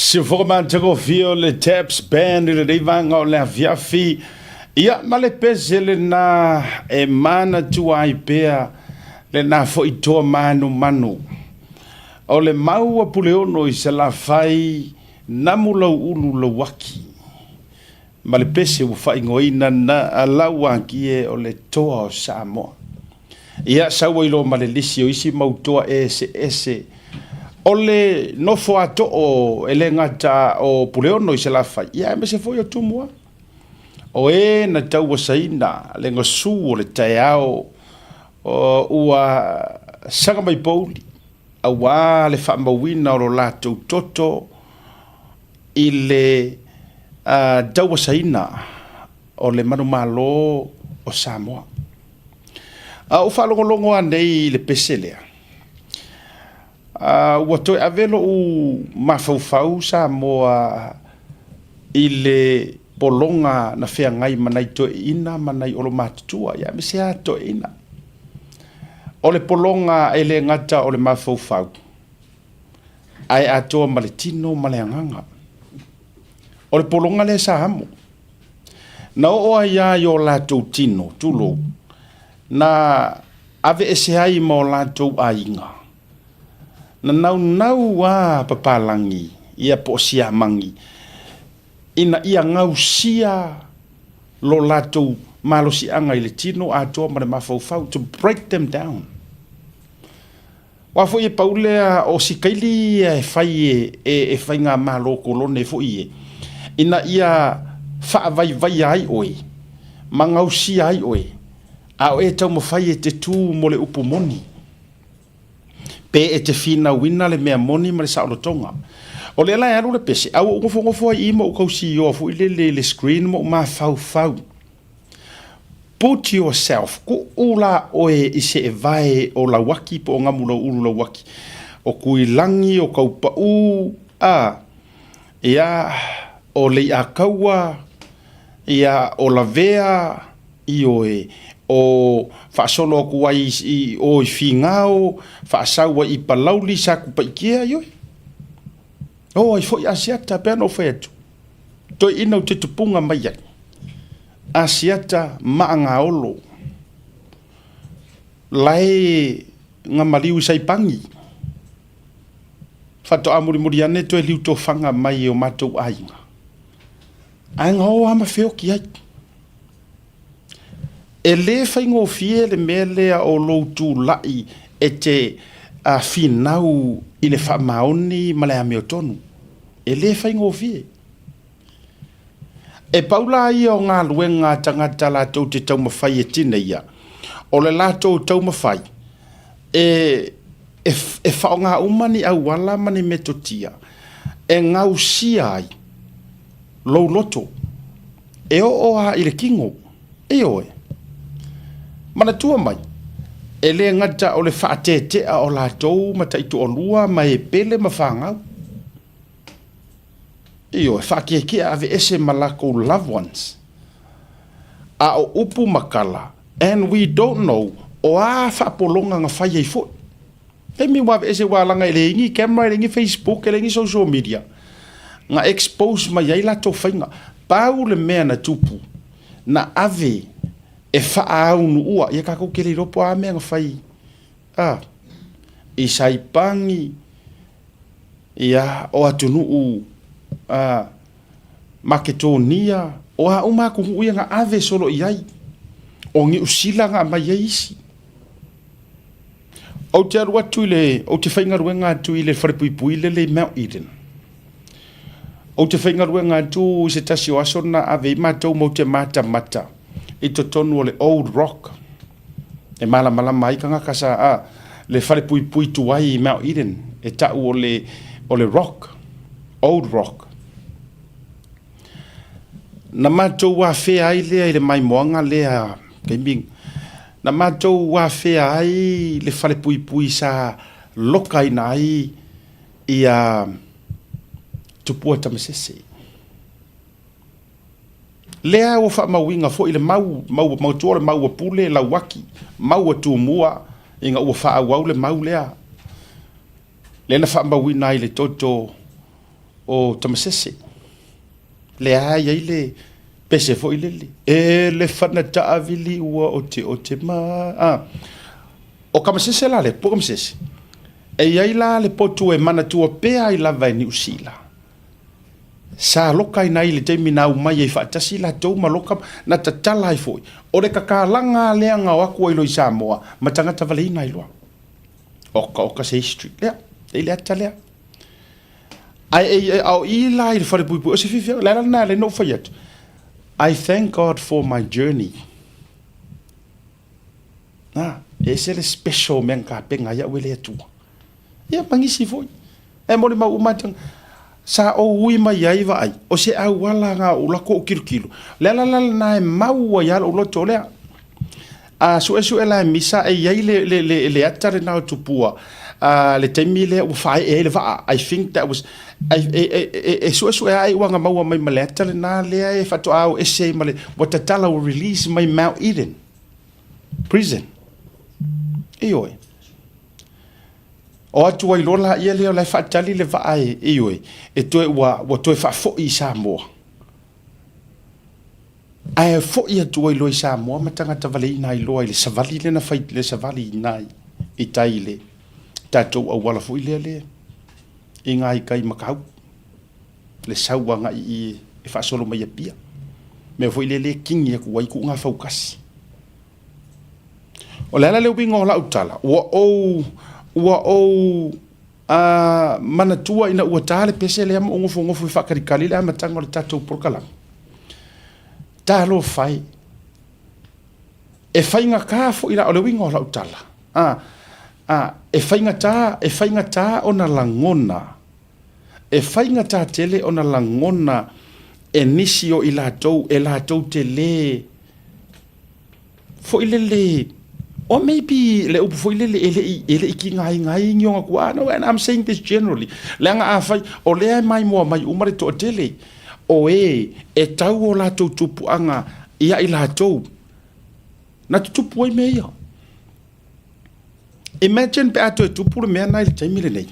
Siufoka matagofie o le Taps Band i lenei vaega o le afiafi. Ia, ma le pese lena e manatua ai pea lena foi toa manumanu. O le mau a Puleono i Salafai, namu lau ulu lau aki. Ma le pese ua faaigoaina na Lauaki e o le toa o Samoa. Ia, sau ai loa ma le lisi o isi mau toa eseese. O le nofo a too e le gata o Puleono i Salafai, ia aemaise foi o Tumua. O e na tauasaina le gasu o le taeao ua saga mai pouli, auā le faamauina o lo latou toto i le tauasaina o le manumalo o Samoa. A ou faalogologo lava nei i le pese lea, ua toe ave lou mafaufau Samoa i le pologa na feagai ma nai toeaiina ma nai olomatutua, ia aemaise lava toeaiina. O le pologa e le gata o le mafaufau, ae atoa ma le tino ma le agaga. O le pologa lea sa amo. Na oo ai lava i o latou tino, tulou, na aveese ai ma o latou aiga. Na naunau lava papalagi ia po o siamagi ina ia gausia lo latou malosiaga i le tino atoa ma le mafaufau, to break them down. Aua foi e pau lea o sikaili ia e fai e faigamalo kolone foi e, ina ia faavaivaia ai oe ma gausia ai oe, a o e taumafai e te tu mo le upu moni, pe e te finauina le mea moni ma le saolotoga. O lea la e alu le pese, a ua ou nofonofo ai i i ma ou tausioa foi lele i le screen ma ou mafaufau. Put yourself, kuu la oe i se evae o Lauaki po o Gamulauulu Lauaki, o Tuilagi, o Kaupaʻu, a, ia, o Leiʻakaua, ia, o Lavea, ioe, o faasolo atu ai i o i Finao, faasau ai i Palauli, Satupaitea, ioe. O ai foi Asiata, pei ona ou fai atu, toeaina ou te tupuga mai ai. Asiata Maagaolo, lae na maliu i Saipangi, faatoa mulimuli ane toe liu tofaga mai e o matou aiga, ae na o lava ma feoti ai. E le faigofie le mea lea o lou tulai e te finau i le faamaoni ma le amiotonu. E le faigofie. E pau la ia o galuega a tagata latou te taumafai e tineia, o le latou taumafai e e faaaoga uma ni auala ma ni metotia e gausia ai lou loto, e oo lava i le tino. Ioe. Manatua mai, e le gata o le faatetea o latou ma taitoalua ma e pele ma fanau. Ioe, faakeakea aveese ma lakou loved ones. A o upu ma tala, and we don't know o a faapologa na fai ai foi. Taimi ua aveese ua laga e leai ni camera, e leai ni Facebook, e leai ni social media na expose mai ai latou faiga. Pau le mea na tupu, na ave e faaaonuua, ia tatou te le iloa po o a mea na fai a i Saipangi, Ia, o atunuu a Maketonia, o a uma atunuu ia na ave solo i ai, o Niu Sila na aumai ai isi. Ou te alu atu i le, ou te faigaluega atu i le falepuipui lele i Mount Eden. Ou te faigaluega atu i se tasi o aso na ave ai matou matou te matamata i totonu o le Old Rock. E malamalama ai tagata sa a le falepuipui tuai i Mount Eden e tau o le o le Rock, Old Rock. Na matou afea ai lea i le maimoaga lea taimi na matou afea ai le falepuipui sa lokaina ai ia Tupua Tamasese. Lea ua faamauina foi le mau, mau, mautua o le mau a Pule, Lauaki, mau a Tumua, ina ua faaauau le mau lea. Lea na faamauina ai le toto o Tamasese. Lea e i ai le pese foi lele, E le fana taavili ua oteote mai. A, o Kamasese la lea, po Kamasese, e i ai la le potu e manatua pea ai lava e Niu Sila. Sa loka i nai le taimi na aumai ai faatasi latou ma loka na tatala ai foi. O le kakalaga lea na o atu ai loa i Samoa ma tagata valeina ai loa. Oka oka se history lea, e i le ata lea. Ae a o i la i le falepuipui, o se fiafiaga, le ala lena e ala ai ona ou fai atu, I thank God for my journey. Na, e ese le special o mea na tapena ai au e le Atua. Ia, ma nisi foi. E molimau uma atu, sa ou ui mai ai vaai, o se auala na ou alu atu ou tilotilo. Le ala la lena e mau ai lava lou loto lea. A suesue la e misa e i ai le, le, le, le ata lena o Tupua, a le taimi lea ua faaee ai le vaa. I think that was, I, e, e, e, e suesue lava ai ua na maua mai ma le ata lena lea e faatoa o ese ai ma le, ua tatala ua release mai Mount Eden Prison. Ioe. O atu ai loa laia lea o la e faatali le vaa e, ioe, e toe, ua, ua toe faafoi i Samoa. Ae foi atu ai loa i Samoa ma tagata valeina ai loa i le savali lea na fai, le savali i ina i tai i le tatou auala foi lea le i ngā i kai Makau, le sau agai i e faasolo mai Apia. Mea foi lea le kini atu ai kuʻu gafaukasi. O le ala le uiga o lau tala, ua ou, ua ou a manatua ina ua ta le pese lea ma ou nofonofo e faatalikali le amataga o le tatou polokalame. Talofa e! E faigata foi la, o le uiga o lau tala, a, a, e faigata, e faigata ona lagona, e faigata tele ona lagona e nisi o i latou e latou te lē foi lele, or maybe le upu foi lele e le i, e le i tigaina ai ni ona tuaa. No, and I'm saying this generally, leaga afai o lea e maimoa mai uma le toatele o e e tau o latou tupuaga ia i latou na tutupu ai mea ia. Imagine pe a toe tupu le mea lena i le taimi lenei.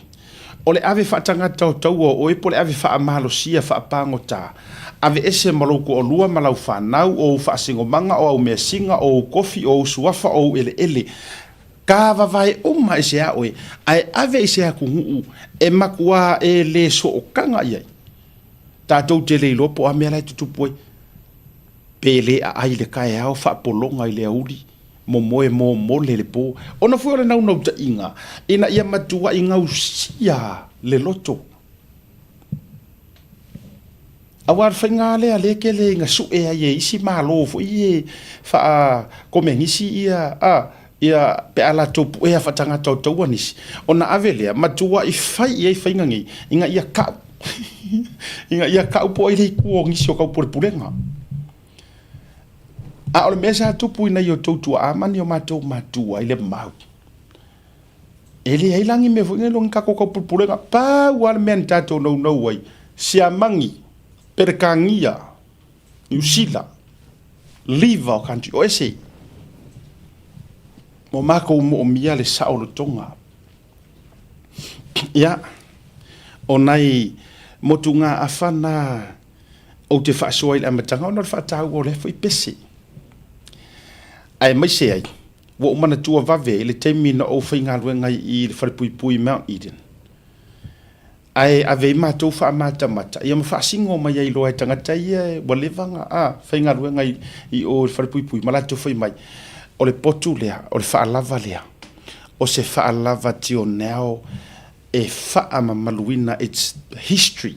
O le ave faatagata o taua o oe po o le ave faamalosia faapagota, aveese ma lou toalua ma lau fanau, o ou faasinomaga, o au measina, o ou kofi, o ou suafa, o ou eleele. Ka vavae uma ese a oe, ae ave i se atunuu e matua e le sootaga i ai. Tatou te le iloa po o a mea la e tutupu ai. Pe le aai i le taeao, faapologa i le aoauli. Momoe momole i le po. Ona foi o le naunautaiga ina ia matuai gausia le loto. Aua o le faiga lea lea e tele ina sue ai e isi Malo foi e faa-Komenisi ia, a, ia pe a latou puea faatagata o taua nisi, ona ave lea matuai fai i ai faiga nei ina ia kau, ina ia kau po o ai le itu o nisi o taupulepulega. A o le mea sa tupu i nai o outou tuaa ma ni o matou matua i le mau, e leai la ni mea foi nei ni tatou taupulepulega. Pau lava le mea na tatou naunau ai, Siamani, Peretania, Niu Sila, leave our country, o ese. Ua matou moomia le saolotoga. Ia, o nai motugaafa na Ou te faasoa i le amataga ona o le faataua o lea foi pese. Aemaise ai, ua ou manatua vave i le taimi na ou faigaluega ai i le falepuipui Mount Eden. Ae ave ai matou faamatamata, ia ma faasino mai ai loa e tagata ia ua leva ona a, faigaluega i, i o i le falepuipui ma latou fai mai, o le potu lea, o le faalava lea, o se faalava tionao e faamamaluina its history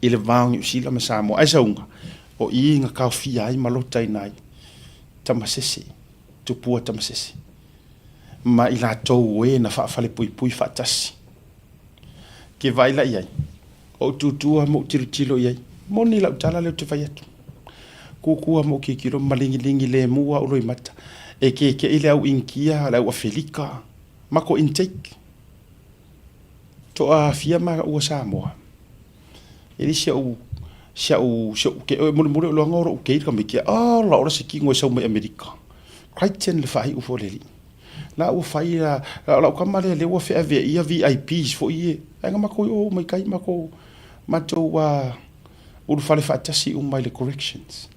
i le va o Niu Sila ma Samoa. Ai sauga, o i na taofia ai ma lotaina ai Tamasese, tupua Tamasese, ma i latou o e na faafalepuipui faatasi. Ke vaai la i ai, o ou tūtū lava ma ou tilotilo i ai, moni lau tala lea ou te fai atu. Kūkū lava ma ou tilotilo, ma ligiligilemu lava ou loimata, e kekeʻi le au Initia, le au Afelika, matou intake. Toafia ma ua Samoa. E le si au si au si au ke mulimuli o loanga o lou kei ka miki. Ala ora se kingo e sau mai Amerika. Crichton le fai u fo le li. La ua fai la la lau kama le le ua feavea ia VIPs fo ie. Ai nga mako o mai kai mako. Matou ulufale faatasi uma i le corrections.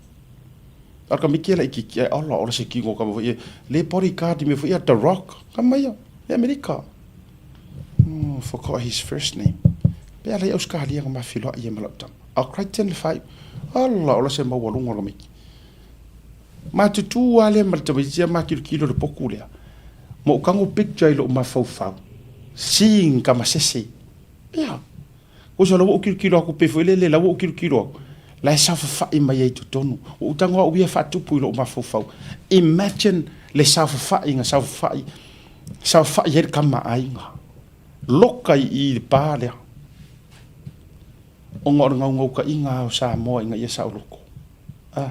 A o le tamaiti ia laitiiti ae ola ola se tino o tama foi ia le body guard i mea foi ia the rock tama ia i Amerika. Oh, forgot his first name. Pe ala i Ausetalia na ma feiloai ai ma lau tama. A o Crichton le faaiu. Ola ola se maualuga o le tamaiti. Matutu lava lea ma le tamaiti ia ma tilotilo i le potu lea. Ma ou tago picture i lou mafaufau. Seeing tamasese. Ia. Oso la ua ou tilotilo atu pei foi lele la ua ou tilotilo atu, la e saofafai mai ai i totonu. Ua ou tago au ia faatupu i lou mafaufau. Imagine le saofafai na saofafai, saofafai ai le tama a aiga. Loka i i le pa lea. Ona o le naunautaiga lava o Samoa ina ia saoloto. A.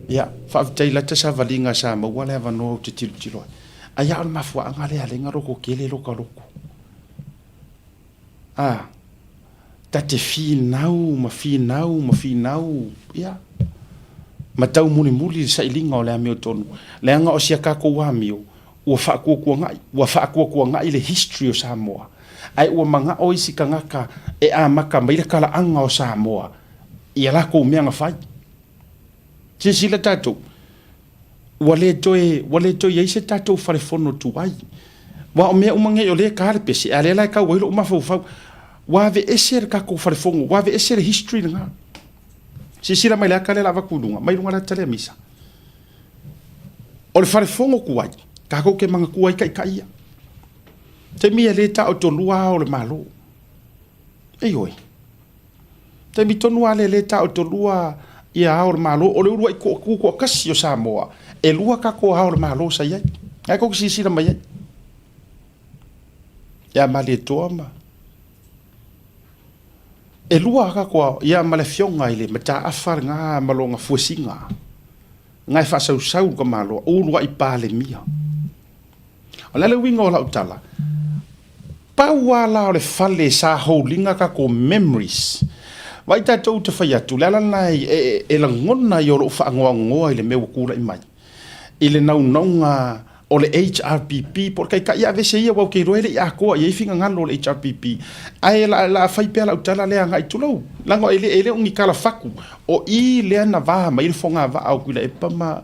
Ia, faafetai lata savaliga sa maua le avanoa ou te tilotilo ai. Ai a o le mafuaaga lea alai na loto tele lota loto. A, ta te finau ma finau ma finau, ia, ma taumulimuli le sailiga o le amiotonu, leaga o si a tatou amio, ua faatuatuanai, ua faatuatuanai le history o Samoa, ae ua manao isi tagata e amata mai le talaaga o Samoa i a latou mea na fai. Silasila tatou, ua le toe, ua le toe i ai se tatou fale fono tuai. Aua o mea uma nei o lea e ta le pese, a o lea la e tau ai lou mafaufau, ua aveese le tatou fale fono, ua aveese le history lena. Silasila mai i le ata lea o le a avatu i luga, mai luga o le ata lea Misa. O le fale fono tuai, tatou te manatua ai taitai ia. Taimi e le taotolua ao o le Malo. Ioe. Taimi tonu lava lea e le taotolua ia Ao o le Malo, o le uluai tutoatasi o Samoa, e lua tatou Ao o le Malo sa i ai. Lena tou te silasila mai ai ia Malietoa ma e lua tatou Ao, ia ma le Afioga i le Mataafa lena ma lona fuesiga, lena e faasausau le tamaloa, uluai Palemia. O le a le uiga o lau tala? Pau lava la o le fale sa holding a tatou memories. Vaai tatou te fai atu, le ala lena e lagona ai o lou faanoanoa i le mea ua tulai mai i le naunauga o le HRPP po o le Taitai aveese ia aua ou te iloa e le i atoa i ai finagalo o le HRPP. Ae o le a fai pea lau tala lea agai, tulou, leaga e le o ni tala fatu, o i lea na va mai ai le fogavaa o Tuilaepa ma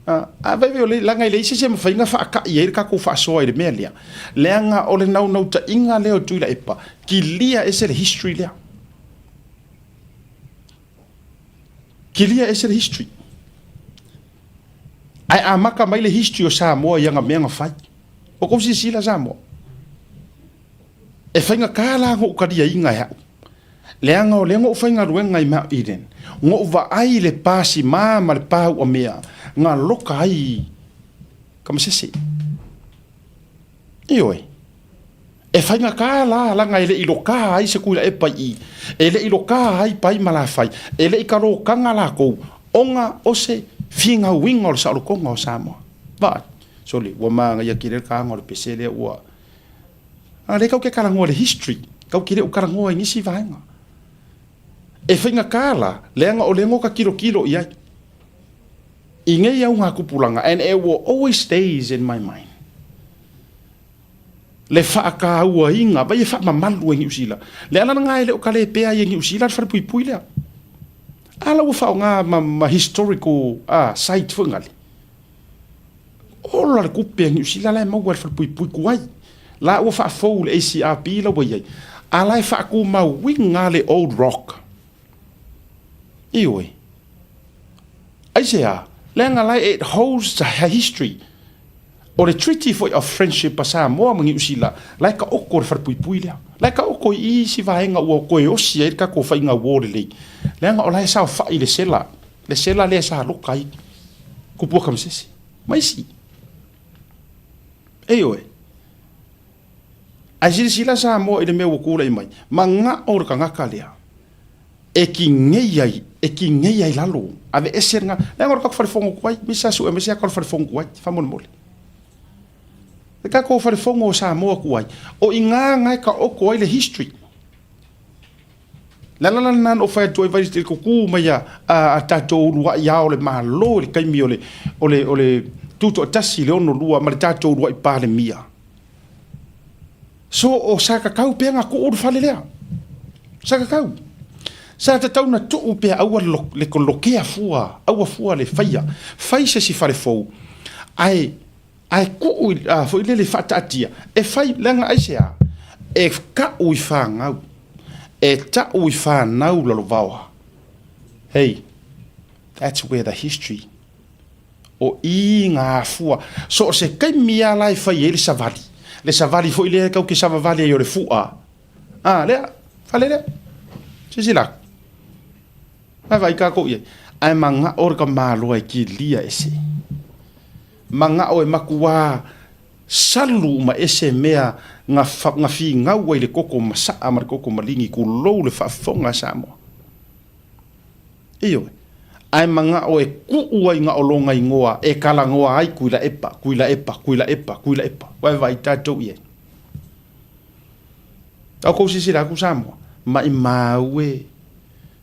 A vaivai o le, leaga e leai se isi e mafai ona faata'i ai le tatou faasoa i le mea lea, leaga o le naunautaiga lea o Tuilaepa, kilia ese le history lea. Kilia ese le history. Ae amata mai le history o Samoa i ana mea na fai. O kou silasila Samoa? E faigata la ona ou taliaina e a'u, leaga o lea na ou faigaluega i Mount Eden, na ou vaai i le pa sima ma le pa uamea na loka ai kamasese. Ioe, e faigata la leaga e le i loka ai se Tuilaepa i i, e le i loka ai Pai ma Lafai, e le i kalokaga lakou ona o se finauina o le saolotoga o Samoa. Vaai, sole, ua manaia tele le taga o le pese lea ua A lea kau ke talanoa i le history, kau ke le o talanoa i nisi vaega. E faigata la, leaga o lea no ka tilotilo i ai. I nei augatupulaga, and it will always stays in my mind. Le faatauaina, vai e faamamalu e Niu Sila. Le ala lena e le o kalepea ai e Niu Sila le falepuipui lea. A la ua faaaoga ma, ma historical site foi nale. Ola le kupe a Niu Sila la e maua i le falepuipui tuai. La ua faafou le ACRB la ua i ai, a la e faatumauina le Old Rock. Ioe. Aisea? Leaga la it holds the history. O le Treaty foi of Friendship a Samoa ma Niu Sila, la e taoto le falepuipui lea. La e taoto i isi vaega ua toe osi ai le tatou faiga uo lelei. Leaga o la e saofai le sela, le sela lea sa loka ai Kupua Kamasese ma isi. Ioe. Ae silasila Samoa i le mea ua tulai mai, manao le tagata lea e kinei ai, e kinei ai lalo, aveese lena, leaga o le tatou fale fono tuai, me sa sue mai se ata o le fale fono tuai, faamolemole. Le tatou fale fono o Samoa tuai, o i ina na e taoto ai le history. Le ala la lena na ou fai atu ai vai i le tutu mai a, a, a tatou uluai ao o le Malo i le taimi o le, o le, o le tutoatasi i le 62 ma le tatou uluai Palemia. So o sa tatau pea na tuu le fale lea. Sa tatau. Sa tatau na tuu pea aua le lokea fua, aua fua le faia. Fai se isi fale fou, ae, ae tuu i, a, foi lele faataatia, e fai, leaga aisea? E ka'u i fanau, e ta'u i fanau lalovaoa. Hey, that's where the history O i ngā afua. So o se taimi lava la e fai ai le savali, le savali foi lea tau te savavali ai o le fu'a, a, lea, fale lea. Silasila atu. Vaavaai tatou i ai. Ae mana'o le tamaloa e kilia ese. Mana'o e matuā salu uma ese mea na, na finau ai le toto masa'a ma le toto maligi, tulou le faafofoga a Samoa. Ioe. Ae manao e kuu ai na o lona igoa e talanoa ai Tuilaepa, Tuilaepa, Tuilaepa, Tuilaepa. Vaevaai tatou i ai. A outou silasila atu Samoa, maimau e,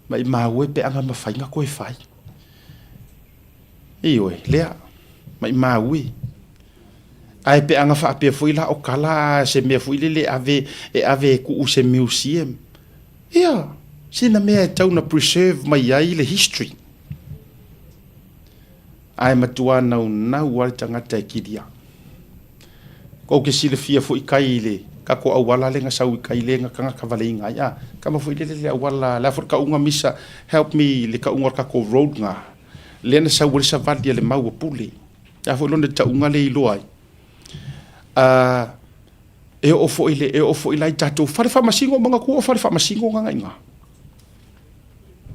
maimau e pe ana mafai na toe fai. Ioe, lea, maimau e. Ae pe ana faapea foi la o tala se mea foi lele e ave, e ave e tuu i se museum. Ia, sina mea e tau na preserve mai ai le history. Ae matua naunau lava le tagata e kilia. Kou ke silafia foi kai i le tatou auala lea na sau i kai lea na tagata valeina ai a. Kama foi lele le auala, le a foi le tauga misa, help me le tauga o le tatou road na. Lea na sau ai le savali a le mau a Pule. Le a foi lona tauga lea e iloa ai. E oo foi le, e oo foi la i tatou fale faamasino, manatua o fale faamasino na i ina.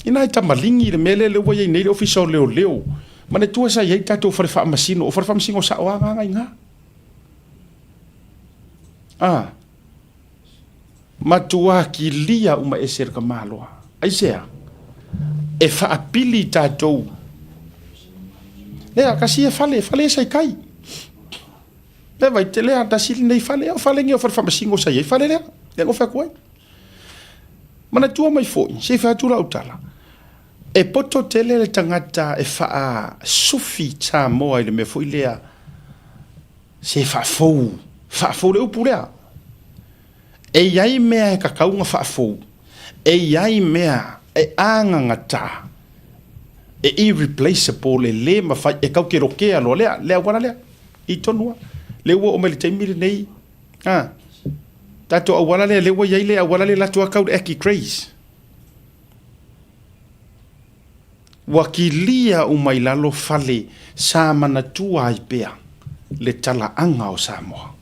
Ina e tamaligi le mea lea lea ua i ai nei le Ofisa o Leoleo. Manatua sa i ai tatou fale faamasino, o fale faamasino sao lava na i ina. A, matua kilia uma ese le tamaloa. Aisea? E faapili tatou. Lea, kasi e fale, fale e sai kai. Lea vai te lea tasi lenei fale, o fale nei o fale faamasino sa i ai fale lea, lea na ou fai atu ai. Manatua mai foi, se i fai atu lau tala, e poto tele le tagata e faasufi Samoa i le mea foi lea, se faafou, faafou le upu lea. E i ai mea e tatau ona faafou, e i ai mea e agagata, e irreplaceable, e le mafai, e tau te lokea loa lea, le auala lea, i tonu lava. Lea ua oo mai i le taimi lenei, a, tatou auala lea, lea ua i ai le auala lea e alu atu lava tau i le Aki Craze. Ua kilia uma i lalo fale sa manatua ai pea le talaaga o Samoa.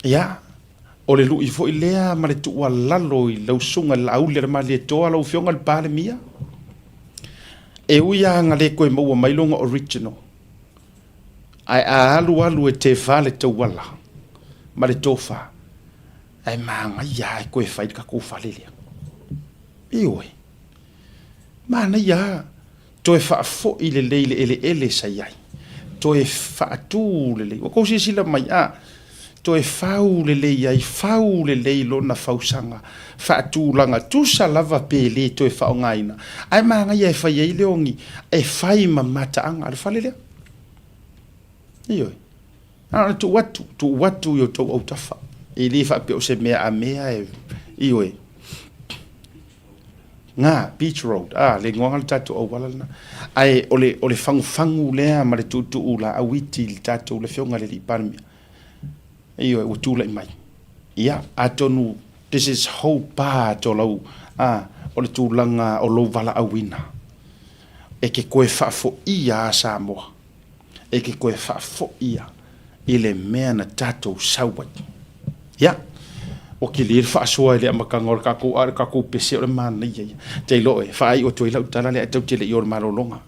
Ia, o le lui foi lea ma le tuualalo i lau susuga i le Laauli a le Malietoa, lau Afioga i le Palemia, e ui lava ina le toe maua mai lona original, ae a alu alu e tefa le tauala ma le tofa, ae manaia lava e toe fai le tatou fale lea. Ioe, manaia lava. Toe faafoi lelei le eleele sa i ai. Toe faatu lelei. Ua tou silasila mai, a, toe fau lelei ai, fau lelei lona fausaga, faatulaga, tusa lava pe le toe faaaogaina. Ae manaia e fai ai le ogi, e fai ma mataaga a le fale lea. Ioe. Na ona tuu atu, tuu atu i outou autafa. E le faapea o se mea a mea e, ioe. Nga, Beach Road, ah, le igoaga o le tatou auala lena. Ae o le, o le fagufagu lea ma le tuutuu laau iti i le tatou, le Afioga i le Alii Palemia, ioe, ua tulai mai. Ia, atonu, this is whole part o lau, ah, o le tulaga o lou valaauina. E te toe faafoia lava Samoa. E te toe faafoia i le mea na tatou sau ai. Ia, ua tele le faasoa i le amataga o le tatou, a o le tatou pese o le manaia ia. Te iloa e faaiu atu ai lau tala lea ae tatou te le i o i le malologa.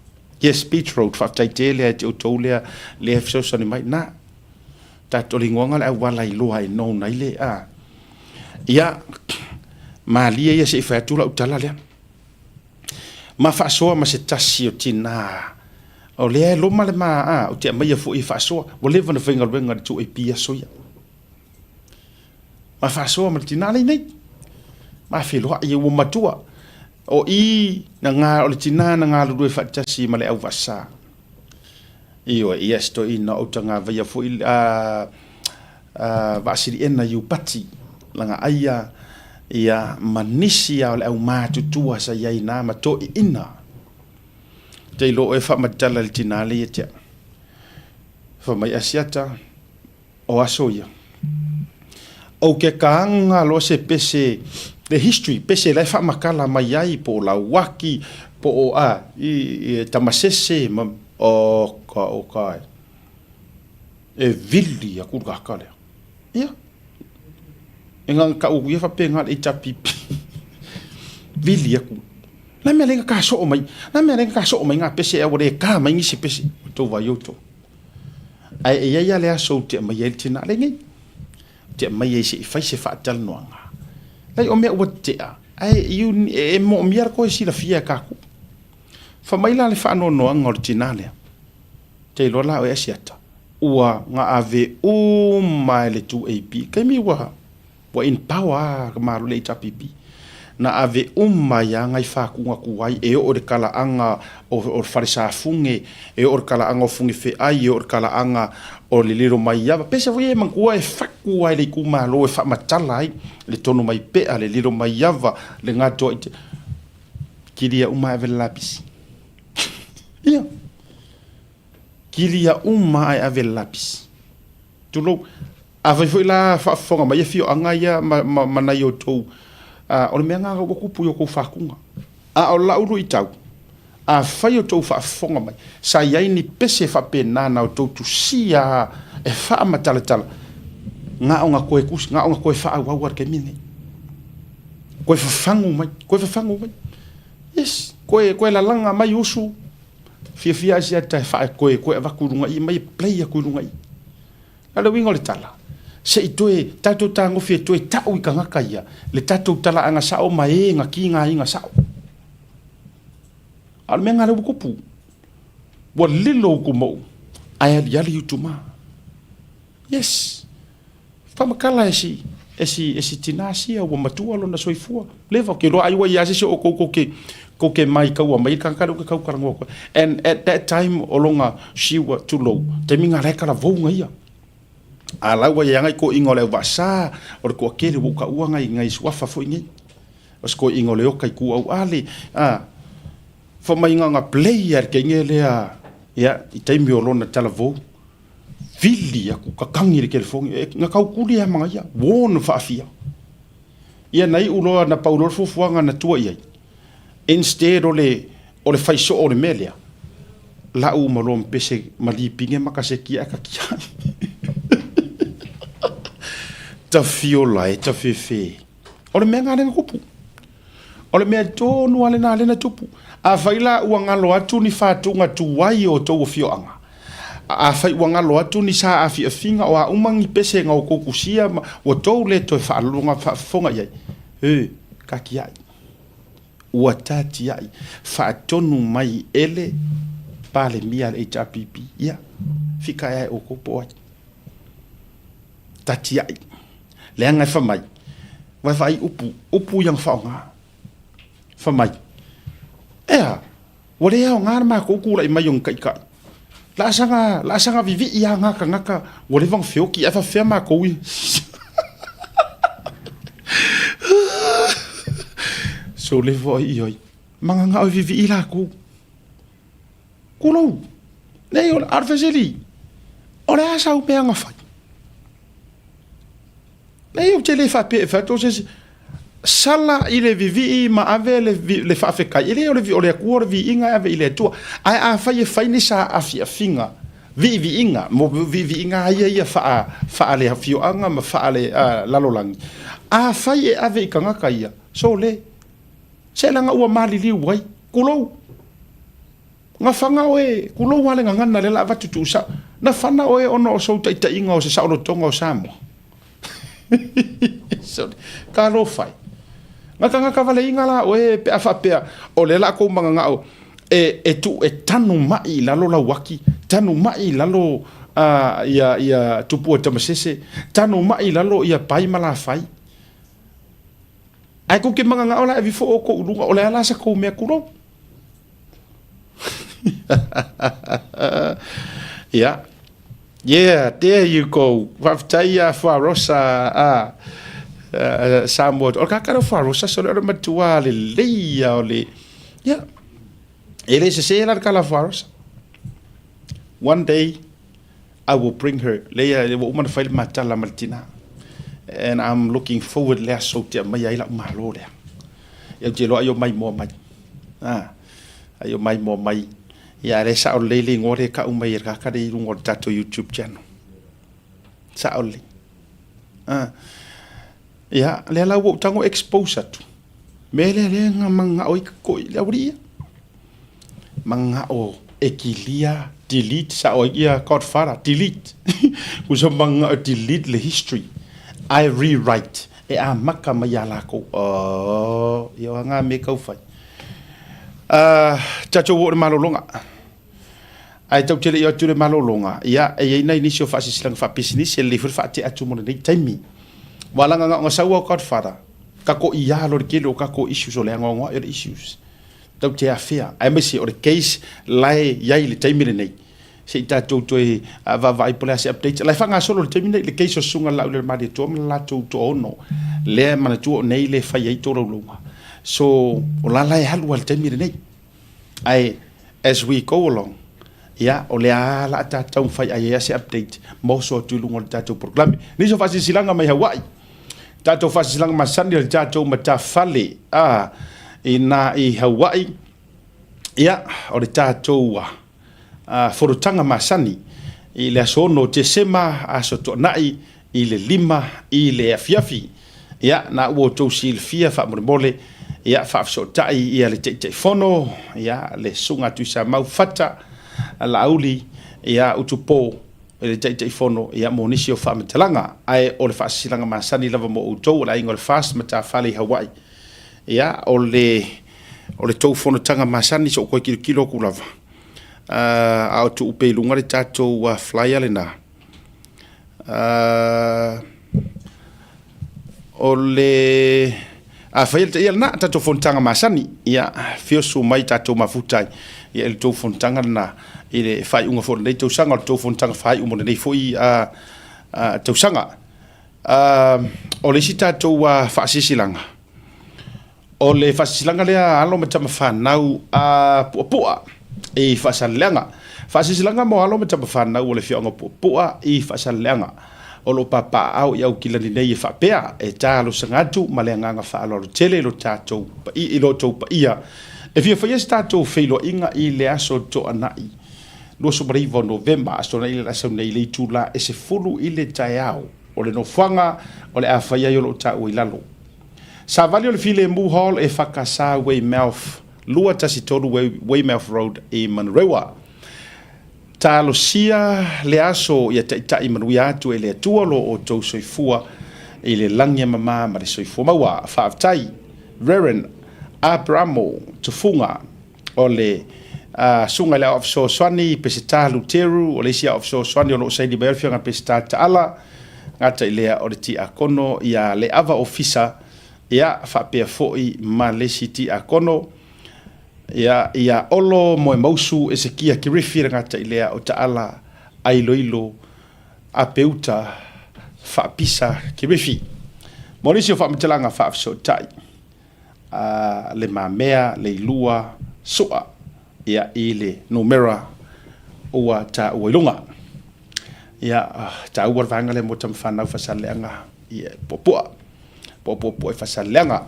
Yes, Beach Road, faafetai tele ia te outou lea, lea e fesoasoani mai. Na, tatou, o le igoaga o le auala i loa e known ai le, a. Ia, malie ia se i fai atu lau tala lea. Ma faasoa ma se tasi o tina o lea e loma le ma, a, ou te aumaia foi e faasoa. Ua leva ona faigaluega i le 2AP i aso ia. Ma faasoa ma le tina lea nei. Ma feloai ua matua. O i na ngā, o le tina na galulue faatasi ma le auvasa. Ioe, ia se toeaina o Utagavaia foi a, a, Vaasiliena Iupati, langa aia. Ia, ma nisi lava o le aumatutua sa i ai ina ma toeaiina. Te iloa oe faamatala i le tina lea ia te au. Fai mai Asiata, o aso ia. Ou ke kaga loa se pese, le history, pese la e faamatala mai ai po o Lauaki, po o a, i, i Tamasese, ma, o ka, o ka, e vili aku le kaka lea. Ia, e nga kau ia faapena le HRPP. Vili aku. Na mea lenga ka soo mai, na mea lenga ka soo mai ngā pese e ua le ka mai nisi pese. O tau vai outou. Ae e iai a le aso ou te aumai ai le tina lenei. Ou te aumai ai se i fai se faatalanoaga. Lai o mea ua tea, ae e moomia le koe silafia e kākou. Fai mai la le faanoanoaga o le tina lea, te iloa la oe Asiata, ua ga ave uma e le 2AP, taimi ua Ua in power a ka malo le HRPP. Na ave uma ai a ngai fakuga tuai e oo i le talaaga o le fale safuge, e oo i le talaaga o Fugefeai, e oo i le talaaga o le lilo mai ava. Pese foi e manatua e faku lava i le itumalo e faamatala ai le tono mai pea, le lilo mai ava, le gatoa i te. Kilia uma ae ave le lapisi. Ia. Kilia uma ae ave le lapisi. Tulou. Afai foi la faafofoga mai afioaga ia ma, ma, ma nai outou, o le mea lena ua tupu i outou fakuga. A o lau luitau, afai outou faafofoga mai, sa i ai ni pese faapena na outou tusia e faamatalatala, na ona toe tusi, na ona toe faaauau lava i le taimi lenei. Toe fafagu mai, toe fafagu mai. Yes, toe, toe lalaga mai usu, fiafia ai siata e faae, toe avatu i luga i mai, play atu i luga i. A o le uiga o le tala, se i toe tatou tagofi e toe ta'u i tagata ia le tatou talaaga sa'o ma e na tigaina sa'o. A o le mea lena lea ua tupu, ua lilo utumou ae aliali utuma. Yes, faamatala e si, e si, e si tinā sia ua matua lona soifua. Leva, ou te iloa ai ua i ai se isi o outou tou te, tou te maitaua mai le tagata lea ou te tau talanoa atu ai. And at that time o lona she wa tulou, taimi lena la e talavou ia. A la ua i ai nai toeaiina o le auvaasa, o le toatele ua ou taua nai, nai suafa foi nei. O se toeaiina o le ota i Tuauale, a, fai mai na ona play lava e le teine lea, ia, i taimi o lona talavou. Vili atu, tatagi le telefoni, e, na tautuli lava ma ia, uo na faafia. Ia na iu loa, na pau loa le fuafuaga na tua i ai, instead o le, o le fai soo o le mea lea, lau uma loa ma pese ma lipine ma kaseti ae katia. Tafiola e tafefe. O le mea lena lea na tupu. O le mea tonu lava lena lea na tupu. Afai la ua galo atu ni fatuga tuai o outou afioaga, afai ua galo atu ni saafiafiga o a uma ni pese na outou tusia ma ua tou le toe faalogo faafofoga i ai, e, tatiai. Ua tatiai. Faatonu mai e le Palemia a le HRPP. Ia, fika e ae outou po o ai. Tatiai. Leaga e fai mai, vaevaai upu, upu ia na faaaoga. Fai mai, e a, ua le aoga le matou tulai mai o ni taitai. Laasaga, laasaga vivii lava na tagata ua leva ona feoti ae faapefea matou ia. So leva oi oi, mananao e vivii latou. Kulou, nei o le, a o le fesili, o le a sau mea na fai? Leai ou te le faapea e fai atu se isi, sala i le vivii ma ave le, le faafetai. E le o le, o le Atua o le viiga e ave i le Atua. Ae afai e fai ni saafiafiga, viiviiga, mo viiviiga lava ia ia faa, faale-afioaga ma faale-lalolagi, afai e ave i tagata ia, sole, se leaga ua maliliu ai, tulou. Na fana oe, tulou lava le gagana lea o le a avatu tuusao, na fana oe ona o sou taitaiga o se saolotoga o Samoa. Sorry. Talofa e. Gatagata valeiga la oe pe a faapea o lea la kou managao e, e tu e tanu mai i lalo Lauaki, tanu mai i lalo ia, ia Tupua Tamasese, tanu mai i lalo ia Pai ma Lafai. Ae kou ke managao la e vifo o kou luga, o le a la sa kou mea kulou. Yeah. Yeah, there you go. Faafetai ia Fuarosa. Ah. Samoa. O le tagata lea o Fuarosa, sole o le matua lelei ia o le, ia, e le sese la le tala a Fuarosa. One day I will bring her. Leia ua uma ona fai le matala ma le tina. And I'm looking forward le aso ou te aumaia ai lau malo lea. Ia ou te iloa ai o maimoa mai. Ah, ai o maimoa mai. Ia a lea sao lelei le igoa lea e tau mai e le tagata lea i luga o le tatou YouTube channel. Sao lelei. Ah. Ia, lea la ua ou tago expose atu. Mea lea lea na manao ai koi le aualii ia. Manao e kilia, delete, sao ai ia Godfather, delete. Usa manao e delete le history. I rewrite. E amata mai ia lakou. Oh, ia o ngā mea kau whai. Tatou o le malologa. Ae tou te le i o atu i le malologa, ia, e i ai nai nisi o faasilasilaga faapisinisi e lelei foi le faatea atu mo lenei taimi. Ua alaga na ona sau au Godfather, kako ia lo le tele o kako issues o le anoanoai o le issues. Tou te afea, aemaise o le case la e i ai i le taimi lenei. Se i tatou toe vaavaai po o le a se update. La e faagasolo i le taimi lenei le case o Susuga Laaulialemalietoa ma le latou toaono. Lea e manatua o nei le fai ai tolaulauga. So, o la la e alu lava i le taimi lenei. Ae as we go along, ia, o lea lava la a tatou taumafai a i ai lava se update ma oso atu i luga o le tatou polokalame. Nisi o faasilasilaga mai Hawaii, tatou faasilasilaga masani o le tatou matafale a ina i Hawaii, ia, o le tatou fonotaga masani i le aso 6 o Tesema, aso Toonai i le 5 i le afiafi. Ia, na ua outou silafia faamolemole, ia, faafesootai ia le Taitaifono, ia, le Susuga Tuisamau Fata Laauli, ia, Utupo i le Taitaifono, ia, mo nisi o faamatalaga. Ae o le faasilasilaga masani lava mo outou o le aiga o le FAST matafale i Hawaii. Ia, o le, o le tou fonotaga masani, se i ou toe tilotilo atu lava, a o tuu pea i luga le tatou flyer lena. O le a fai ia lena tatou fonotaga masani, ia fiosu mai tatou mafuta ai ia i le tou fonotaga lena i le faaiuga foi o lenei tausaga, o le tou fonotaga faaiu mo lenei foi tausaga. O le isi tatou faasilasilaga, O le faasilasilaga lea a alo ma tama fanau a Puapua i Faasaleleaga. Faasilasilaga mo alo ma tama fanau o le afioaga o Puapua i Faasaleleaga. O lo o papaaao i Aukilani nei e faapea, e talosaga atu ma le agaga faaaloalo tele i lo tatou i lo outou paia e fia faia se tatou feiloaiga i le aso Toanai 29 o Novema, aso Toanai le aso nei i le itula e 10 i le taeao. O le nofoaga o le a fai ai o lo o taua i lalo. Savali o le Filemu Hall e whakasā Weymouth 213 Weymouth Road i Manurewa. Talosia le aso ia taitai manuia atu e le Atua lo outou soifua i le lagi e mama ma le soifua maua. Faafetai Reverend Aperamo Tufuga o le Susuga i le Aoao Fesoasoani Peseta Luteru, o le isi Aoao Fesoasoani o lo o saini mai ai le Afioga Peseta Taala, gata i lea o le Tiakono ia Leava Ofisa, ia faapea foi ma le isi Tiakono ia ia Olo Moemausu Esekia Kirifi, le gata i lea o Taala Ailoilo Apeuta Faapisa Kirifi. Mo nisi o faamatalaga faafesootai. a Le Mamea, Leilua, Sua, ia, i le numera ua taua i luga. Ia, taua le vaega lea mo tama fanau Faasaleleaga, ia, Puapua, Puapuapua i Faasaleleaga.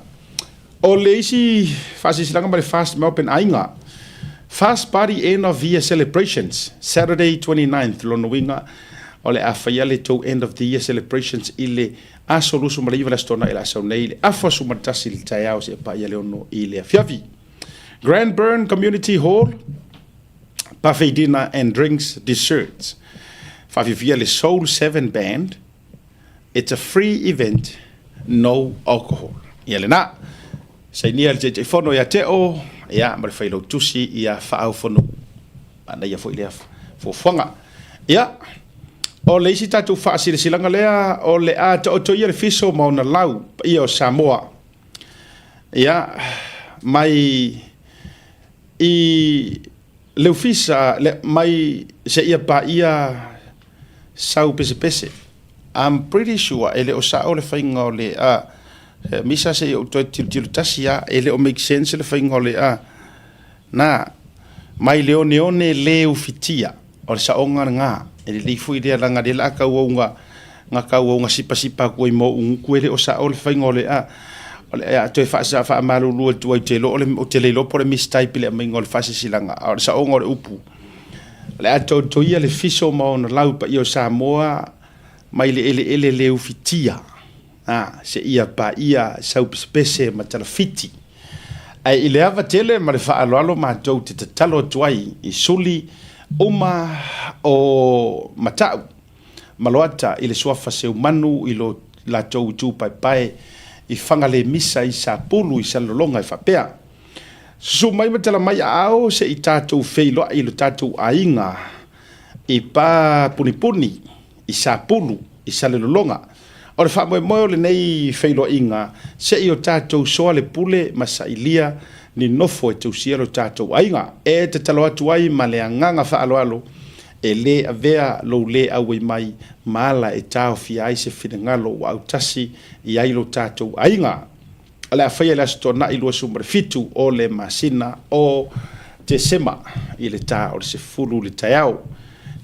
O le isi faasilasilaga ma le FAST Melbourne Aiga, FAST Party End of Year Celebrations, Saturday 29th, lona uiga, o le a faia le tou End of the Year Celebrations i le Aso 29 le Aso Toonai o le a sau nei i le afa 11 i le taeao seia paia le 6 i le afiafi. Grand Burn Community Hall, Buffet Dinner and Drinks Desserts. Faafiafia le Soul 7 Band. It's a free event, no alcohol. Ia lena. Sainia le Taitaifono ia Teo, ia ma le Failautusi ia Faaofonuu. Manaia foi lea fuafuaga. Ia, o le isi tatou faasilasilaga lea, o le a taoto ia le fiso ma ona lau, paia o Samoa. Ia, mai i Leufisa, le, mai seia paia sau pesepese. I'm pretty sure e le o sao le faiga o le, Misa se i ou toe tilotilo tasi lava, e le o make sense le faiga o le a. Na, mai le oneone le ufitia, o le saoga lena, e lelei foi lea leaga lea la a tauau na tauau na sipasipa atu ai ma ou gutu e le o sao le faiga o le a. O le a toe faamalulu atu ai, ou te le iloa po o le mistype i le aumaiga o le faasilasilaga, a o le saoga o le upu, o le a tautoia le fiso ma ona lau paia o Samoa mai le eleele le ufitia. A, seia paia saupesepese ma talafiti. Ae i le ava tele ma le faaaloalo matou te tatalo atu ai i suli uma o Mata'u ma Loata i le suafa Seumanu i lo latou itu paepae i Fagalemisa i Sapulu i Salelologa e faapea, Susu mai ma tala mai aao se i tatou feiloai i lo tatou aiga i Pa Punipuni i Sapulu i Salelologa. O le faamoemoe o lenei feiloaiga, se i o tatou soa le pule ma sailia ni nofo e tausia lo tatou aiga. E tatalo atu ai ma le agaga faaaloalo, e lē avea lou lē auai mai ma ala e taofia ai se finagalo ua autasi i ai lo tatou aiga. O le a faia i le Aso Toonai 27 o le masina o Tesema i le ta o le 10 i le taeao.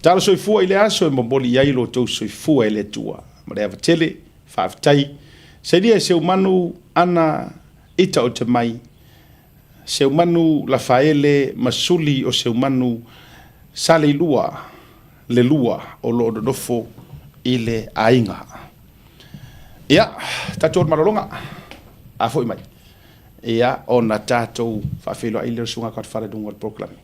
Tala soifua i le aso e momoli i ai lo outou soifua e le Atua. Ma le ava tele, faafetai. Sailia e Seumanu ana ita o te mai, Seumanu Lafaele ma Suli o Seumanu Saleilua le lua o lo o nonofo i le aiga. Ia, tatou o le malologa, a foi mai, ia, ona tatou faafeiloai lea o le Susuga Godfather i luga o le polokalame.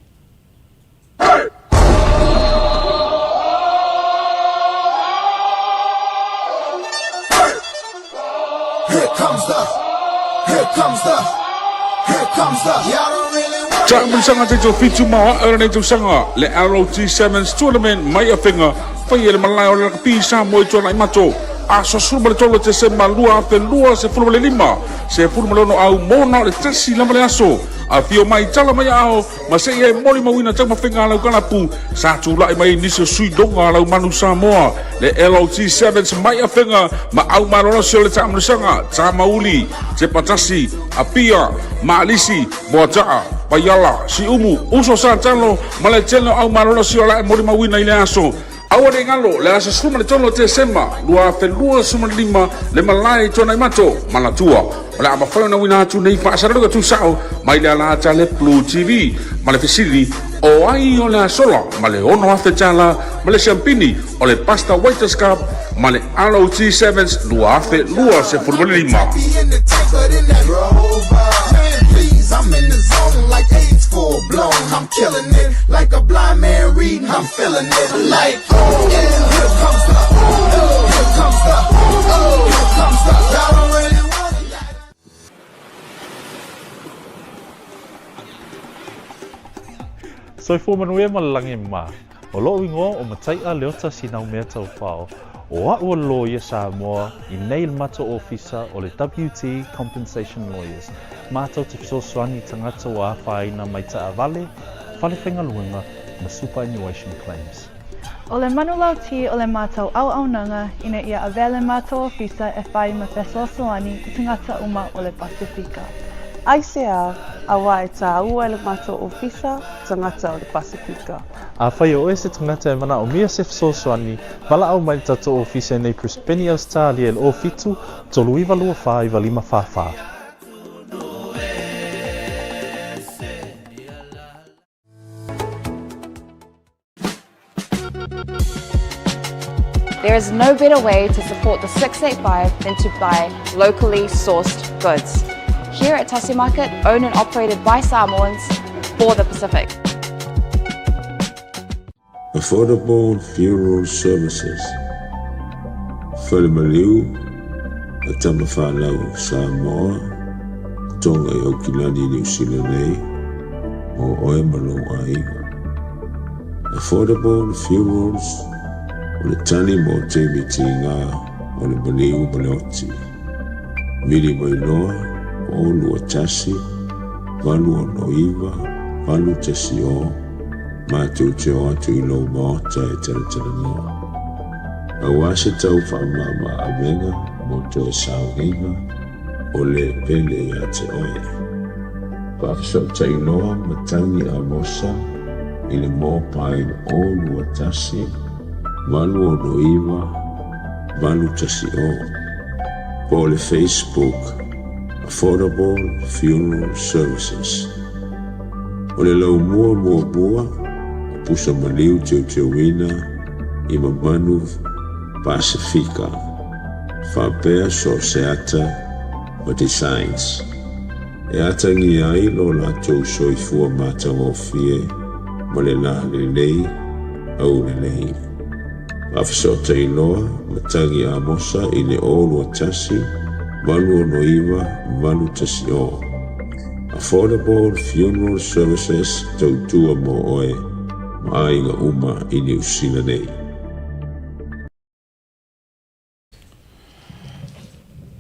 Taamilosaga taitoafitu ma aoae o lenei tausaga, le ROT Sevens Tournament mai Afega, faia i le malae o le Lakapi Samoa i Tuanaimato, aso 13 Tesema 2025, 16 au mo na o le tasi lava le aso. Afio mai, tala mai aao, ma seia e molimauina taumafaiga a lau kalapu sa tulai mai ai nisi o sui loga a lau manu Samoa, le LOT Sevens mai Afega ma au malolosi o le taamilosaga, Tamauli, Tepatasi, Apia, Maalisi, Moataa, Paiala, Siumu, Uso Satalo ma le tele o au malolosi o la e molimauina i le aso. Aua ne i galo, le aso 13 o Tesema 2025, le malae i Tuanaimato, Manatua, o le a mafai ona uina atu nei faasalalauga tusao mai le alaata le Blue TV ma le fesili, O ai o le a sola ma le $6,000 ma le siampini o le Pasta Waiters Cup ma le ROT Sevens 2025? Soifua manuia ma le lagi mā. O loʻu igoa o Mataiʻa Leota Sinaumea Taufao. O aʻu o le loia Samoa i nei le matou ofisa o le WT Compensation Lawyers. Matou te fesoasoani i tagata ua afaina mai taavale, fale faigaluega, ma superannuation claims. O le manulauti o le matou auaunaga ina ia avea le matou ofisa e fai ma fesoasoani i tagata uma o le Pasefika. Aisea, auā e tāua e le matou ofisa tagata o le Pasefika. Afai o oe se tagata e manaomia se fesoasoani, valaau mai le tatou ofisa i nei Brisbane, Ausetalia i le 07 39 24 95 44. There is no better way to support the 685 than to buy locally sourced goods. Here at Tasi Market, owned and operated by Samoans for the Pacific. Affordable Funeral Services, Fale Maliu a Tamafanau Samoa, Tonga i Aukilani Niu Sila nei, mo oe ma lou aiga. Affordable Funerals, o le tali mo taimi tiga o le maliu ma le oti. Vili mai loa, 0 2 1 8 6 9 8 1 0, matou te o atu i lou maota e talatalanoa. Aua se tau faamama avega mo toe sauniga, o le pele ia te oe. Faafesootai loa Matagi Amosa i le mobile 0 21 869 810 po o le Facebook Affordable Funeral Services. O le laumua muamua o pusa maliu teuteuina i mamanu Pasefika faapea so o se ata ma designs e atagia ai lo latou soifua matagofie ma le lalelei aulelei. Faafesootai loa Matagi Amosa i le 0 21 869 810. Affordable Funeral Services tautua mo oe ma aiga uma i Niu Sila nei.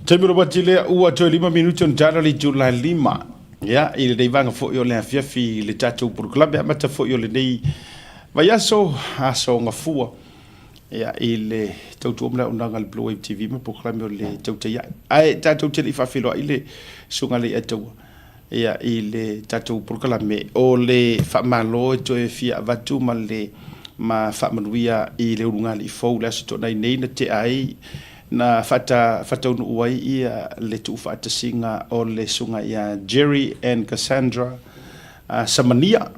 Taimi o le uati lea ua toe 5 minute ona tala le itula 5. Ia, i lenei vaega foi o le afiafi i le tatou polokalame amata foi o lenei vaiaso, aso gafua. Ia, i le tautua ma le auaunaga a le Blue Wave TV ma polokalame o le tautai ae. Ae tatou te le i faafeiloai le Susuga i le Aiataua ia, i le tatou polokalame o le faamalo e toe fia avatu ma le ma faamanuia i le ulugalii fou le Aso Toonai nei na tea ai na faataunuu ai ia le tuufaatasiga o le Susuga ia Jerry and Cassandra Samania.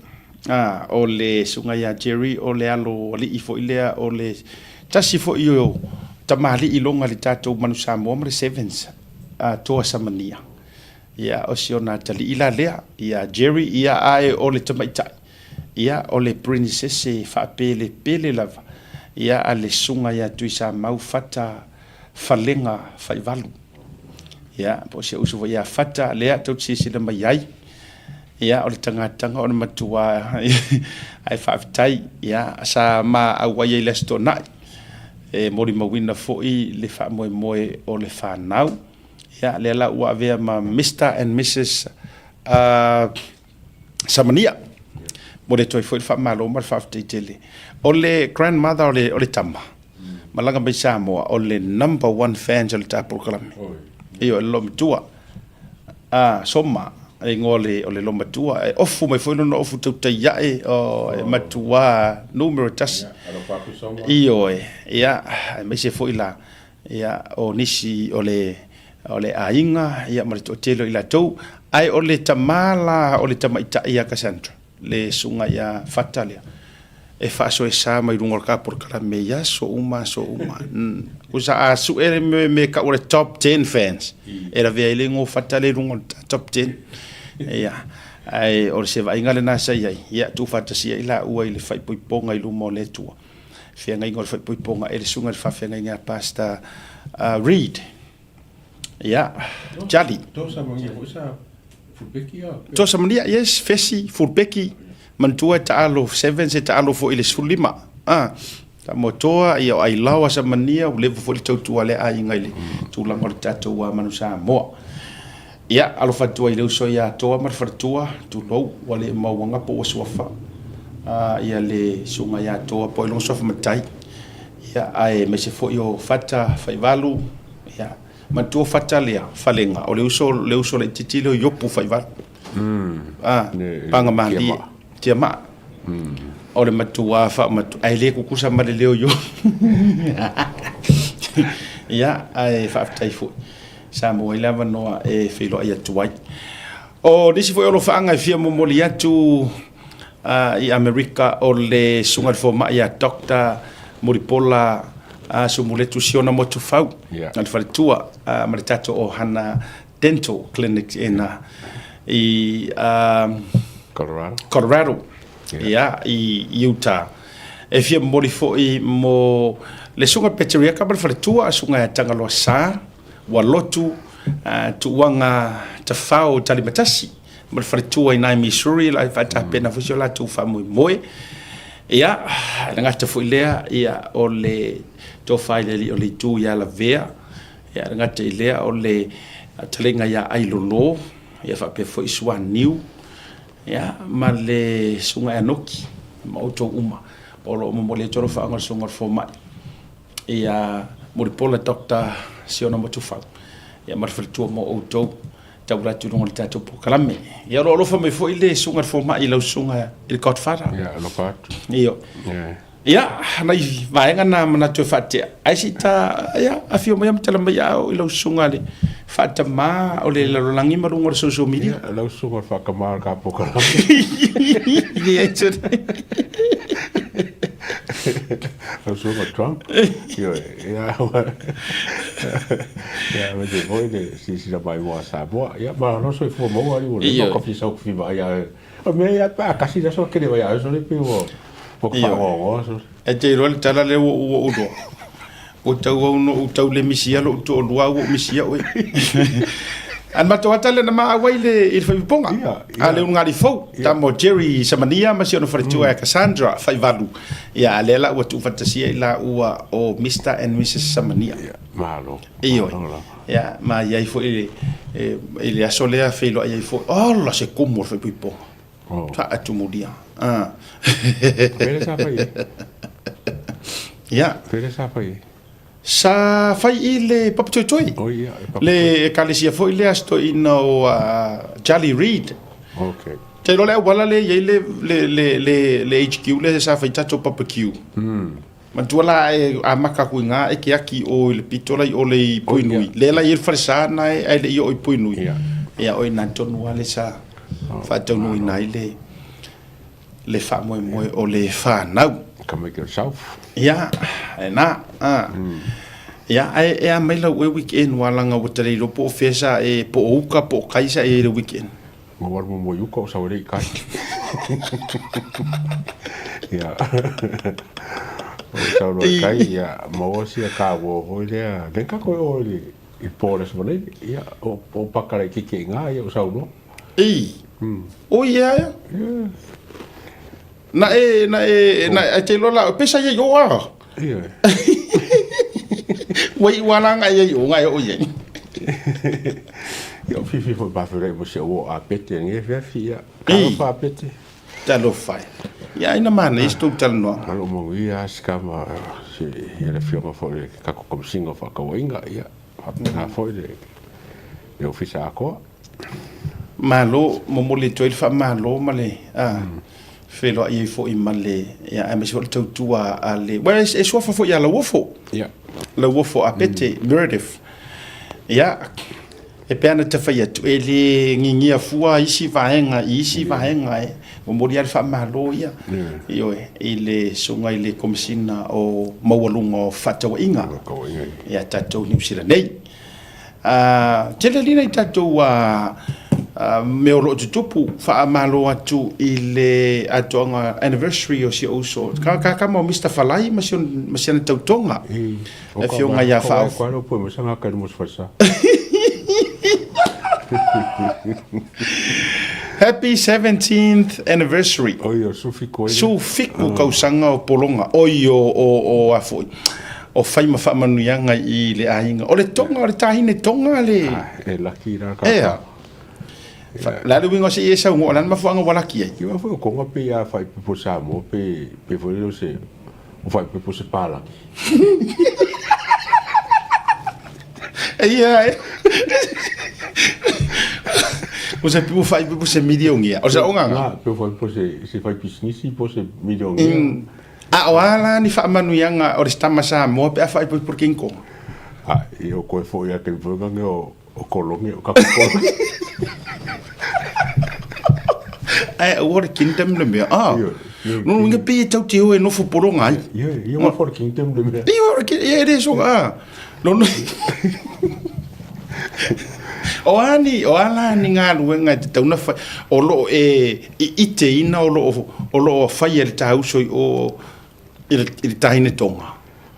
O le Susuga ia Jerry o le alo alii foi lea o le tasi foi o tamalii loga le tatou Manu Samoa ma le Sevens Toa Samania. Ia, o si ona atalii la lea ia Jerry, ia ae o le tamaitai, ia o le princess faapelepele lava ia a le Susuga ia Tuisamau Fata Falega Faivalu. Ia, po o si ou uso foi ia Fata lea tou te silasila mai ai. Ia, o le tagataga o le matua ae faafetai, ia, sa ma auai ai i le Aso Toonai. E molimauina foi le faamoemoe o le fanau. Ia, lea la ua avea ma Mister and Missus Samania. Momoli atu ai foi le faamalo ma le faafetai tele. O le grandmother o le, o le tama, malaga mai Samoa, o le number one fans o le ta polokalame. Ioe, le loomatua. Soma, le igoa o le loomatua. E ofu mai foi lona ofu tautai ae, oh, e matua numero tasi. Ioe, ia, aemaise foi la, Ia, o nisi o le, o le aiga, ia, ma le toatele o i latou, ae o le tamā la o le tamaitai ia Cassandra, le susuga ia Fata lea, e faasoesa mai luga o le kapolokalame i aso uma, aso uma. Kusa a sue le me, me kau o le top 10 fans, e lavea ai le igoa o Fata lea i luga o le top 10. Ia, ae o se vaaiga lena sa i ai, ia, tuufaatasia ai laua i le faaipoipoga i luma o le Atua. Feagaiga o le faaipoipoga e le susuga i le faafeagaiga a Pastor Reed. Ia, Charlie. Toa Samania foi sa fulbeki a. Toa Samania, yes, Fesi, fulbeki, manatua e taalo sevens e taalo foi i le 15. Ah, Samoa ia o Ailaoa Samania, ua leva foi le tautua a lea aiga i le tulaga o le tatou Manu Samoa. Ia, alofa atu ai i le uso ia Toa ma le faletua, tulou, ua le mauaga po ua suafa ia le susuga ia Toa po o lona suafa matai. Ia, aemaise foi o Fata Faivalu, ia, manatua Fata lea, Falega, o le uso, le uso laitiiti lea o Iopu Faivalu. Ah, Pagamalie, Tiamaa. O le matua faamatua, ae le kukusa ma le leo o Iopu. Ia, ae faafetai foi. Sa maua ai le avanoa e feiloai atu ai. O nisi foi o alofaaga e fia momoli atu i Amerika o le Susuga i le Fomai ia Doctor Mulipola Sumuletu Siona Motufau yeah. le faletua ma le tatou Ohana Dental Clinic ina i Colorado, Colorado. Yeah. Yeah, i Utah. E fia momoli foi mo le Susuga Peteriaka ma le faletua, Susuga ia Tagaloa Sa, ua lotu tuuaga tafao talimatasi ma le faletua i nai Missouri, la e faatapena foi si o latou faamoemoe. Ia, le gata foi lea, ia, o le tofa i le alii o le itu ia Lavea, ia, le gata i lea o le taleiga ia Ailolo, ia faapea foi Suaniu, Ia, ma le Susuga ia Noki ma outou uma o lo o momoli atu alofaaga o le Susuga o le Fomai ia Mulipola Doctor Siona Motufau. Ia ma le faletua mo outou taula atu i luga o le tatou polokalame. Ia o lo o alofa mai foi le susuga i le fomai i lau susuga i le Godfather. Ia, alofa atu. Ioe. Ia. Ia, nai vaega na manatu e faatea. Ae se i ta, ia, afio mai ma tala mai au i lau susuga le faatama o le lalolagi ma luga o le social media. Ia, lau susuga le faatama o le ka polokalame. Ia, Lau susuga Trump. Ioe, ia, ia, aemaise foi le silasila mai mua Samoa. Ia, malo soifua maua alii ua leva ona fia sau fi vaai ia O mea ia pe a kasi le aso kele vai a sole pe ua ua whaangoangoa sole. E te iloa le tala lea ua ou iloa. Ua tau au no ou tau le misia lou toalua ua ou misia oe. An matou ata lea na maau ai le i le faipopoga. A le ulugali fou. Tama o Jerry Samania ma si ona faletua ia Cassandra Faivalu. Ia a lea la ua tuufaatasia i laua o Mister and Missus Samania. Malo. Ioe. Ia, ma i ai foi i le aso lea feiloai ai foi, ola se kumu o le faaipoipoga. Oh. Faatumulia. Ah. Pele sa fai ai. Ia. Pele sa fai ai. Sa fai i le Papatoetoe. Oh, ia, e Le ekalesia foi lea si toeaina o Charlie Reid. Okay. Te iloa le auala lea e i ai le, le, le, le, le HQ lea sa fai tatou barbecue. Manatua la e amata atu i ina e ke aki i o i le pito la i o le i Puinui. Lea la e i ai le falesa na e ae le i oo i Puinui. Ia o i ina tonu lava le sa faataunuuina ai le le faamoemoe o le fanau. Come make yourself. Ia, e na. Ia, ae e a mai lau e weekend wa langa ua ta le iloa po o fea sa e, po o uka po o kai sa e i ai le weekend. Ua walu mo mo i uka o sau e le i kai. Ia. O sau loa i kai, ia, maua sia ka ua hoi lea. Nei ka koe o i i pō le aso nei, ia, o, o pakara i kike i ngā, ia, o sau loa. I. O ia ia. Na e, na e, na e te iloa la, pesa ia i o a. Ia. Ua iu lava la ngai ai o ngai o ia. Ia o fifi foi pa fere mo se o a pete nge fe fi ia. Ka fa pete. Talofa e. Ia ina mana i stu talanoa. Malo mo ia skama se ia le fionga foi ka ko komsinga fa ka wainga ia. Fa foi le le ofisa akoa. Malo, momoli atu ai le faamalo ma le feiloai ai foi ma le, ia, aemaise foi le tautua a le, well, e suafa foi ia Lauofo. Ia. Lauofo Apete Meredith. Ia, e pei ona ta fai atu, e le ngigia fua isi vaega i isi vaega e momoli lava le faamalo ia, ioe, i le susuga i le Komesina o Maualuga o Fefaatauaiga ia tatou Niu Sila nei. Tele alii nai tatou mea o lo o tutupu, faamalo atu i le atoaga anniversary o si ou uso, ka ka kama o Mister Falai ma si ma si ana tautoga, le afioga ia Faaof. Happy 17th anniversary. Sufiku kausaga o Pologa, oi o o o a foi. O fai ma faamanuiaga i le aiga. O le tonga, o le tahine tonga le... Ah, e laki la ka. Ea. La le uiga o se i e saunoa, o le a le mafuaaga ua laki ai? Ki wa foi o konga pe ia fai pepo Samoa pe pe foi leo se o fai pepo se palagi. Ia e. O se pipo fai pepo se milionia. O se ongaga? Na, pe fai pepo se se fai pisinisi po se milionia. A o a la ni faamanuiaga o le tama Samoa pe a faaipoipo le King Kong? A, i o koe foi a ke mfuga nge o, o kolonge, o kaku kolonge. Ae aua le kingdom le mea. Ah, Ioe, ioe, no inga pe e tau te hoe nofo poronga ai. Ioe, ia wa for kingdom le mea. Ioe, ia e so ah. No no. O a ni, o a la ni galuega e tatau ona fai, o lo o e iteina o lo o, o lo o faia e le tāuso i o i le, i le tāine tonga.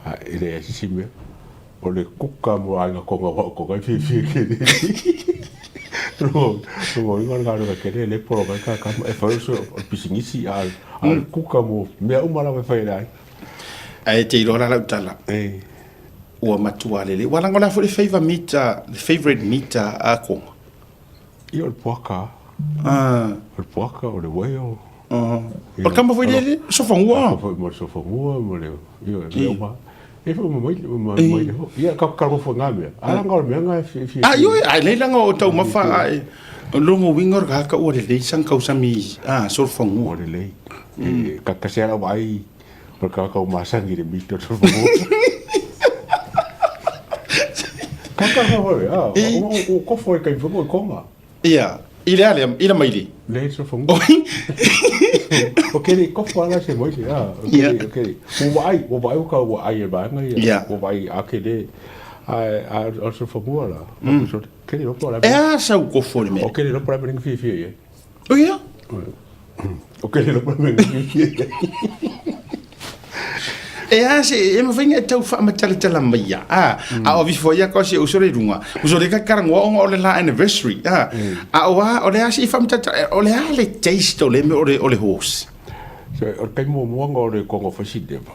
A, e leai se isi mea, o le kuka mo aiga konga wa o konga i fiafia kele. Rongo, rongo inga o le galuega kele e le poloka ai kakama, e fai o se o le pisinisi, a, a o le kuka mo mea uma lava e fai e le aiga. Ae te iloa la lau tala. E. Ua matua lelei. Ua laga o le a foi le favour meat a, le favourite meat a Akonga? Ia o le puaka. Ah. O le puaka, o le whale. O le kama foi lele, sofagua. Kama foi mo le sofagua, mo le, ia, mea uma. E fo ma mai ma mai le ia ka ka fo nga mea. Ala nga mea nga fi fi. Ah yo ai le langa o tau mafa ai. Longo winga ka ka ua le lei sang kau sami ah solofanua. O le lei. Ka ka se ala vai o ka ka masangi le mito solofanua. Ka ka fo ah o ko fo e kai fo ko konga. Ia, i le ale, i le maili. Le so fo. O ke le kofo ala se moi se a. O ke o ke. O vai, o vai o ka o ai e ba ngai. O vai a ke le a a o so fo mua la. So ke le lopo la. E a sa u kofo le me. O ke le lopo la me fi fi e. O ia. O ke le lopo la me fi fi. E a se e mawhai e tau whaamatalatala mai ia. A, a o vifo ia ko se usore runga. Usore ka karangoa onga o le la anniversary. A, a o a o le a se i whaamatalatala, o le a le taste o le me o le, o le horse. So, o le kai muamua nga o le kongo fai sinema.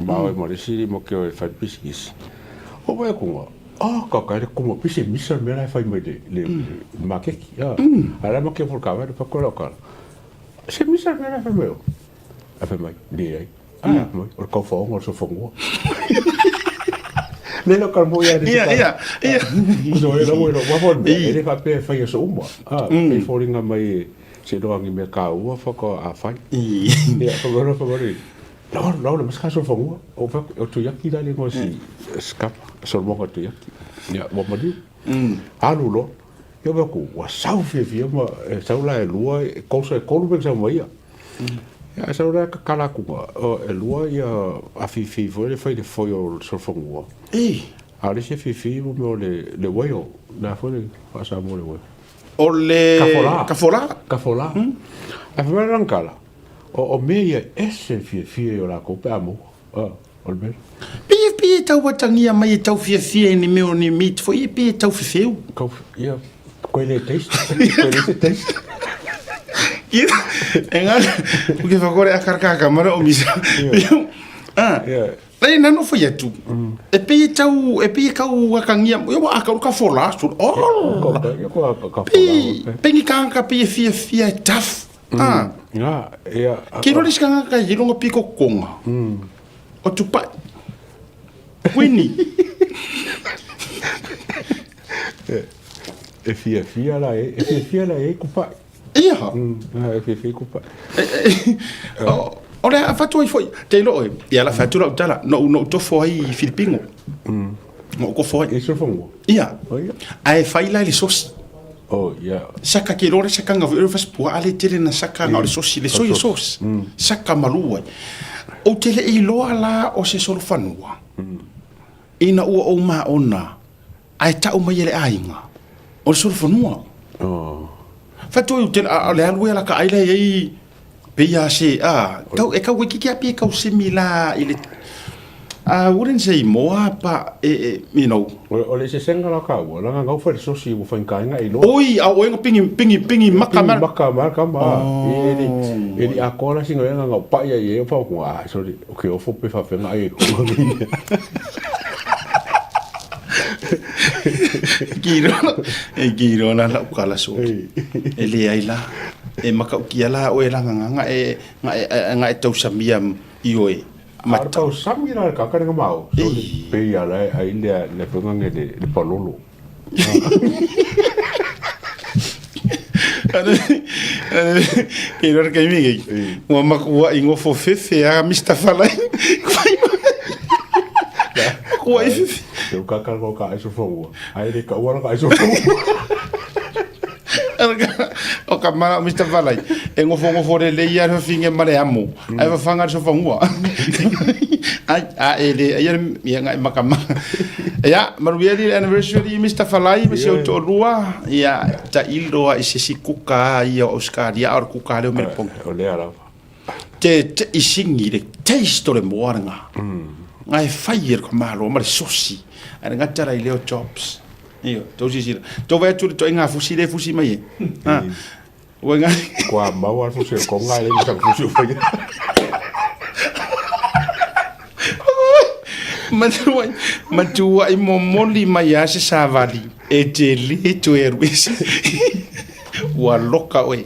Ma o e mo le siri mo ke o e fai pisikisi. O wai konga, ah, ka kai le kongo pisi misa me la e fai mai le, le, le makeki. Ah, a la ma ke fol ka wai le pakola o kala. Se misa me la e fai mai o. A fai mai, leai. A mai, o le kaufaoga o le sofonua. Le lo ka mo ia le. Ia, ia, ia. So e lo e lo wa fo e le fa pe fai so uma. A e folinga mai se lo angi me ka ua fa ko a fai. Ia, fa mo fa mo. Lo lo le mas ka sofonua. O fa o tu yaki la le ngo si skapa so mo tu yaki. Ia, wa mo di. Alu lo. Ia wa ku wa sau fia fia ma sau la e lua e kosa e kolu pe sau mai ia. Ia sau la ka kala ku o e lua ia a fi fi fo le fai le foi o solofanua. E. A le se fi fi mo me le le waio na fo le fa sa mo le waio. O le Kafola. Kafola. Kafola. A fa mai kala. O o me ia ese fia fia o la ko pe amo. O o le mea. Pe pe tau atangia mai e tau fiafia ni mea o ni meat foi e pe tau fefeu. Kau ia koe le taste. Koe le taste. Ia, e ngana, o ke whakore a karkaka mara o misa. Ah. Lai nano fo atu. E pe tau e pe kau akangia, ia wa akau ka fola so. Oh. Pe pe ni kanga pe fia fia tough. Ah. Ia, ia. Ke rori skanga ka hironga piko konga. O tupai. Queenie. E fia fia la e, e fia fia la e kupai. Ia. E fia fia kupai. O le a fatu ai foi. Te lo e. Ia la fatu la utala. No no tofo ai Filipingo. No ko foi. E sofongo. Ia. O ia. A e fai la le sosi. Oh, ia. Saka ke lore saka nga veo fas pua ale tele na saka nga o le sosi le soya sauce. Saka malu ai. O tele i loa la o se solofanua. Ina ua o ma ona. Ai tau mai ele ainga. O le solofanua. Oh. Fatu i tele a le alu la ka aile ei pe ia se a tau e kau kiki a pe kau semi la i le I wouldn't say more, but you know. O le se senga la ka ua, langa ngau fai le sosi ua whainga inga i loa. Oi, a oenga pingi, pingi, pingi, maka mara. Maka mara ka ma. E li, e li a kola singa inga ngau pa ia ia pa ku ah, sorry. Okay, o fo pe fa fenga ai ko. Kiro, e kiro la la ukala so. E le ai la. E maka ukia la o e la nganga e nga e nga e tau samia i oe. Mata. Tau sami la ka ka mau. So pe ia la ai le le fenga nge le le palolo. Ke rora kai mingi. Ua makua i ngofo fefe a Mr. Falai. Makua i fefe. Te ka ka ko ka aiso fo. Ai le ka ua ka aiso fo. O ka mara Mr. Falai. E ngofo ngofo re le ia re finge mare amo. Ai va fanga so fangua. Ai a e le ai ia ngai makama. Ia maruia anniversary Mr. Falai me se o rua ia ta iloa i se si kuka ia o Australia or kuka le o Melbourne. O le ara. Te te i singi le taste o le moana. Ngai fai e ka malo ma le sosi. Ai ngatara i leo jobs. Io, tau sisila. Tau vai atu le toenga fusi le fusi mai e. Ha. Ua ngai. Kua mau al fusi ko ngai le sa fusi o fai. Matua, matua i momoli mai a se savali. E te le to e ruese. Ua loka oe.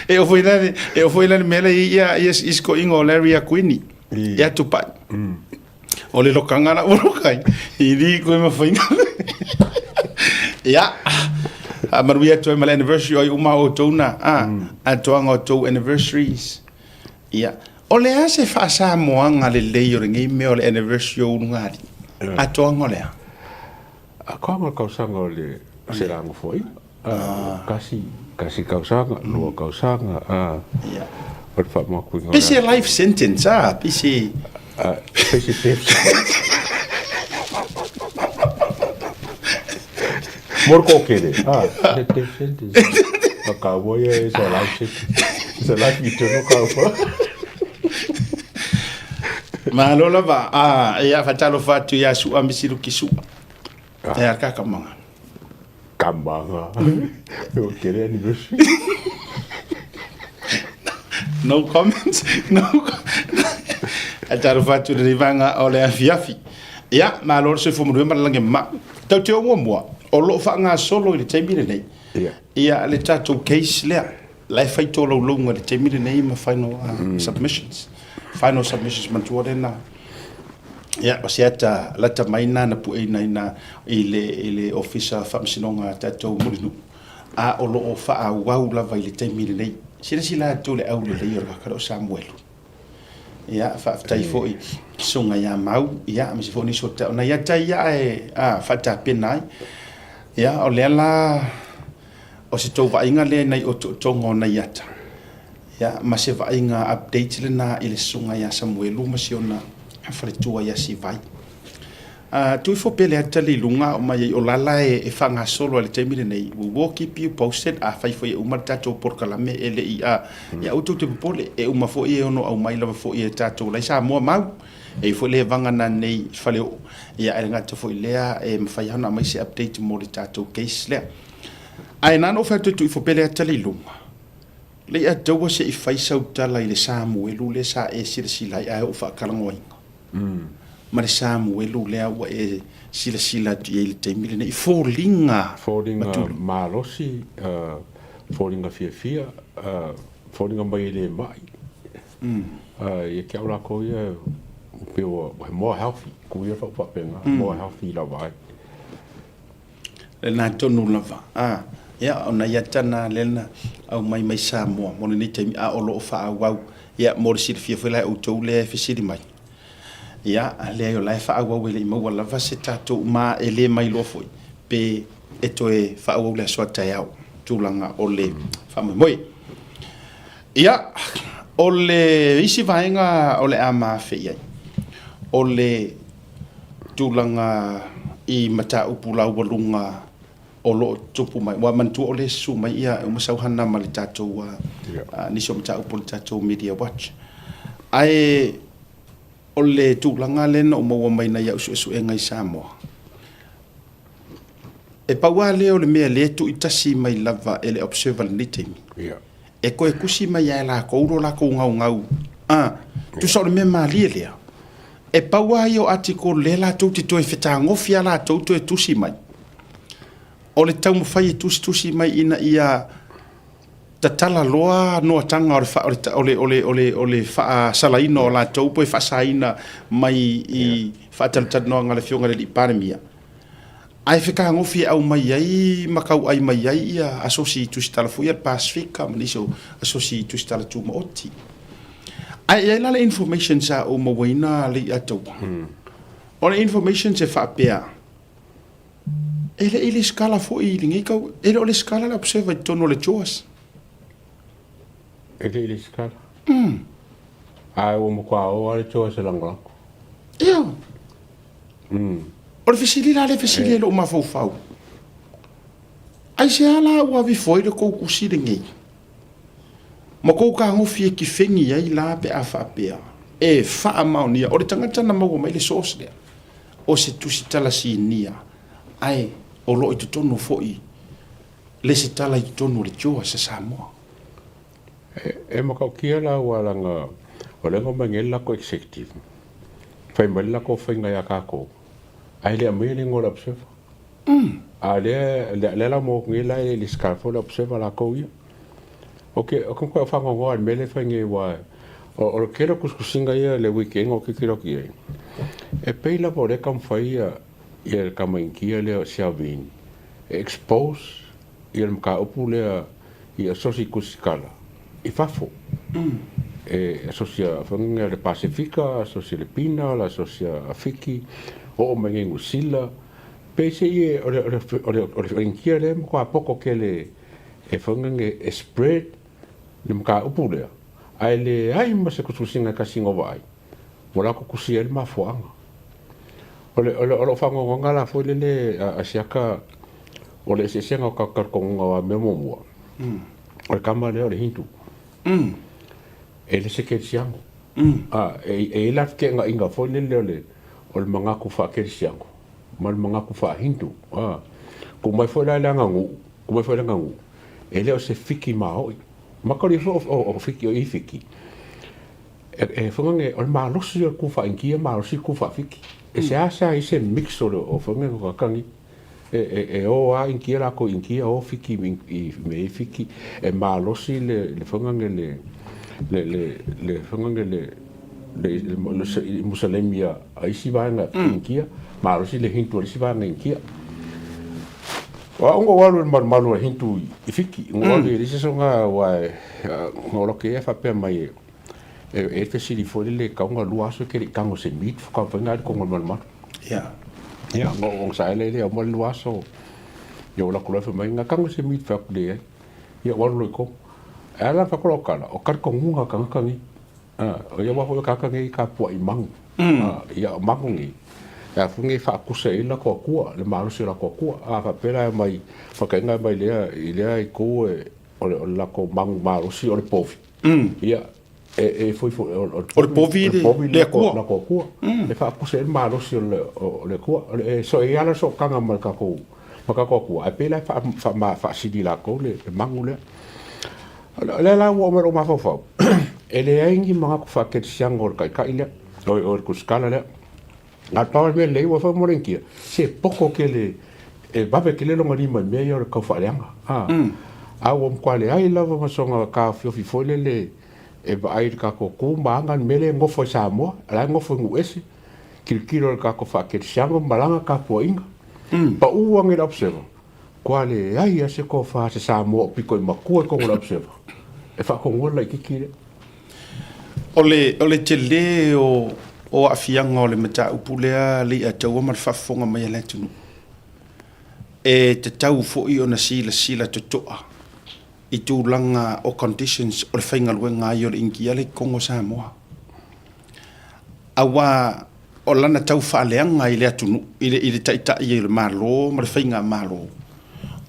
E o foi la e o foi la mele ia ia isko ingo Larry Aquini. Ia tupai. O le lokaga la ua loka ai, i li koe mafai Ia, faamanuia atu ai ma le anniversary o ai uma o outou na, a, atoaga o outou anniversaries. Ia, o le a se faasamoaga lelei o lenei mea o le anniversary o Ulugalii? Atoaga o le a? Atoaga o le tausaga o le Selagofoaiga. Tasi, tasi tausaga, lua tausaga, o le faamatuina. Pe se life sentence, a, pe se... Pe se death sentence. Mo le toatele, a, se death sentence. A kaua ia it's a life sentence. It's a life eternal kaua. Malo lava, a, ia faatalofa atu ia Su'a Misiluki Su'a. Ia ka kamaga. Kamaga. O tele anniversary. No comments. No. A talofa atu i lenei vaega o le afiafi. Ia, malo le soifua manuia ma le lagi e mama. Tau te o muamua, o lo o faagasolo i le taimi lenei. Ia, le tatou case lea, la e fai tolaulauga i le taimi lenei ma final submissions. Final submissions manatua lena. Ia, o se ata lata mai lena na pueina ina i le, i le Ofisa Faamasinoga a tatou Mulinuu, a o lo o faaauau lava i le taimi lenei. Silasila atu le aulelei o le kaka o Samuelu. Ia, faafetai foi i susuga ia Mau, ia, aemaise foi nisi o ta, o nai ata ia e a, faatapena ai. Ia, o lea la, o se tou vaaiga lea i nai otootoga o nai ata. Ia, ma se vaaiga update lena i le susuga ia Samuelu ma si ona faletua ia Sivai. A tuu ifo pea le ata le i luga o mai ai o lala e faagasolo ai i le taimi lenei, we will keep you posted, afai foi e uma le tatou polokalame e le i, a, ia aua tou te popole, e uma foi e ono aumai lava foi e tatou la i Samoa mau. E i ai foi le vaga nanei i Faleoo, ia ae le gata foi i lea e mafai lava ona aumai se update mo le tatou case lea. Ae na ona ou fai atu e tuu ifo pea le ata le i luga. Leiataua se i fai sau tala i le Samuelu lea sa e silasila ai ae ou faatalanoaina, ma le Samuelu lea ua e silasila atu i ai i le taimi lenei, foliga Foliga malosi, foliga fiafia, foliga mai e le mai. Ia te au lakou ia pei ua more healthy, ku ia faapena, more healthy lava ai. Lena tonu lava. A, ia, o nai ata na lea na aumai mai Samoa mo lenei taimi, a o lo o faaauau. Ia, mo le silafia foi la e outou lea e fesili mai. Ia, leai o la e faaauau e le i maua lava se tatou, ma e le mailoa foi pe e toe faaauau le aso a taeao, tulaga o le faamoemoe. Ia, o le isi vaega o le a mafe i ai, o le tulaga i mataupu laualuga o lo o tupu mai. Ua manatua o lea e susu mai ia e uma sau hana ma le tatou nisi o mataupu o le tatou Media Watch. Ae o le tulaga lea na ou maua mai nai au suesuega i Samoa, e pau lava lea o le mea lea e tuuitasi mai lava e le Observer i lenei taimi. E toe tusi mai lava e latou lo latou gaugau, a, tusa o le mea malie lea. E pau lava ia o article lea latou te toe fetagofi lava latou toe tusi mai. O le taumafai e tusitusi mai ina ia tatala loa noataga o le, o le, o le, o le, o le faasalaina o latou po e faasaina mai i faatalatalanoaga a le Afioga i le Alii Palemia. Ae fetagofi e aumai ai ma tauai mai ai ia asosi tusitala foi ia le Pasefika ma nisi o asosi tusitala tumaoti. Ae i ai la le information sa ou mauaina le Ataua. O le information se faapea, e le i lesitala foi i lenei tau, e le o lesitala le Observer i totonu o le JOAS. E le i lesitala? Ae ua matua o lava le JOAS e lagolago. Ia. O le fesili la lea e fesili ai lou mafaufau, aisea la ua aveifo ai le tou tusi lenei? Ma tou tagofi e kifeni ai la pe a faapea e faamaonia o le tagata na maua mai le source lea o se tusitala sinia ae o lo o i totonu foi le setala i totonu o le JOAS a Samoa. E matautia la aua leaga o lea na omai nei le latou executive fai mai le latou faiga ia tatou ae le aumaia le igoa o le observer. A o lea, lea la ua maua atu nei la e le lesitala foi le observer latou ia. Ou te, ou te matua faanoanoa i le mea lea e fai nei aua O le tele o tusitusiga ia i le weekend o tilotilo atu i ai, e pei lava o lea e taumafai ia le tama Initia lea o Selvin e expose ia le mataupu lea i asosi tusitala i fafo. E asosi a le Pasefika, asosi a le Pina, asosi a Fiki, oo mai nei Niu Sila. Pei se i o le Initia lea e matua poto tele e e spread le mataupu lea, ae leai ma se tusitusiga e tasi na vaai, ua latou tusia ai le mafuaaga. O le, o le, o lou faanoanoaga la foi lele a Asiata, o le eseesega o tatou talitonuga o a mea muamua, o le tama lea o le Hindu. E le se kerisiano. A, e, e i ai la feteenaiga foi lele o le, o le manatu faa-kerisiano ma le manatu faa-Hindu. A, tuu mai foi la i le aganuu, tuu mai foi i le aganuu, e le o se fiki maoi. Makali foi o fiki o i fiki. E whangange, o le malosi o le ku whaingia, malosi ku whawhiki. E se asa i se mix o le o whangange o kakangi. E o a ingia la ko ingia o fiki i me i fiki. E malosi le le whangange le le le le whangange le le le musalemia a isi vaenga ingia, malosi le hintu a isi vaenga ingia. Wa ongo walu le malumalu a Hintu i Fiki. Ngo walu i lise songa wa ngo loke e whapea mai e e fesili foi le kaunga lua aso ke li kango se meat ka whainga ali kongo malumalu. Yeah. Yeah, ngo ong sa ele le o malu lua aso yo la kula mai nga kango se meat fa kule ai. Ia walu loi ko. E ala fa kolo kala o kar kongunga kanga kangi. O ia waho ka ka ngi ka pua i mangu. Ia mangu ngi. Ia fu ngi fa kusa i la ko kua le malosi la ko kua. A fa pera mai fa ka ngai mai lea i lea i ko e o le la ko mangu malosi o le povi. Ia e foi foi o le povi le kua la ko kua. E fa kusa i le malosi o le kua. E so e ala so kanga ma ka ko ma ka ko kua. E pela fa fa ma fa sidi la ko le mangu le. O lea la ua oo mai lou mafaufau, e leai ni manatu faakerisiano o le taitai lea, o le tusitala lea. A o le pau lava le mea lelei ua fai mo le Initia, se poto tele, e vave tele lona lima i mea ia o le taufaaleaga. A ua matua leai lava ma sona taofiofi foi lele e vaai i le tatou tu ma aga le mea lea e nofo ai Samoa, o la e nofo i Nuuese, tilotilo i le tatou faakerisiano ma lana tapuaiga. Pau ane i le Observer, Kua leai a se tofa a se Samoa o pito i matua i tonu o le Observer e faatonua le laitiiti lea. O le, o le tele o, o aafiaga o le mataupu lea Leiataua ma le faafofoga mai a le atunuu, e tatau foi ona silasila totoa i tulaga o conditions o le faigaluega ai o le Initia lea i totonu o Samoa. Aua o lana taufaaleaga i le atunuu, i le, i le taitai o le Malo ma le faigamalo,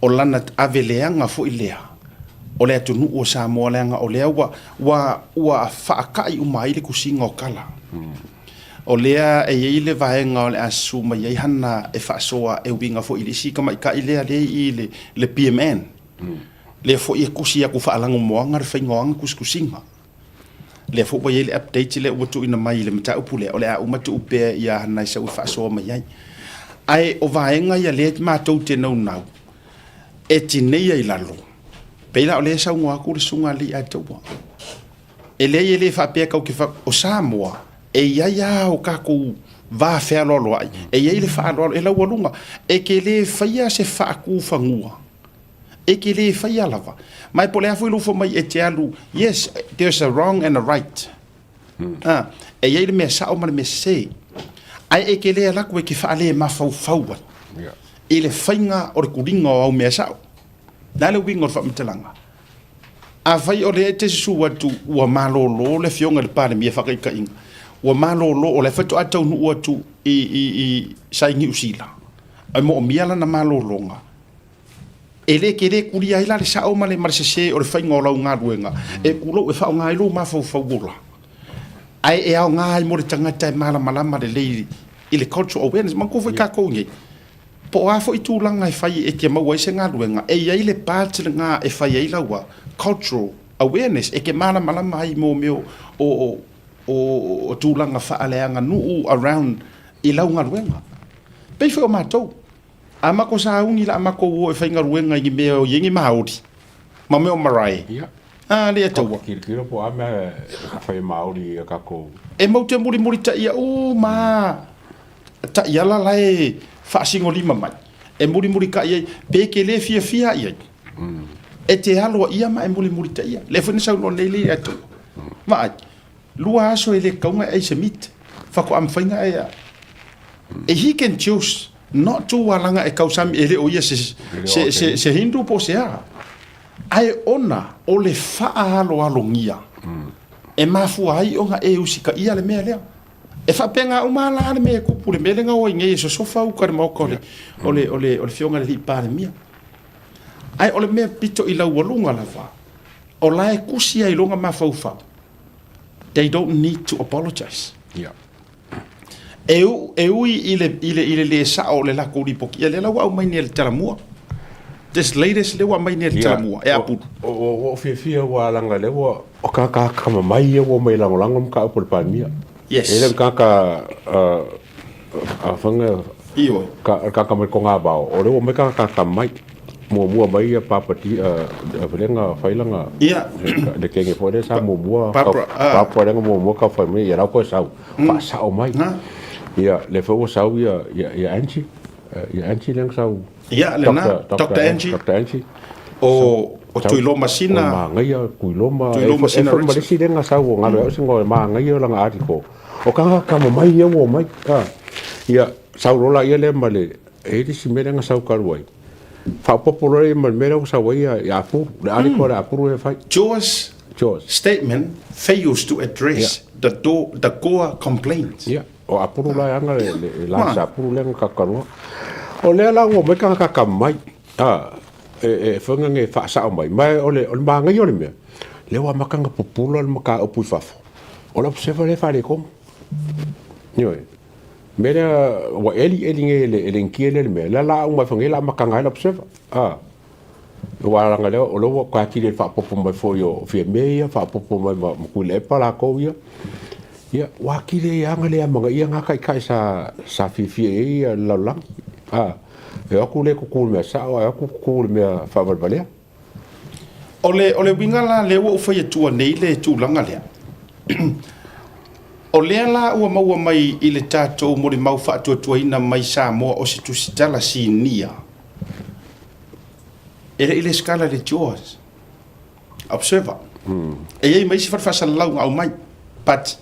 o lana ave leaga foi lea o le atunuu o Samoa leaga o lea ua, ua, ua faata'i uma ai le tusiga o tala. O lea e i ai le vaega o le a susu mai ai hana e faasoa e uiga foi i le isi tamaitai lea lea i le, le PMN. Lea foi e tusi atu faalagomoaga le faiga o ana tusitusiga. Lea foi ua i ai le update lea ua tuuina mai i le mataupu lea, o le a uma tuu pea ia Hana e sau e faasoa mai ai. Ae o vaega ia lea matou te naunau e tineia i lalo, pei la o lea e saunoa atu le Susuga a Leiataua. E leai e le faapea tatou te fa... o Samoa, e i ai lava o tatou va fealoaloai, e i ai le faaaloalo, e laualuga. E te le faia se faatufanua E te le faia lava. Ma e po o le a foi lou fai mai e te alu, yes, there's a wrong and a right. Ah, e i ai le mea sao ma le mea sese. Ae e te le alu atu e te faale mafaufau ai i le faiga o le tuliga o au mea sao. O le a le uiga o le faamatalaga? Afai o lea e te susu atu ua malolo le Afioga i le Palemia faataitaiga, ua malolo o lea faatoa taunuu atu i, i, i sa i Niu Sila, e moomia lana malologa, E le tele kulia ai la le sao ma le, ma le sese o le faiga o lau galuega, e kulou e faaaoga ai lou mafaufau ola, ae e aoga ai mo le tagata e malamalama lelei i le cultural awareness. Manatua foi tatou nei, po o a foi tulaga e fai e te maua ai se galuega, e i ai le part lena e fai ai laua cultural awareness, e te malamalama ai mo mea o, o, o tulaga faaleaganuu around i lau galuega. Pei foi o matou, A matou sauni la matou o e faigaluega i ni mea o i ai ni maoli ma mea o marae. A le Ataua. Tilotilo po o a mea e fai e Māori i a tatou. E mau te mulimulitaia uma a taiala la e faasigolima mai, e mulimulitai ai, pe e te le fiafia i ai, e te alo a ia ma e mulimulitaia. Lea foi na saunoa nei le Atua. Vaai, lua aso e le tatau ona e ai se meat, faatoa mafai ona e a. He can choose not to alaga e tausami e le o ia se, se, se, se Hindu po o se a. Ae ona o le faaaloalogia e mafua ai ona e usitaia le mea lea. E faapena uma la le mea e tupu i le mea lea na o ai nei e sosofa uta i le maota o le, o le, o le, o le Afioga i le Alii Palemia. Ae o le mea pito i laualuga lava, o la e tusi ai i lona mafaufau, they don't need to apologize. Yeah. E, u, e ui i le, i le, i le lē sa'o o le latou lipoti, ia lea la ua aumai nei e le Talamua. This latest lea ua aumai nei e le Talamua, e apulu. Ua ou fiafia aua leaga lea ua, o tagata atamamai ia ua omai e lagolago le mataupu a le Palemia. Yes. E le o le tagata a faiga, Ioe. le tagata mai Togavao, o lea ua omai tagata atamamai. Muamua mai ia Papa T, lea na fai lana, le kenge foi lea sa muamua, Barbara lea na muamua taufai mai, ia la ua toe sau, faasao mai. Ia, lea foi ua sau ia, ia Angie, ia Angie lea na sau. Ia, lena, Doctor Angie. Doctor Angie. O, o Tuiloma Sina. O manaia, Tuiloma. Tuiloma Sina Richard. E foi ma le isi lea na sau, o galo ia au se igoa, e manaia lana article. O tagata atamamai ia ua omai. Ia, sau loa laia lea ma le, E i ai le isi mea lea na sau talu ai, faaopoopo loa lea ma le mea lea ua sau ai ia Apulu, le article a le Apulu lea e fai. Joa's Joa's. statement fails to address the do, the core complaint. Ia, o Apulu la e ana le, le, le last Apulu lea na tatou O lea la ua omai tagata atamamai, a, e, e fai e faasao mai, ma o le, o le manaia o le mea, lea ua amata ona pupula le mataupu i fafo, o le observer lea e faaletonu. Ioe. Mea lea ua eli eli nei e le e le Initia lea le mea, lea la uma ifo nei la amataga ai le observer. A aua leaga lea o lea ua toe atili ai faaopoopo mai foi o Fiame ia, faaopoopo mai ma Tuilaepa latou ia. Ia ua atili ai lava ona le amanaia na taitai sa sa fiafia i ai le lalolagi. A e o atu le tutu i le mea sao ae o atu tutu i le mea faavalevalea. O le, o le uiga la lea ua ou fai atua nei le tulaga lea, o lea la ua maua mai i le tatou molimau faatuatuaina mai Samoa o se tusitala sinia, e le i lesitala i le JAWS Observer. E i ai ma isi fale faasalalau na aumai, but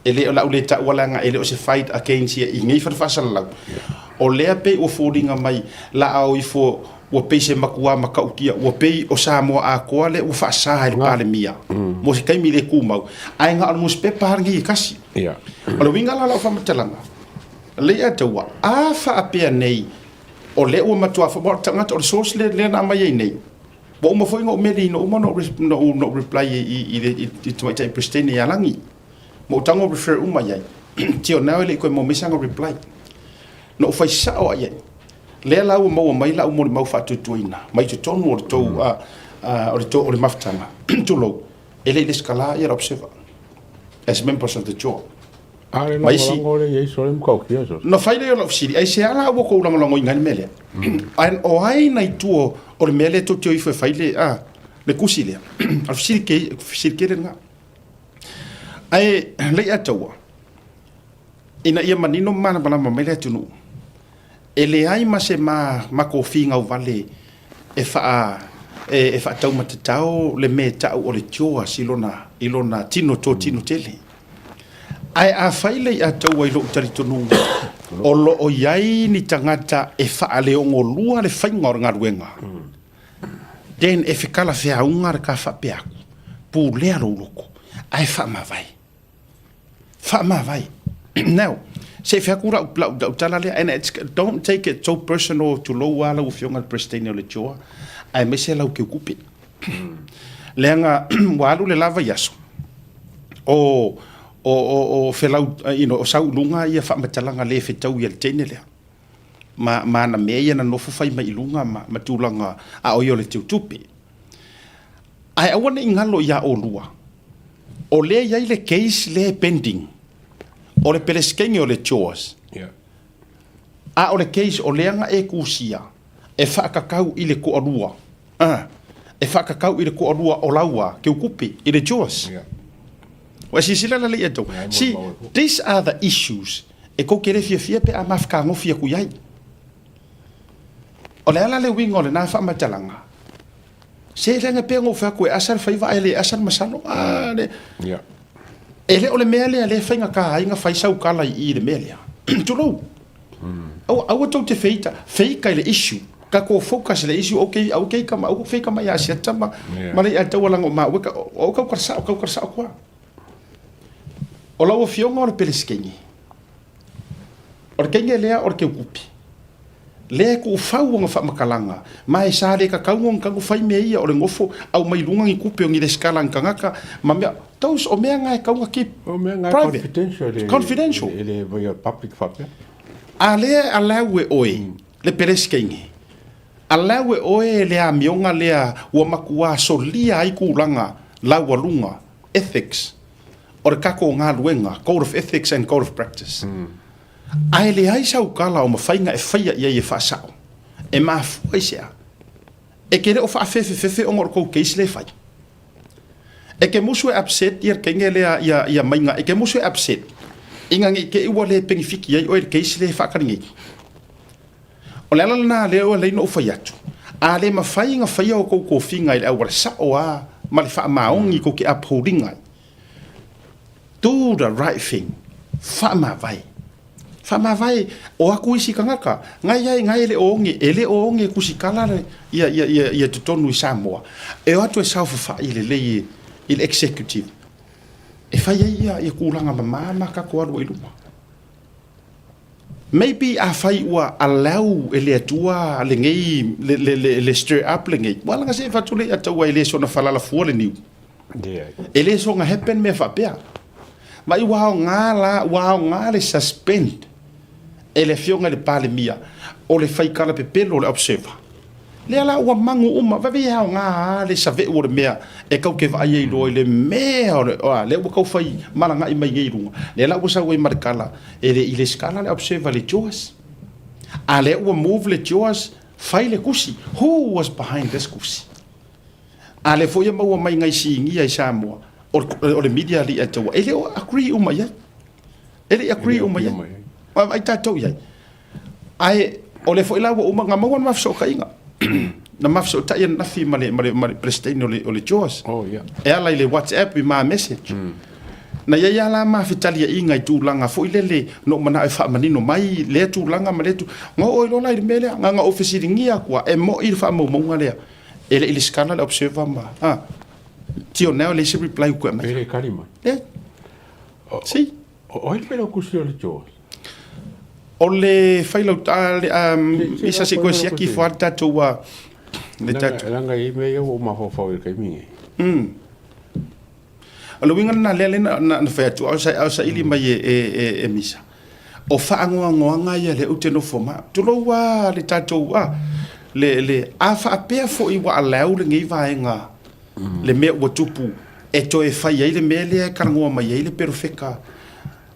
e le o le a ou le taua leaga e le o se fight against ia i nei fale faasalalau. O lea pei ua foliga mai la a o ifo ua pei se matua matautia, ua pei o Samoa atoa lea ua faasa e le Palemia mo se taimi le tumau, ae na o le nusipepa lava lenei e tasi. O le uiga la o lau faamatalaga, Leiataua, a faapea nei o lea ua matua, aua o le tagata o le source lea na aumai ai nei, Ua uma foi ona ou meli ina uma ona ou reply i le Tamaitai Peresetene ia Lagi. Ma ou tago refer uma i ai. Till now e le i toe maua mai sana reply. Na ou fai sao lava i ai. Lea la ua maua mai lau molimau faatuatuaina mai totonu o le tou o le tou o le mafutaga, tulou, e le i lesitala ia le observer as members of the job. A le lagolago lea i ai sole matautia so. Na fai lea o lau fesili, aisea la ua tou lagolagoina ai le mea lea? And o ai nai tua o le mea lea tou te o ifo e fai le, a, le tusi lea? O le fesili ke, fesili tele lena. Ae Leiataua, ina ia manino ma malamalama mai le atunuu, e leai ma se ma, matou finau vale e faa, e, e faataumatatao le mea e tau o le JAWS i lona, i lona tino totino tele. Ae afai Leiataua i lou talitonuga, o lo o i ai ni tagata e faaleogolua le faiga o le galuega, then e fekala feauga le ka faapea atu, pulea lou loto, ae faamavae. Faamavae. Now, se i fai atu lau, lau, lau tala lea, and it's, don't take it so personal, tulou lava lau Afioga i le Peresetene o le JOA, aemaise lau Keukupe. Leaga ua alu le la vaiaso, o, o, o, o felau, you know, o sau i luga ia faamatalaga le fetaui a le teine lea. Ma, ma ana mea ia na nofo fai mai i luga ma, ma tulaga a o ia o le teutupe. Ae aua ne i galo iā olua, o lea e i ai le case lea e pending, o le Peresetene o le JAWS. Yeah. A o le case o lea na e tusia e faatatau i le toalua. A. e faakakau i le toalua o laua keukupi i le Jews. Ua e silasila la lei tou. See, these are the issues e kou te le fiafia pe a mafutagofi atu i ai. O le a la le uiga o lena faamatalaga? Se leaga pei ona ou fai atu e asa le faiva ae le asa le masalo. Ah, le... Yeah. E le o le mea lea lea e faigata ai na fai sau tala i i i le mea lea. Tulou. Aua, aua tou te feita, feita i le issue. Tatou focus i le issue, okay, okay ka ma, aua feita mai ia Asiata ma, Yeah. ma le ia taua langa o maua, ka, o kau kara sao, kau kara sao koa. O lau afioga o le Peresetene. O le kenge lea o le keukupi. Lea e tuufau ona faamatalaga, ma e sa le tatau ona tanu fai mea ia o le nofo aumai i luga ni tupe o ni resitala a ni tagata ma mea, those o mea na e tatau ona keep O mea na e private, confidential, e le, confidential. e le vaia public faapea. A lea e allow e oe le Peresetene, allow e oe le amioga lea ua matua solia ai tulaga laualuga, ethics, o le tatou galuega, code of ethics and code of practice. Ae leai sau tala o mafaiga e faia i ai e faasao. E mafua i se a? E ke le o faafefefefe ona o le tou case lea e fai. E ke musu e upset ia le kenge lea ia, ia maiga, e ke musu e upset ina ne i te i ua le penefiti ai oe i le case lea e faatali nei. O le ala lena lea ua lei ona ou fai atu, a le mafai ona faia o tou tofiga i le auala sao a ma le faamaoni tou te upholding ai, Do the right thing. Faamavae. Faamavae, o atu isi tagata, ngai ai, ngai e le o oge, e le o oge tusitala le, ia, ia, ia, ia totonu i Samoa. E o atu e saofafai lelei i, i le executive. E fai ai ia, ia tulaga mama ma tatou alu ai i luma. Maybe afai ua allow e le Atua lenei, le, le, le, le stir up lenei, ua ala se fatu le ataua e le sona falala fua le niu. E le soona happen mea faapea. Vaai ua aoga la, ua aoga le suspend e le afioga i le Palemia o le faikala pepelo o le Observer. Lea la ua magu uma, vave e aoga lava le saveu o le mea e tau te vaai ai loa i le mea o le, a, lea ua tau fai malaga'i mai nei i luga. Lea la ua sau ai ma le tala, e le i lesitala le Observer i le JOAS. A lea ua move le JOAS, fai le tusi. Who was behind this tusi? A lea foi e maua mai nai sinia i Samoa, o le media alii a taua, e le o agree uma i ai. E le i agree uma i ai. Vaai tatou i ai. Ae o lea foi la ua uma, na maua le ma fesootaiga. Na ma fesootai ananafi ma le, ma le, ma le Peresetene o le, o le JOAS. Oh, yeah. E ala i le WhatsApp i ma message. Na i ai lava la ma fetaliaiga i tulaga foi lele na ou manao e faamanino mai lea tulaga ma lea tulaga. Na oo ai loa la i le mea lea, na ona ou fesiligia atu lava, e moi le faamaumauga lea. E le i lesitala le observer ma, a, till now e leai se reply ua toe aumai. E le kali mai. Leai. Si. O ai le Failautusi o le JOS? O le Failauta, le, um, isa se koe siaki fo le tatou, uh, le tatou. Leaga e i ai mea ia ua ou mafaufau i le taimi lenei. O le uiga lena lea na, na, na fai atu, a o saili mai e, e, e, e Misa. O faagoagoaga ia lea ou te nofo ma. Tulou lava le tatou, a, le, le, a faapea foi ua allow lenei vaega, le mea ua tupu, e toe fai ai le mea lea e talanoa mai ai le perofeta,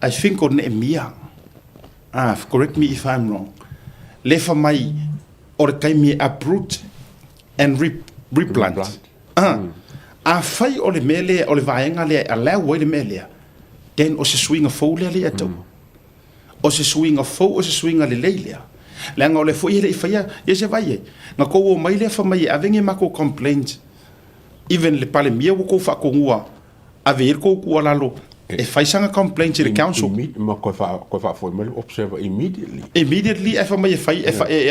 I think o Neemia, ah, correct me if I'm wrong, le fa mai o le taimi e uproot and re, replant. Replant. Ah, afai o le mea lea, o le vaega lea e allow ai le mea lea, then o se suiga fou lea le ia taua. O se suiga fou, o se suiga lelei lea. Leaga o lea foi e le i faia, ia se vaai ai, na tou omai lea fai mai e ave ni matou complaint, even le Palemia ua tou faatonua, ave i ai le tou tuualalo e fai sana complaint i le council. Ma toe faafoi mai le observer immediately. Immediately ae fai mai e fai,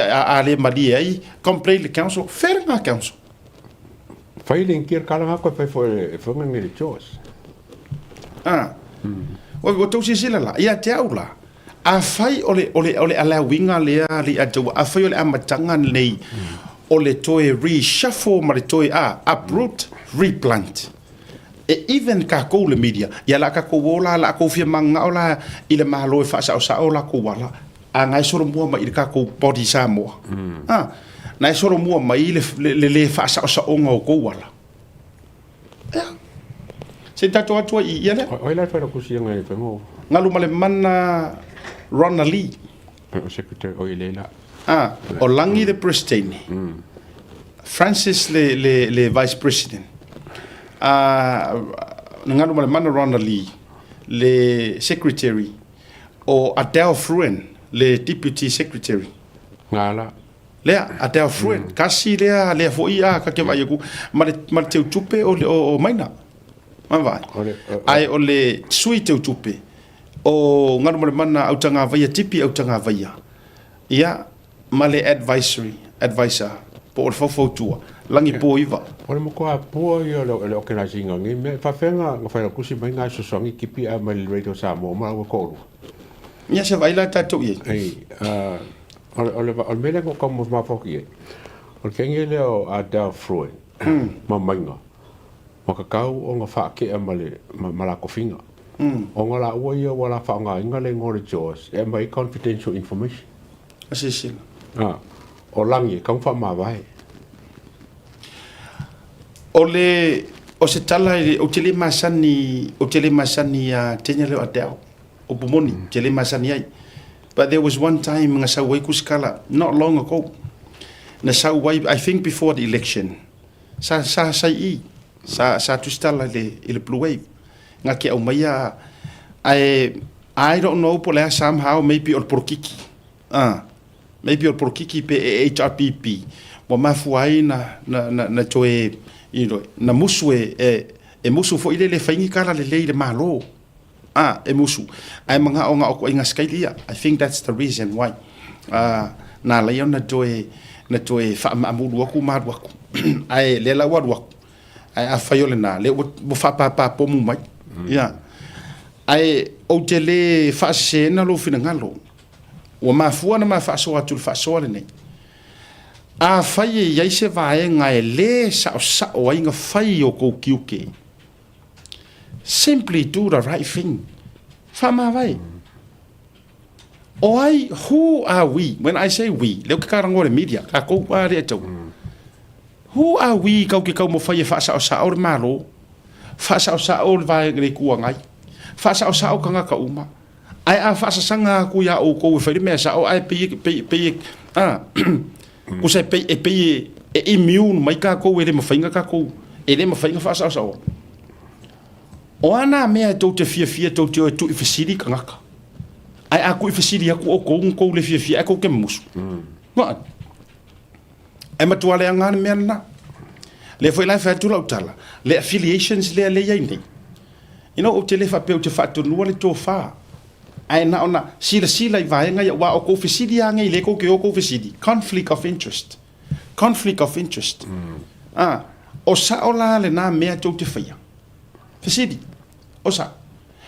a le malie ai, complaint i le council, fair lena council. Fai le ngia kala nga koe fai fo e whanga ngi le Jaws. Ah. Ua ua tou silasila la, ia te au la, afai o le, o le, o le allowinga lea le ia te au, afai o le amataga lenei o le toe reshuffle ma le toe, ah, uproot, replant. E even tatou le media, ia la tatou o la, la tou fia mananao la i le Malo e faasaosao latou ala, A na e solomua mai i le tatou body Samoa. A, na e solomua mai le, le, le le faasaosaoga o tou ala. Ia. Se i tatou atu ai i ia lea. O ai la e failautusi anga e whenga o? Galumalemana Rona Lee. O secretary o i leila. A, o Lagi le Presetene. Francis le, le, le Vice President, a Galumalemana Ronald Lee le Secretary, o Adele Fruin le Deputy Secretary. Gala. Lea, Adele Fruin, mm. kasi lea, lea foi a ka ke vai aku, ma le, ma le teutupe o, o, o Maina. Ma vai. Ai o le sui teutupe o Galumalemana Autagavaia, Tipi Autagavaia. Ia, ma le advisory, advisor, po o le faufautua, Lagipoiva. O le matua pua ia o le organise ina o nei mea. E faafefea na failautusi mai na fesoasoani tipi a mai le Radio Samoa ma laua toalua? Ia se vaai la tatou i ai. O le mea lea na ou taumafafa atu i ai, o le teine lea o Adele Freud ma Maiga, ua tatau ona faatea ma le ma la tofiga. Ona laua ia ua la faaaogaina le igoa o le JAWS e aumai ai confidential information. A silasila. A, o Lagi e tatau ona faamavae. O le, o se tala i le, ou te le masani, ou te le masani ia Tenya leo Adele. Upu moni, ou te le masani ai. But there was one time na sau ai kusikala, not long ago, na sau ai, I think before the election, Sa, sa, sa i, sa, sa tusitala i le, i le Blue Wave. Nga ke aumaia, ae, I don't know po o le a somehow, maybe o le polokiki. Ah, maybe o le polokiki pe e HRPP, ua mafua ai na, na, na, na toe, you know, na musu e, e, e musu foi lele e fai ni kala lelei i le Malo. Ah, e musu. Ae magaogao koe i nga scale ia. I think that's the reason why. Ah, na ala ia ona toe, na toe faamaamulu aku ma alu aku. Ae lea la ua alu aku. Ae afai o lena, lea ua, ua faapāpā pomu mai. Ia. Ae ou te le faaseseina lou finagalo. Ua mafua ona ma faasoa atu i le faasoa lenei. Afai e i ai se vaega e le saosao ai ga fai o kou tiute, Simply do the right thing. Faamavae. O ai, who are we? When I say we, lea ou te karangoa le media, kākou a le ataua. Who are we kau ke taumawhai e whaasaosao le Malo, whaasaosao le vaega le Itu Agai, whaasaosao tangata uma, ae a whaasasanga aku ia oukou e whai le mea sao, ae pei, pei, pei, a, kusa e pei, e pei e, e immune mai kākou e le mawhainga kākou, e le mawhainga whaasaosao. O a nā mea e tou te fiafia tou te o e tuifesili tagata? Ae a tuifesili atu outou na tou le fiafia ae tou te musu. Noa. E matua leaga le mea lena. Lea foi la e fai atu lau tala, le affiliations lea le i ai nei. You know, ou te le faapea ou te faatonua le tofa, ae na ona silasila i vaega ia, aua o kou fesili lava nei, lea tou te o tou fesili, conflict of interest. Conflict of interest. Ah, o sao la lena mea tou te faia? Fesili, o sao?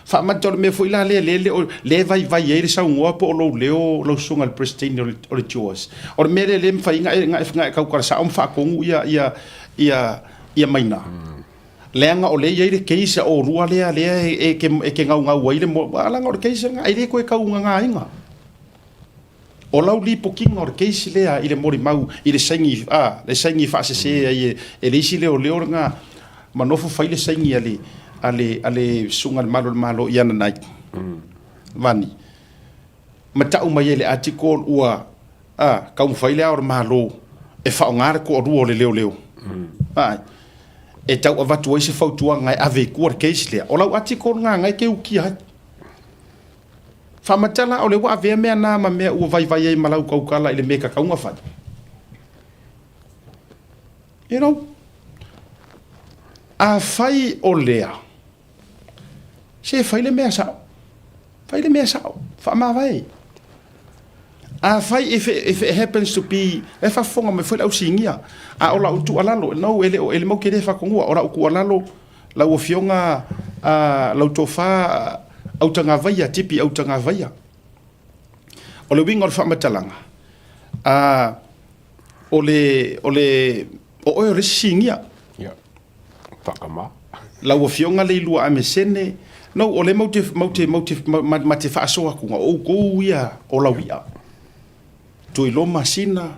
Faamata o le mea foi la lea lea le o lea e vaivai ai le saunoa po o lou leo lau susuga i le Peresetene o le o le JOS. O le mea lea lea e mafai ai na e na e tautala sao ma faatonu ia ia ia ia Maina. Leaga o lea e i ai le case a oulua lea lea e e ke e ke gaugau ai le mo a leaga o le case lena e le toe taugagaina. O lau lipotiga o le case lea i le molimau i le saini a le saini faasese ai e e le isi leoleo lena ma nofo fai le saini a le a le a le susuga i le Malu o le Malo i ana nai vani ma tau mai ai le article ua a taumafai le Ao o le Malo e faaaoga le toalua o le leoleo a e tau avatu ai se fautuaga e ave i tua le case lea. O lau article lena na e te ukia ai. Faamatala o lea ua avea mea na ma mea ua vaivai ai ma lau tautala i le mea e tatau ona fai. You know? Afai o lea, se fai le mea sao. Fai le mea sao. Faamavae. Afai if it, if it happens to be, e faafofoga mai foi le au sinia, a o lau tuualalo, no, e le o, e le mau te le faatonua, o lau tuualalo, Lau Afioga a lau tofa Autagavaia, Tipi Autagavaia. O le uiga o le faamatalaga, a, o le, o le, o oe o le isi sinia. Ia, faakama. Lau Afioga Leilua Amesene, no, o lea matou te, matou te, matou te, ma, ma te faasoa atu, o outou ia o lau i'a. Tuiloma, Sina,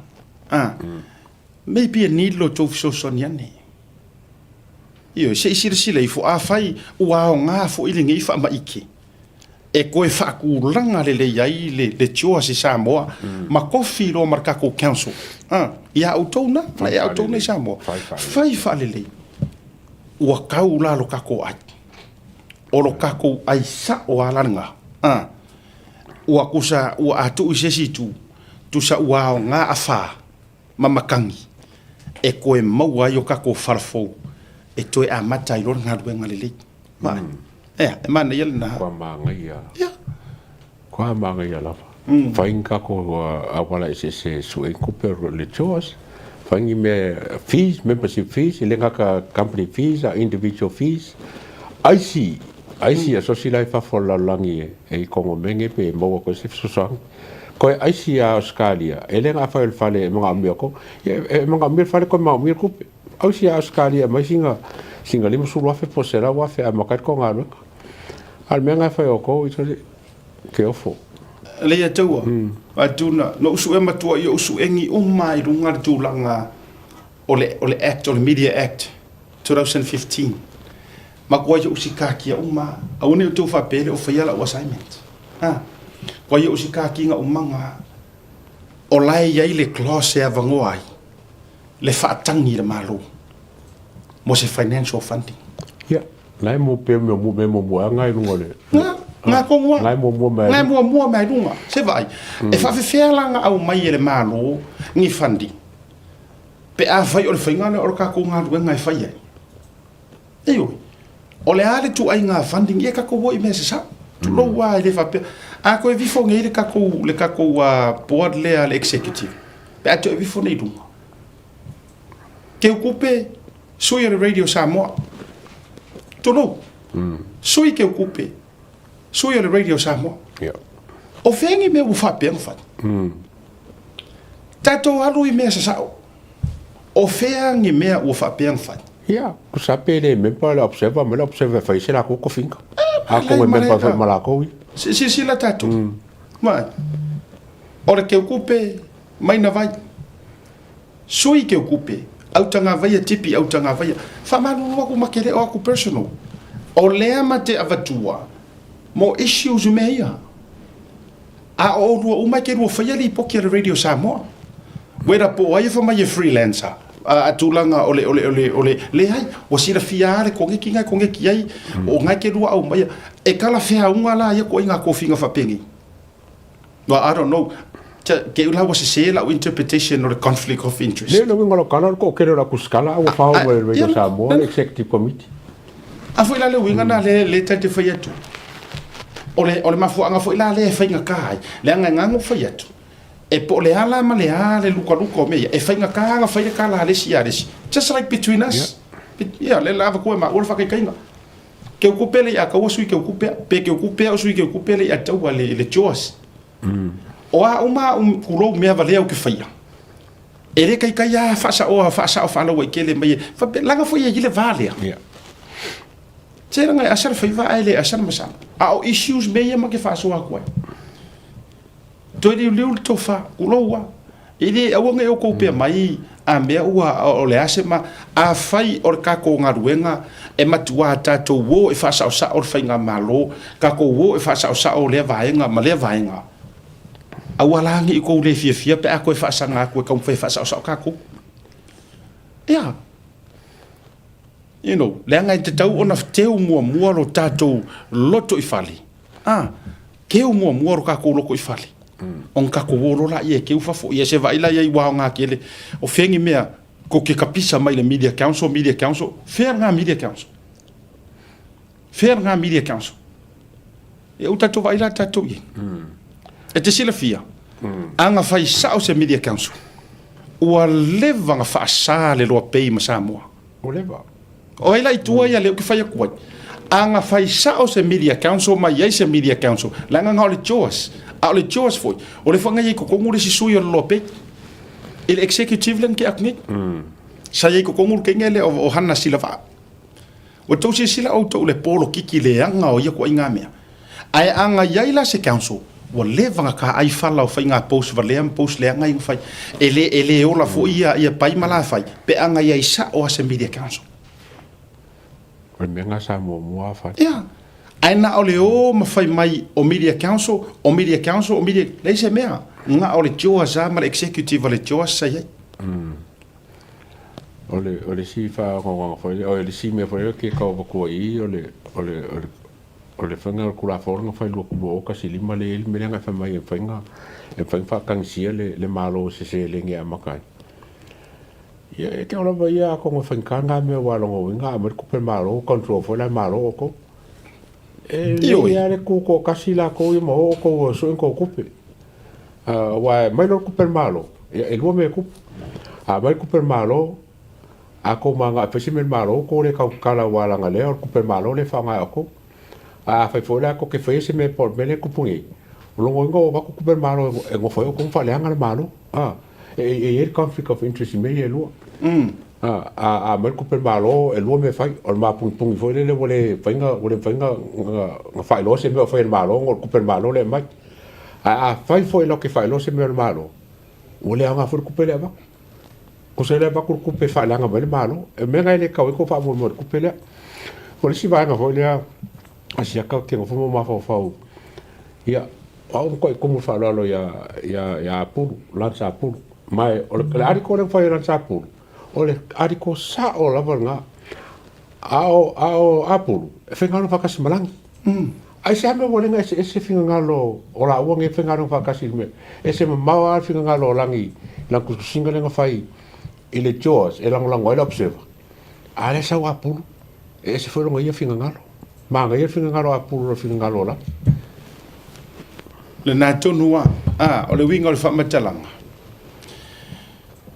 a, maybe e need lo tou fesoasoani ane. Ioe, se i silasila ifo, afai ua aoga foi lenei faamaite. e toe faatulaga lelei ai le le CHOAS i Samoa ma tofi loa ma le tatou council a ia outou na Fai ia outou na i faalelei. Samoa Fai faalelei. fai faalelei ua tau la lo tatou ai o lo tatou ai sao lava la lena a ua tusa ua a tuu i se isi itu tusa ua aoga afa ma matagi e toe maua ai o tatou fala fou e toe amata ai loa le galuega lelei. Vaai. Ea, e manaia lena. Kua manaia. Ia. Kua manaia lava. Fai ni tatou auala eseese e sue ai tupe o le chores, fai ni mea fees, membership fees, e le gata company fees a individual fees. Aisi, aisi asosi la i fafo o le lalolagi e i kongomene pe maua atu ai se fesoasoani. Koe aisi a Ausetalia, e le gafai o le fale e manaomia ko, ia e manaomia le fale koe manaomia le tupe. Ausi a Ausetalia e aumai sina, sina 50,000 po o 100,000 e amata ai le tou galuega. A o le mea lena e fai e outou, it's ke ofo. Leiataua, Atuna, na ou sue matua i ou suegi uma i luga le tulaga o le, o le Act, o le Media Act 2015. Matua i ou sikakia uma, aua ne i outou faapea e le o faia lau assignment. Ha. Kua i ou sikakiga umaga, o la e i ai le clause e avanoa ai le faatagi i le Malo mo se financial funding. Ia, la e mo pea mea mea muamua ai luga o le... Nga, nga tonu lava. La e muamua mai Nga e muamua mai luga. Se vaai, e faafefea la ona aumai e le Malo ni funding pe afai o le faiga lea o le tatou galuega e fai ai. Ioe. O le a le ituaiga funding, ia tatou o i mea sasao. Tulou lava e le faapea. A toe vifo nei le tatou, le tatou board lea a le executive, pe a toe vifo nei i luga. Teukupe, sui o le Radio Samoa. Tulou. Sui Teukupe, sui o le Radio Samoa. O fea ni mea ua faapea ona fai? Tatou alu i mea sasao. O fea ni mea ua faapea ona fai? Ia, tusa pe le member le observer ma le observer e fai se latou tofiga. Atonu e member foi ma latou ia. Silasila tatou. Vaai. O le Keukupe mai na vai. Sui Keukupe, autagavaia tipi autagavaia. Faamalulu atu ma ke le o aku personal. O lea ma te avatua mo issues mea ia. A o olua uma e ke lua faia lipoti a le Radio Samoa. Whether po o ai e fai mai e freelancer, a tulaga o le, o le, o le, o le, leai, ua silafia lava le koneki na e koneki ai, o na e ke lua aumaia. E talafeauga la ia koʻi tofiga faapenei. Well, I don't know. Ke u la ua sese lau interpretation o le conflict of interest. Le le uiga o lau tala, o le toatele o le atusikala a ua fao mai le Radio Samoa, le Executive Committee. A foi la le uiga na le le ta te fai atu. O le o le mafuaaga foi la lea e faigata ai, leaga e gagau fai atu. E po o le a la ma le a le lukaluka o mea ia, e faigata ona fai le tala a le isi ia le isi. Just like between us. Ia, le la avatua e maua le faataitaiga. Keukupe le ia taua sui keukupe a, pe keukupe a o sui keukupe le ia taua le le Joas. O a uma au kulou mea valea ou te faia, e le taitai lava faasaoa faasao faalauaitele mai e faapea, leaga foi e i ai le va lea. Se leaga e asa le faiva ae le asa le masalo. A o issues mea ia ma te faasoa atu ai. Toe liuliu le tofa, kulou lava. E le aua ne i outou pea mai a mea ua o le a se ma afai o le tatou galuega e matuā tatou o e faasaosao le faigamalo, tatou o e faasaosao lea vaega ma lea vaega. Aua la ne i outou le fiafia pe a toe faasaga atu e taumafai e faasaosao tatou. Ia. You know, leaga e tatau ona teu muamua lo tatou loto i fale. A, keu muamua lo tatou loto i fale. Ona tatou o loa laia e keu fafo. Ia se vaai la i ai ua aoga tele. O fea ni mea ko ke kapisa mai le Media Council, Media Council. Fea lena Media Council? Fea lena Media Council? Ia ua tatou vaai la tatou i ai. E te silafia, a na fai sao se Media Council, ua leva ona faasa le Loa Pay ma Samoa. Ua leva. O ai la i tua ia lea ou te fai atu ai. A na fai sao se Media Council ma i ai se Media Council, leaga na o le JOAS. A o le JOAS foi, o lea foi na i ai i totonu le isi sui o le Loa Pay. I le executive lea na tea atu nei. Sa i ai i totonu le teine lea o Hana Silavaa. Ua tou silasila outou i le polokiki leaga o ia ituaiga mea. Ae a na i ai la se council, ua leva ona taai fala o faiga post valea ma post leaga ia na fai. E le, e le ola foi ia, ia pai ma la fai, pe a na i ai sao lava se media council. O le mea lena sa muamua lava fai. Ia. Ae na o le o ma fai mai o Media Council, o Media Council, o Media, leai se mea. Na o le JOAS lava ma le executive a le JOAS sa i ai. O le, o le isi faagaogaoga foi lea, o le isi mea foi lea ke tau avatua i i, o le, o le, o le, o le faiga o le Tulafono na fai 2015 lea e i ai le mea lea na fai mai e mafai ona, e mafai ona faatagisia le, le Malo i se seleni e amata ai. Ia, e te ao lava ia atonu e faigata na mea aua o lona uiga a aumai le tupe a le Malo, control foi la e le Malo outou. E lelei lava le tutoatasi latou ia ma o outou e sue ni tou tupe. Aua e aumai loa le tupe a le Malo, ia e lua mea e tupu. A aumai le tupe a le Malo, a tou manao e fai se mea i le Malo, outou le tautatala aua leaga lea o le tupe a le Malo lea e faaaoga e outou. A afai foi la tou te faia se mea po o le mea lea e tupu nei, o lona uiga ua avatu tupe a le Malo e nofo ai outou ma faaleaga le Malo. E i ai le conflict of interest i mea ia e lua. A aumai le tupe a le Malo, e lua mea e fai. O le mapugipugī foi lele ua le mafai ona, ua le mafai ona faailoa se mea o fai e le Malo ona o le tupe a le Malo lea e aumai. Ae afai foi latou te faailoa se mea o le Malo, ua le aoga foi le tupe lea e avatu. Tusa lea avatu le tupe e faaleaga mai le Malo. O le mea lena e le tatau ai ona faamoemoe i le tupe lea. O le isi vaega foi lea a siaka ou te nofo ma mafaufau, ia, o au matuai tumu i le faaaloalo ia, ia, ia Apulu, Lance Apulu. Ma o le, le article lea na fai e Lance Apulu, o le article sao lava lena. A o, a o Apulu, e faigaluega faatasi ma Lagi. Aisea mea ua le na eseese finagalo o laua nei faigaluega faatasi i le mea? Ese mamao lava le finagalo o Lagi i lana tusitusiga lea na fai i le JAWS e lagolago ai le Observer. A lea sau Apulu, e ese foi lona ia finagalo. Manaia le finagalo o Apulu i lo le finagalo o Lagi. Lena tonu lava. A, o le uiga o le faamatalaga,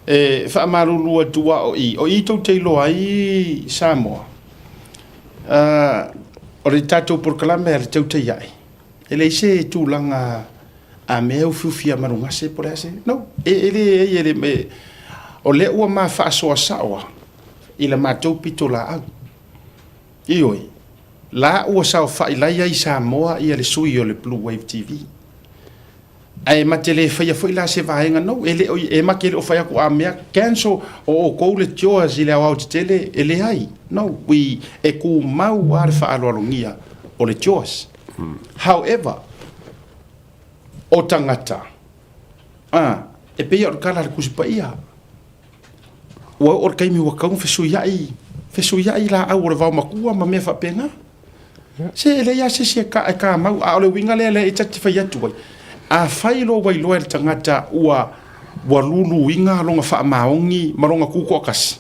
e faamalulu atu lava o i, o i tou te iloa ai Samoa, o le tatou polokalame a le Tautai Ae, e leai se tulaga a mea ufiufi a manugase po o le a se, no, e leai, e le, o lea ua ma faasoa sao lava i la matou pitolaau. Ioe, la ua saofai lai ai i Samoa ia le sui o le Blue Wave TV. Ae ma te le faia foi la se vaega nou, e le o, e ma te le o fai atu a mea cancel o outou le chores i le aoaotetele, e leai. No, we, e tumau lava le faaaloalogia o le chores. However, o tagata, a, e pei o le tala a le Tusi Paia, ua oo le taimi ua tatau ona fesuiai, fesuiai laau o le vaomatua ma mea faapena. Se e leai lava se isi e kamau, a o le uiga lea lea ta te fai atu ai, afai loa ua iloa e le tagata ua ua luluina lona faamaoni ma lona tutoatasi,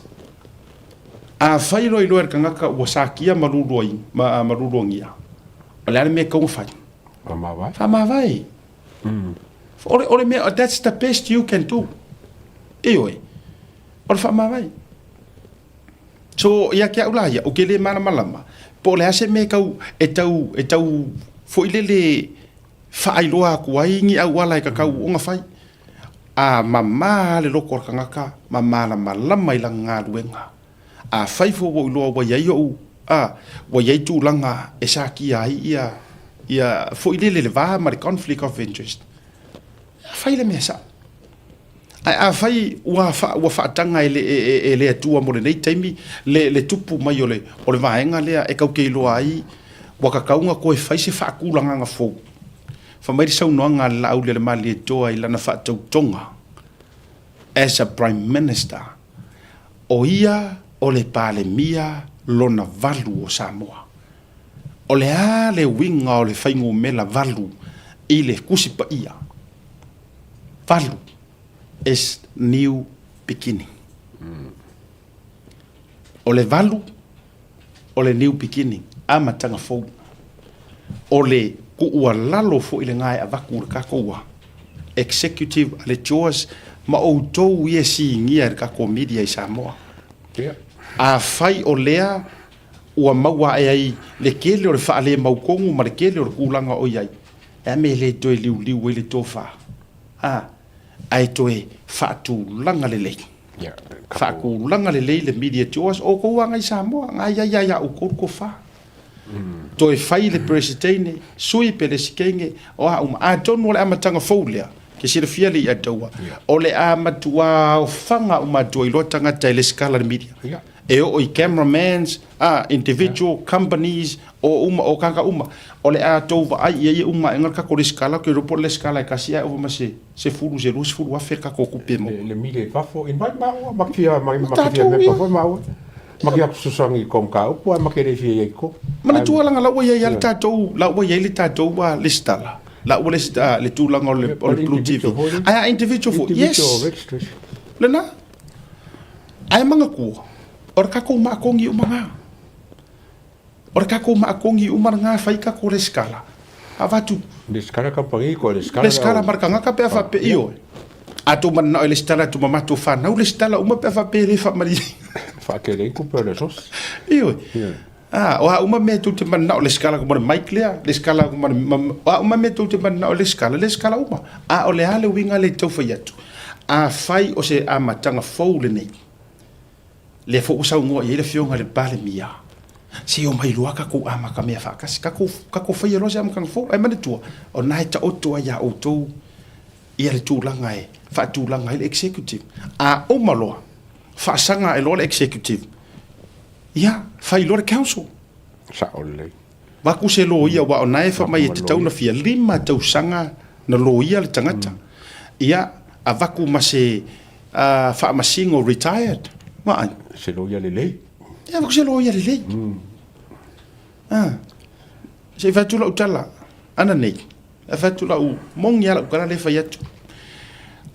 afai loa iloa e le tagata ua satia ma luluagia, o le a le mea e tatau ona fai? Faamavae. Faamavae. O le mea, that's the best you can do. Ioe, o le faamavae. So, ia te au la ia, ou te le malamalama, po o le a se mea e tau, e tau, e tau foi lele faailoa atu ai ni auala e tatau ona fai. A mama le loto o le tagata ma malamalama i lana galuega, afai foi ua ou iloa ua i ai ou, a, ua i ai tulaga e satia ai ia, ia foi lele le va ma le conflict of interest, fai le mea sao. Ae afai ua ua faataga e le e le Atua mo lenei taimi le le tupu mai o le o le vaega lea e tau te iloa ai ua tatau ona toe fai se faatulagaga fou. Fai mai le saunoaga a le Laaulialemalietoa i lana faatautoga as a Prime Minister, o ia o le Palemia lona valu o Samoa. O le a le uiga o le fuainumera valu i le Tusi Paia? Valu is new beginning. O le valu, o le new beginning, amataga fou. O le tuualalo foi lena e avatu i le tatou executive a le JOS ma outou ia e sinia e le tatou media i Samoa. Afai o lea ua maua ae ai le tele o le faalemautonu ma le tele o le tulaga o i ai, e a mea e le toe liuliu ai le tofa, a, ae toe faatulaga lelei. Faatulaga lelei le media tours, o outou lava i Samoa, na i ai lava ia outou le tofa. Toe fai le Peresitene, sui Peresitene, o a uma. Atonu o le amataga fou lea, ke silafia le ia taua, o le a matua aofaga uma atu ai loa tagata e lesitala le media. E oo i cameramans, a, individual, companies, o uma, o kānaka uma. O le a tou vaai i ai ia uma aega le kakou lesikala, ou te iloa po o le lesikala e kasi ae ova ma se sefulu se 20,000 le kakou kupe mo. Le mile i fafo, invite maua, ma ke fia, ma ke fia member foi maua. Ma ke aku fesoasoani i kou mataupu ae ma ke le fia i ai i ko. Manatua langa la ua i ai le tatou, la ua i ai le tatou lesitala. La ua lesitala le tulaga o le Blue TV. Ae a individual foi, yes. Lena. Ae manatua, o le kakou maakogi uma na. O le kakou maakogi uma lena fai kakou lesikala. Avatu. Lesikala kamupani ko lesikala. Lesikala ma le tagata pe a faapea, ioe. A tou mananao e lesitala atu ma matou fanau lesitala uma pe a faapea e le faamalieina. Faatele ai tupe o le sosi. Ioe. A, o a uma mea tou te mananao, lesitala atu ma le mic lea, lesitala atu ma le, o a uma mea tou te mananao e lesitala, lesitala uma. A o le a le uiga lea i tau fai atu? Afai o se amataga fou lenei, lea foi ua saunoa i ai le Afioga i le Palemia, se i omai loa tatou amatamea faatasi, tatou, tatou faia loa se amataga fou. Ae manatua, o lena e taoto ai ia outou ia le tulaga e faatulaga ai le executive. A uma loa, faasaga ae loa le executive, ia, fai loa le council. Sao lelei. Vaku se loia, aua o na e fai mai e tatau ona fia 5 tausaga na loia le tagata. Ia, avaku ma se faamasino retired. Vaai. Se loia lelei. Ia, avaku se loia lelei. Se i fai atu lau tala, ana nei, e fai atu lau, moni lava lau tala lea e fai atu.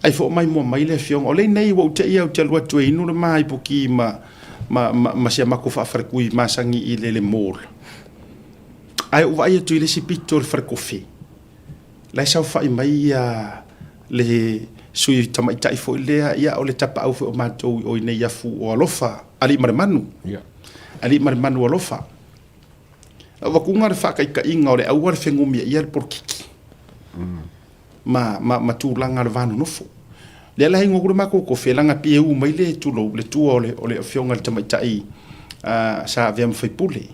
Ai fo mai mua mai le afioga, o lea nei ua ou te i au te alu atu e inu le māipoki ma, ma, ma, ma si a makou faafaletui masani i le, le mall. Ae ou vaai atu i le isi pito o le falekofe, la e saofai mai ia le sui tamaitai foi lea, ia o le tapaau foi o matou i o i nei afu o Alofa, Alii ma le Manu. Yeah. Alii ma le Manu Alofa. Lau vakuga le faataitaiga o le aua le fegumia ia le polokiki. Ma, ma, ma tulaga o le va nonofo. Lea la ingoa ku le makou kofe laga pei e u mai le tulou le tua o le, o le afioga i le tamaitai uh, sa avea ma faipule.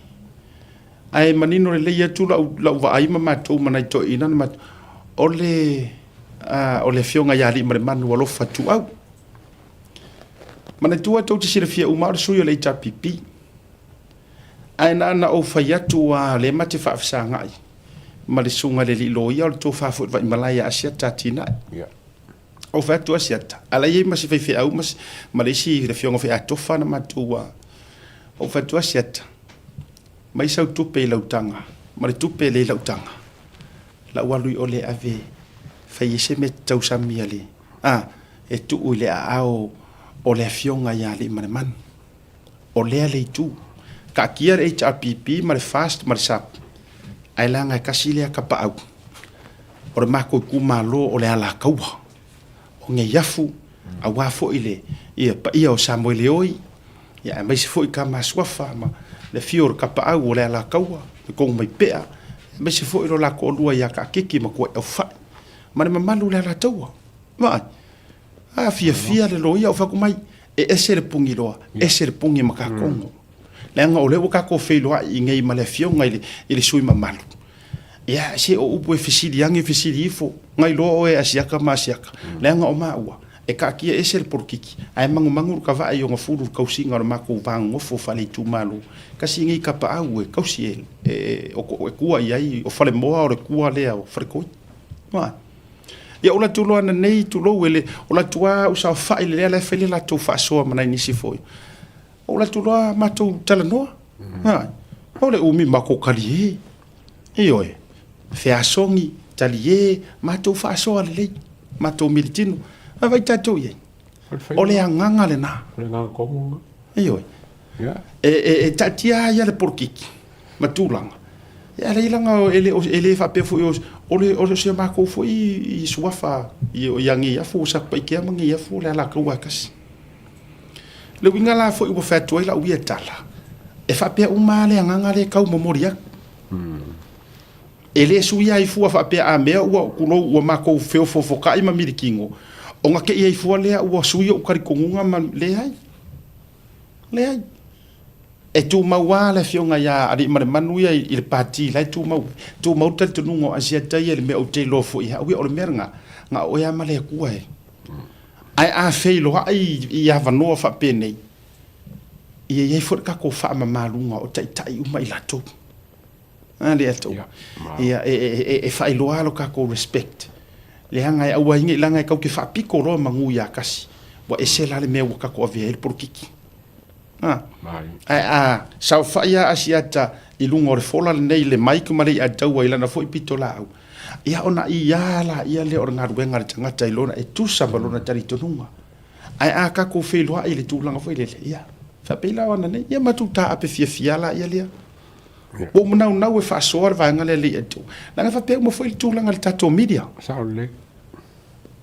Ae manino lelei atu lau, lau vaai ma matou ma nai toeaiina na matou, o le, uh, o le afioga ia Aliimalemanu Alofa Tuau. Manatua tou te silafia uma o le sui o le HRPP. Ae na ona ou fai atu a lea ma te faafesagai ma le susuga i le alii loia o le tofa foi i le Vaimalae ia Asiata Atinae. Yeah. Ou fai atu Asiata, a la e i ai ma si faifeau ma, ma le isi le afioga foi Atofa na matou a. Ou fai atu Asiata, mai sau tupe i lau taga ma le tupe le i lau taga. Lau alu i o le ave fai ai se mea tausami a le a e tuu i le aao o le afioga ia Aliimalemanu. O lea le itu. Taatia le HRPP ma le FAST ma le SAP, ae leaga e tasi lea tapaau o le matou itumalo o le Alataua, o Neiafu, aua foi le ia paia o Samoeleoi, ia aemaise foi Tama Suafa ma le afio o le tapaau o le Alataua, le Tonumaipea, aemaise foi lo la toalua ia Taakeke ma Tuaiaufai, ma le mamalu o le Alataua. Vaai, a fiafia le loia o fai atu mai, E ese le pugiloa, ese le pugi makakogo. Leaga o lea ua tatou feiloai i nei ma le afioga i le, i le sui mamalu. Ia, se o upu e fesili ane, fesili ifo, na iloa oe e Asiata ma Asiata. Leaga o maua, e taatia ese le polokiki, ae manumanu le kava'a i ona fulu i le tausiga o le matou va nonofo faale-itumalo. Tasi nei tapaau e tausi e, e, e, e tua i ai, o Falemoa o le tua lea o Faletoi. Ua. Ia o latou loa ananei tulou e le o latou a u saofai le lea la e fai le latou faasoa ma nai nisi foi. O latou loa matou talanoa. Ha. O le umi matou talie. Ioe. Feasogi, talie, matou faasoa lelei. Matou militino. A vai tatou i ai. O le agaga lena. O le agaga tonu lena. Ioe. E, e, e taatia ai le polokiki ma tulaga. Ia leai laga e le e le faapea foi o o le o si a matou foi i suafa i ia Neiafu o Satupaitea ma Neiafu o le Alataua e tasi. Le uiga la foi ua fai atu ai lau ia tala, e faapea uma lava le agaga lea e tau momoli atu. E le suia ai fua faapea a mea ua tulou ua matou feofoofotai ma milikino, ona te i ai fua lea ua sui ou talitonuga ma leai. Leai. E tumau lava le afioga ia Aliimalemanu ia i le pati la e tumau ai. Tumau le talitonuga o Asiata ia i le mea ou te iloa foi e au ia, o le mea lena, na o oe lava ma le Atua e. Ae a feiloai i avanoa faapenei, Ia i ai foi le tatou faamamaluga o taitai uma i latou. A le atou. Ia, e faailoa lo tatou respect. Leaga e aua ai nei, leaga e tatou te faapito loa manu ia tasi, ua ese la le mea ua tatou avea ai le polokiki. A, ae a saofai lava Asiata i luga o le fola lenei i le mic ma le i'a taua i lana foi pitolaau, ia ona ia laia lea o le galuega a le tagata i lona, e tusa ma lona talitonuga. Ae a tatou feiloai i le tulaga foi lele, ia, faapei la o ana nei, ia matou taape fiafia laia lea. Ua ou manaunau e faasoa le vaega lea le i'a taua. Leaga e faapea uma foi le tulaga i le tatou media. Sao lelei.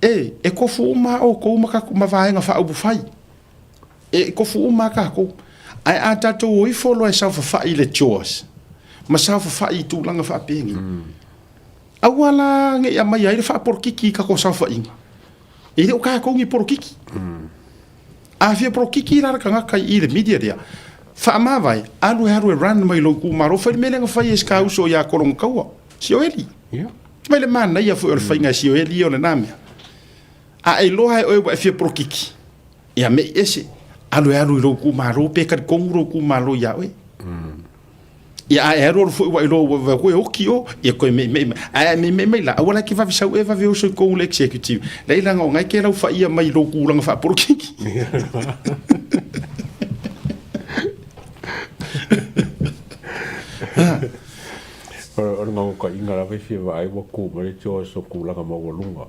E, e tofu uma lava outou ma, ma vaega faaupufai. E tofu uma lava tatou. Ae a tatou o ifo loa e saofafai i le chores ma saofafai i tulaga faapenei, aua la ne i aumaia ai le faapolokiki i tatou saofaiga. E le o tatou ni polokiki. A fia polokiki la le tagata i le media lea, faamavae, alu e alu e run mai lou itumalo, fai le mea lea na fai e si ta uso ia Kolongataua, Sioeli. Mai le manaia foi o le faiga e Sioeli ia o lena mea. A e iloa e oe ua e fia polokiki, ia mei ese, alu e alu i lou itumalo pe talitonu lou itumalo ia oe. Ia a e alu alu foi ua iloa ua ua koe oki o, ia koe mei mei mai. Ae a mei mei mai la, aua la e ke vave sau e vave oso i kou le executive. Leai laga o ngai ke lau faia mai lou tulaga faapolokiki. O le gaogaoga lava e fia vaai ua ku mai le George o tulaga maualuga.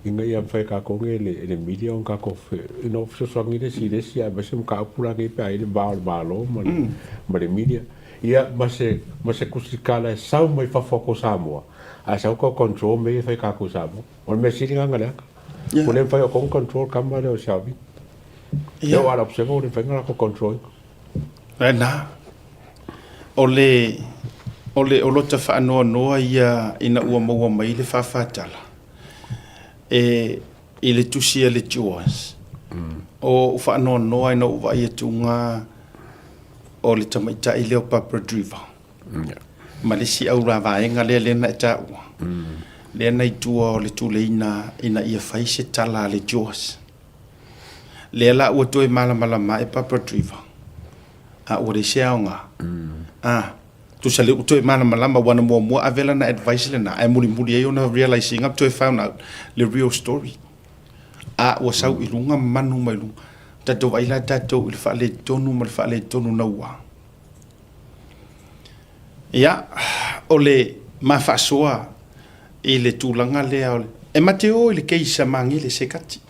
Ina ia mafai e tatou nei e le media ona tatou you know fesoasoani le isi i le isi aemaise mataupu la nei pe a i ai le va o le Malo ma le ma le media. Ia ma se ma se tusitala e sau mai fafo atu o Samoa ae sau tau control mea ia e fai e tatou i Samoa. O le mea sili lena na leaga. Ua le mafai o outou ona control tama lea o Xiaomi. Ia o ala observer ua le mafai ona latou control ina. Lena. O le o le o lota faanoanoa ia ina ua maua mai le faafatala. E i le tusi a le Joas, o ou faanoanoa ina ua ou vaai atu ga o le tamaitai lea o Barbara Driver ma le isi auravaega lea lea na e taua, lea na i tua o le tuleina ina ia fai se tala a le Joas. Lea la ua toe malamalama ae Barbara Driver, a ua leai se aoga. A. Tusa lea ua toe malamalama aua na muamua ave lana advice lena ae mulimuli ai ona realize ina toe found out le real story. A ua sau i luga ma manu mai luga. Tatou vaai la tatou i le faaletonu ma le faaletonu naua. Ia, o le ma faasoa i le tulaga lea o le, e ma te o i le case a Magele Sekati.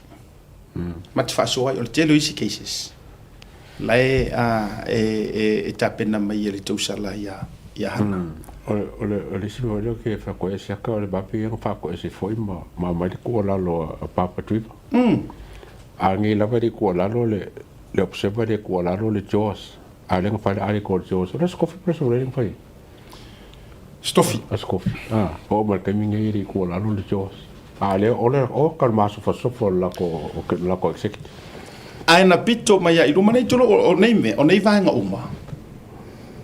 Ma te faasoa ai, o le tele o isi cases la e, e, e, e tapena mai e le tausala ia, ia Hana. O le, o le isi mea lea ou te faatoese atu, o le vape ia na faatoese foi ma, ma aumai le tuualalo a Papa Driver. A nei lava e le i tuualalo le, le observer e le i tuualalo le Jaws. A o lea na fai le article a le Jaws. O le Aso Kofi po o le Aso Faraile na fai ai? Stofi. Aso Kofi. Oo mai le taimi nei e le i tuualalo le Jaws. A lea o le o ka masofasofa o le lako o ke lako executive. Ae na pito mai ai i luma nei tolo o nei mea, o nei vaega uma,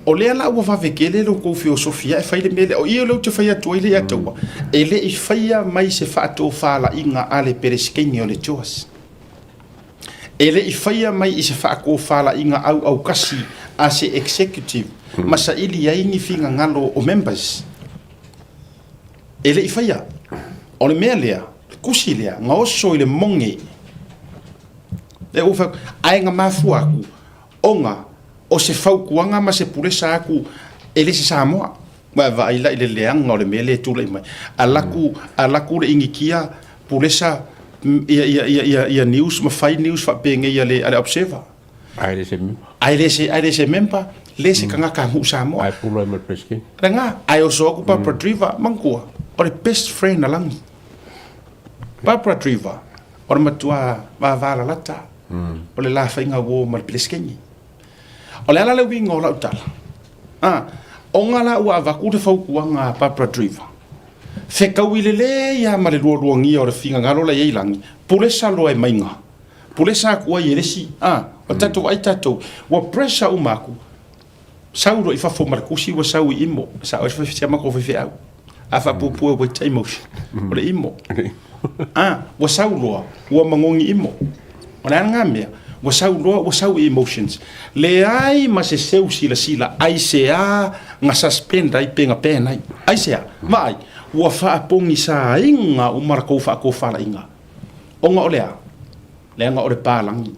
o lea la ua vave tele lo tou feosofia e fai le mea lea. O i lea ou te fai atu ai le ia taua, e le i faia mai se faatofalaiga a le Peresetene o le JOS. E le i faia mai i se faatofalaiga auaukasi a se executive ma saili ai ni finagalo o members. E le i faia. O le mea lea, le kusi lea, na oso i le moge. Lea ua fai atu, ae na mafua atu, ona o se fautuaga ma se pulesa atu e le se Samoa. Ua e vaai la i le leaga o le mea lea e tulai mai. Alu atu, alu atu le Initia pulesa ia, ia, ia, ia, ia news ma fai news faapenei a le, a le Observer. Ae le se member. Ae le se, ae le se member, le se tagata nuu Samoa. Ae pulu ai ma le President. Lena, ae oso atu Barbara Driver, manatua, o le best friend a Lagi. Barbara Driver, o le matua vavalalata, o le la faiga uo ma le Peresetene. O le ala le uiga o lau tala, a, ona la ua avatu le fautuaga a Barbara Driver, fetaui lelei lava ma le lualuagia o le finagalo la i ai Lagi, pulesa loa e maiga. Pulesa atu ai e le isi, a, o tatou vaai tatou, ua pressure uma atu, sau loa i fafo ma le tusi ua sau i imo, sa oe si a matou faifeau, a faapuapua ua itai motion, o le imo. A, ua sau loa, ua magogi imo. O le a lena mea? Ua sau loa ua sau i emotions. Leai ma se seu silasila aisea na suspend ai pe na ban ai. Aisea? Vaai, ua faapogisaina uma la kou faatofalaiga. Ona o le a? Leaga o le palagi,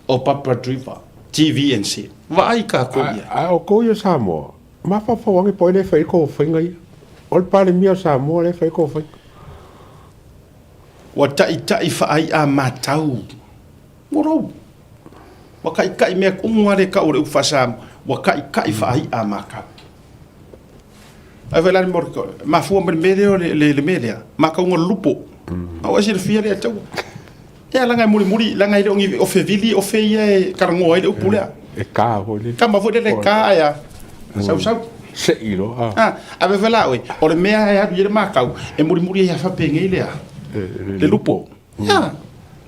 o Barbara Driver, TVNZ. Vaai tatou i ai. Ae o tou ia Samoa, mafaufau ane po o ai lea e fai ai tou faiga ia. O le Palemia o Samoa lea e fai ai tou faiga. Ua taʻitaʻi faaiʻa matau. Ua rou. Ua kaʻikaʻi mea kumu lava le kau o le upu faa-Samoa. Ua kaʻikaʻi faaiʻa matau. Ai foi la le mafua mai le mea lea o le mea lea, makauga lulupo. A ua e silafia lea taua. Ia leaga e mulimuli, leaga e le o ni ofe vili, ofe ia e talanoa ai le upu lea. E ka foi lele. Kama foi lele e ka ae a. Sau sau. Sei loa. A, a vave la oe, o le mea e alu i ai le makau, e mulimuli ai a faapenei lea. Le lupo. Ia,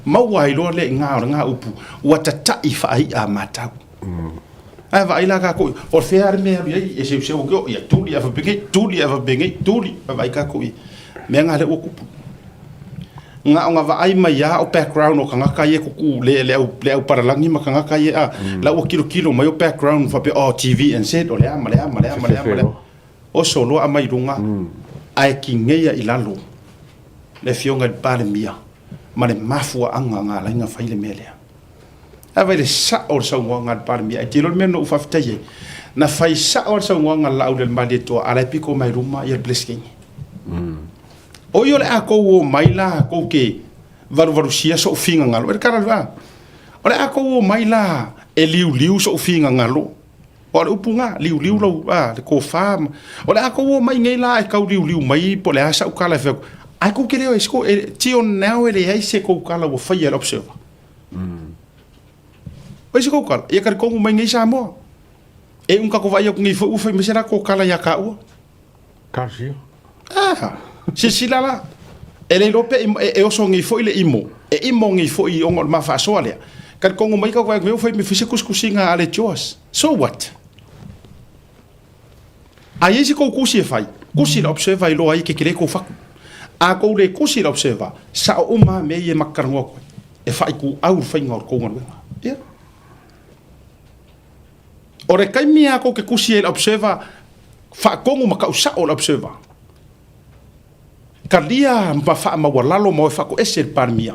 maua ai loa le iga o lena upu, ua tataʻi faaiʻa matau. Ae vaai la kākou, o fea le mea e alu i ai, e seuseu ake o, ia tuli ae faapenei, tuli ae faapenei, tuli, vaai kākou i mea na lea ua tupu. Na ona vaai mai lava o background o tagata ia e tutu le, le, au, le au palalagi ma tagata ia, a, la ua tilotilo mai o background faapea, oh, TVNZ, o le a ma le a ma le a ma le a ma le a. Oso loa aumai i luga, ae tineia i lalo le Afioga i le Palemia ma le mafuaaga na ala ai ona fai le mea lea. Ae vaai i le sao o le saunoaga a le Palemia, ae te iloa le mea na ou faafetai ai, na fai sao lava le saunoaga a le Laaulialemalietoa, a o la e pito mai luma le Peresetene. O i o le a tou o mai la tou te valuvalusia sou finagalo, e le tala le va. O le a tou o mai la e liuliu sou finagalo. Aua o le upu lena, liuliu lau, a, le tofa ma, o le a tou o mai nei la e tau liuliu mai po o le a sau tala e fai atu, ae tou te le o e siko, e, till now e leai se tou tala ua faia e le Observer. O ai se tou tala? Ia talitonu mai nei Samoa. E unu tatou vaai atu nei foi ua fai mai se latou tala ia taua. Talosia. Ah, silasila la. E le iloa pe e, e oso nei foi le imo. E imo nei foi ona o le ma faasoa lea. Talitonu mai kau vaai fai me fai se kusikusiga a le Joas. So what? A i ai se kou kusi e fai, kusi le observer i loa ai ke kele kou faku. A kou le kusi le observer, sao uma mea ia e makakalanoa atu ai. E faaitu au le faiga o le kou galuega. Ia. O le taimi lava kou te kusi ai i le observer, faatonu ma tau sao le observer. Talia ma faamaualalo ma o e faatoese i le Palemia.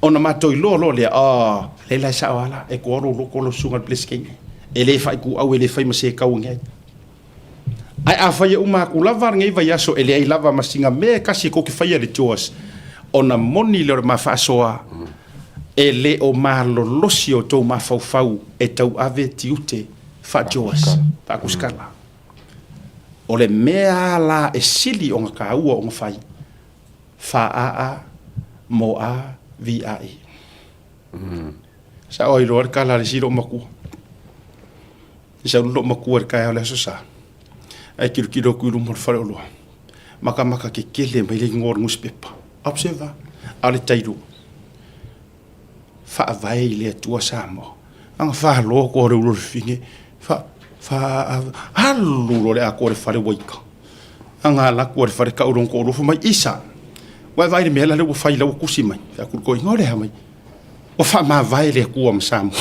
Ona matou iloa loa lea, oh, lea la e sao lava la, e toa lou loto lau susuga i le Peresetene. E le faaituau, e le fai ma se tau ane ai. Ae afai e uma atu lava lenei vaiaso e leai lava ma sina mea e tasi tou te faia i le Joas, ona moni lea o le ma faasoa, e le o malolosi outou mafaufau e tauave tiute faa-Joas, faa-Kusikala. O le mea lava la e sili ona taua ona fai, faa-a mo a vi-a-e. Sao ai loa le tala a le isi loomatua. I sau le loomatua i le taeao o le Aso Sa, ae tilotilo atu i luma o le faleoloa, matamata tetele mai le igoa o le nusipepa. Observer, a o le tailua, Faavae i le Atua Samoa. Ana falo atu o le ulu o le fine, fa, fa, alu loa le atoa i le fale ua ika. Ana ala atu o le fale tau lona toalua fai mai, Isa, ua e vaai i le mea la lea ua fai la ua tusi mai. Fai atu le toeaina, o le a mai? Ua faamavae le Atua ma Samoa.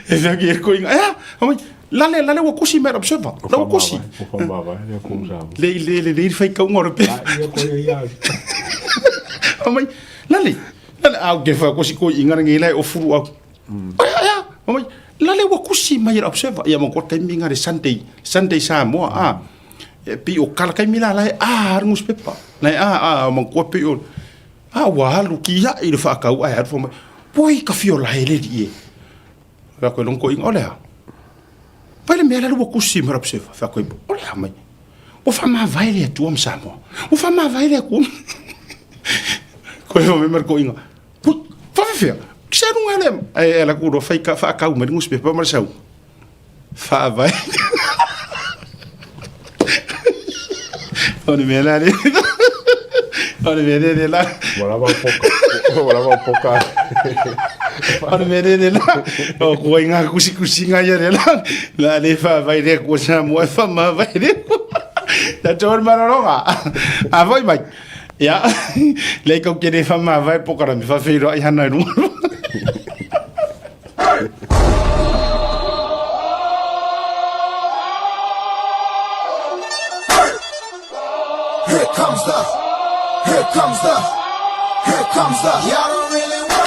E fai atu i ai le toeaina, e a? Fai mai, Lale, lale ua kusi mai le observer. La ua kusi. Le le le le faitauga o le pepa. Fai mai, lale, lale au ke fa kusi ko inga ngi lai o furu au. Ai ai ai, mai, lale ua kusi mai le observer. Ia mo ko taimi nga le Sunday, Sunday Samoa a. E pi o kala kaimi la lai a newspaper. Lai a a mo ko pi o a ua alu ki ia i le whaakau ai alu mai. Poi ka fio la hele li e. Fai atu e lona toeaina, o le a? Fai le mea la le ua kusi mai Rabsefa. Fai atu ai, o le a mai? Ua faamavae le Atua ma Samoa. Ua faamavae le Atua. Koe fai mai le toeaina, pui, faafefea? Se aluga le, ae ala atu loa fai faatau mai le newspaper ma le sau. Faavae. O le mea la le. O le mea le le la. Ua lava o poka. Ua lava o poka. O le mea le le la. O kua i ngā kusikusinga ia le la. La le faavae le kua Samoa e faamavae le. Tatou le malologa. A foi mai. Ia, leai kau te le whamāwae polokalame whawheiroai hana i runga.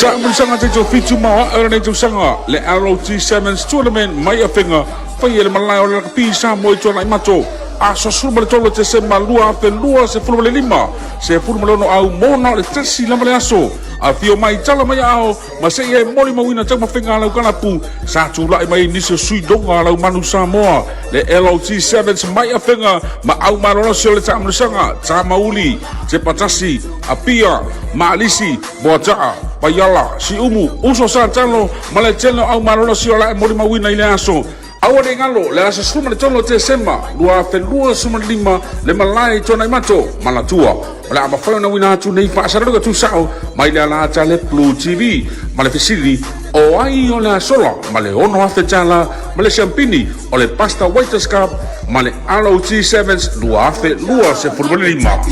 Taamilosaga taitofitu ma o ae o lenei tausaga, le ROT Sevens Tournament mai Afega, faia i le malae o le Lakapi Samoa i Tuanaimato, aso 13 Tesema 2025, 16 au mona o le tasi lava le aso. Afio mai, tala mai aao, ma seia e molimauina taumafaiga a lau kalapu, sa tulai mai ai nisi o sui loga a lau manu Samoa, le LOT Sevens mai Afega ma au malolosi o le taamilosaga, Tamauli, Tepatasi, Apia, Maalisi, Moataa, Paiala, Siumu, Uso Satalo ma le tele o au malolosi o la e molimauina i le aso. Aua ne i galo, le aso 13 o Tesema 2025 le malae i Tuanaimato, Manatua. O le a mafai ona uina atu nei faasalalauga tusao mai le alaata a le Blue TV ma le fesili, O ai o le a sola ma le $6,000 ma le siampini o le Pastor Waiters Cup ma le ROG Sevens 2025?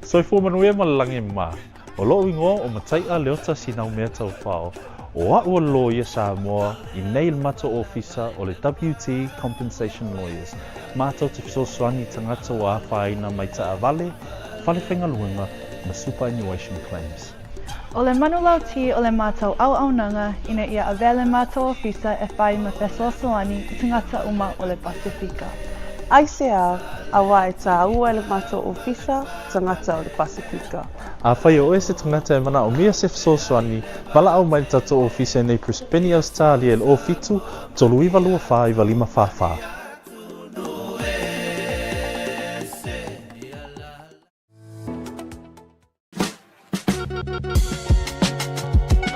Soifua manuia ma le lagi mā. O loʻu igoa o Mataiʻa Leota Sinaumea Taufao, o aʻu o le loia Samoa i nei le matou ofisa o le WT Compensation Lawyers, matou te fesoasoani i tagata ua afaina mai taavale, fale faigaluega ma superannuation claims. O le manulauti o le matou auaunaga ina ia avea le matou ofisa e fai ma fesoasoani i tagata uma o le Pasefika. Aisea, auā e tāua e le matou ofisa tagata o le Pasefika. Afai o oe se tagata e manaomia se fesoasoani, valaau mai le tatou ofisa i nei Brisbane, Ausetalia i le 07 39 24 95 44.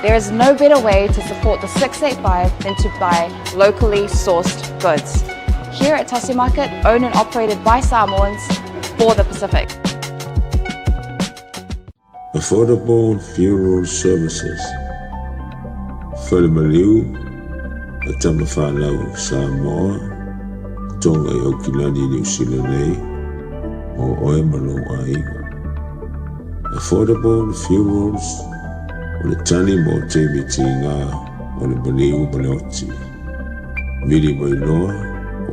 There is no better way to support the 685 than to buy locally sourced goods. Here at Tasi Market, owned and operated by Samoans for the Pacific. Affordable Funeral Services, Fale Maliu a Tamafanau Samoa, Tonga i Aukilani, Niu Sila nei, mo oe ma lou aiga. Affordable Funerals, o le tali mo taimi tiga o le maliu ma le oti. Vili mai loa,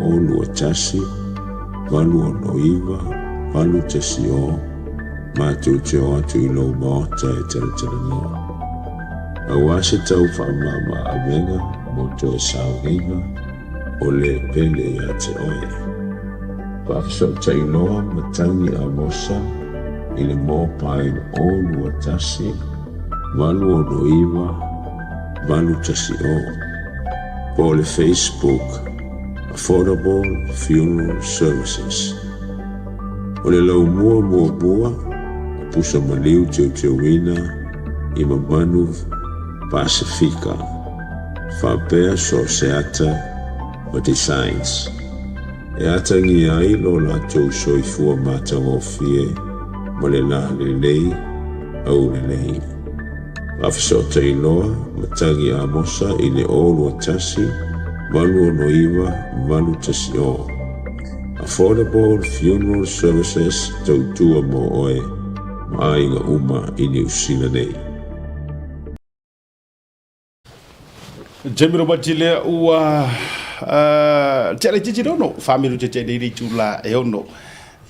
0 2 1 8 6 9 8 1 0, matou te o atu i lou maota e talatalanoa. Aua se tau faamama avega mo toe sauniga o le pele ia te oe. Faafesootai loa Matagi Amosa i le mobile 0 2 1 8 6 9 8 1 0 po o le Facebook Affordable Funeral Services. O le laumua muamua o pusa maliu teuteuina i mamanu Pasefika, faapea so o se ata ma designs e atagia ai lo latou soifua matagofie ma le la lelei aulelei. Faafesootai loa Matagi Amosa i le 0 2 1 8 6 9 8 1 0. Affordable Funeral Services tautua mo oe ma aiga uma i Niu Sila nei. Jamie Robati lea ua tea laitiiti le ono, 4 minute tea nei le itula e 6.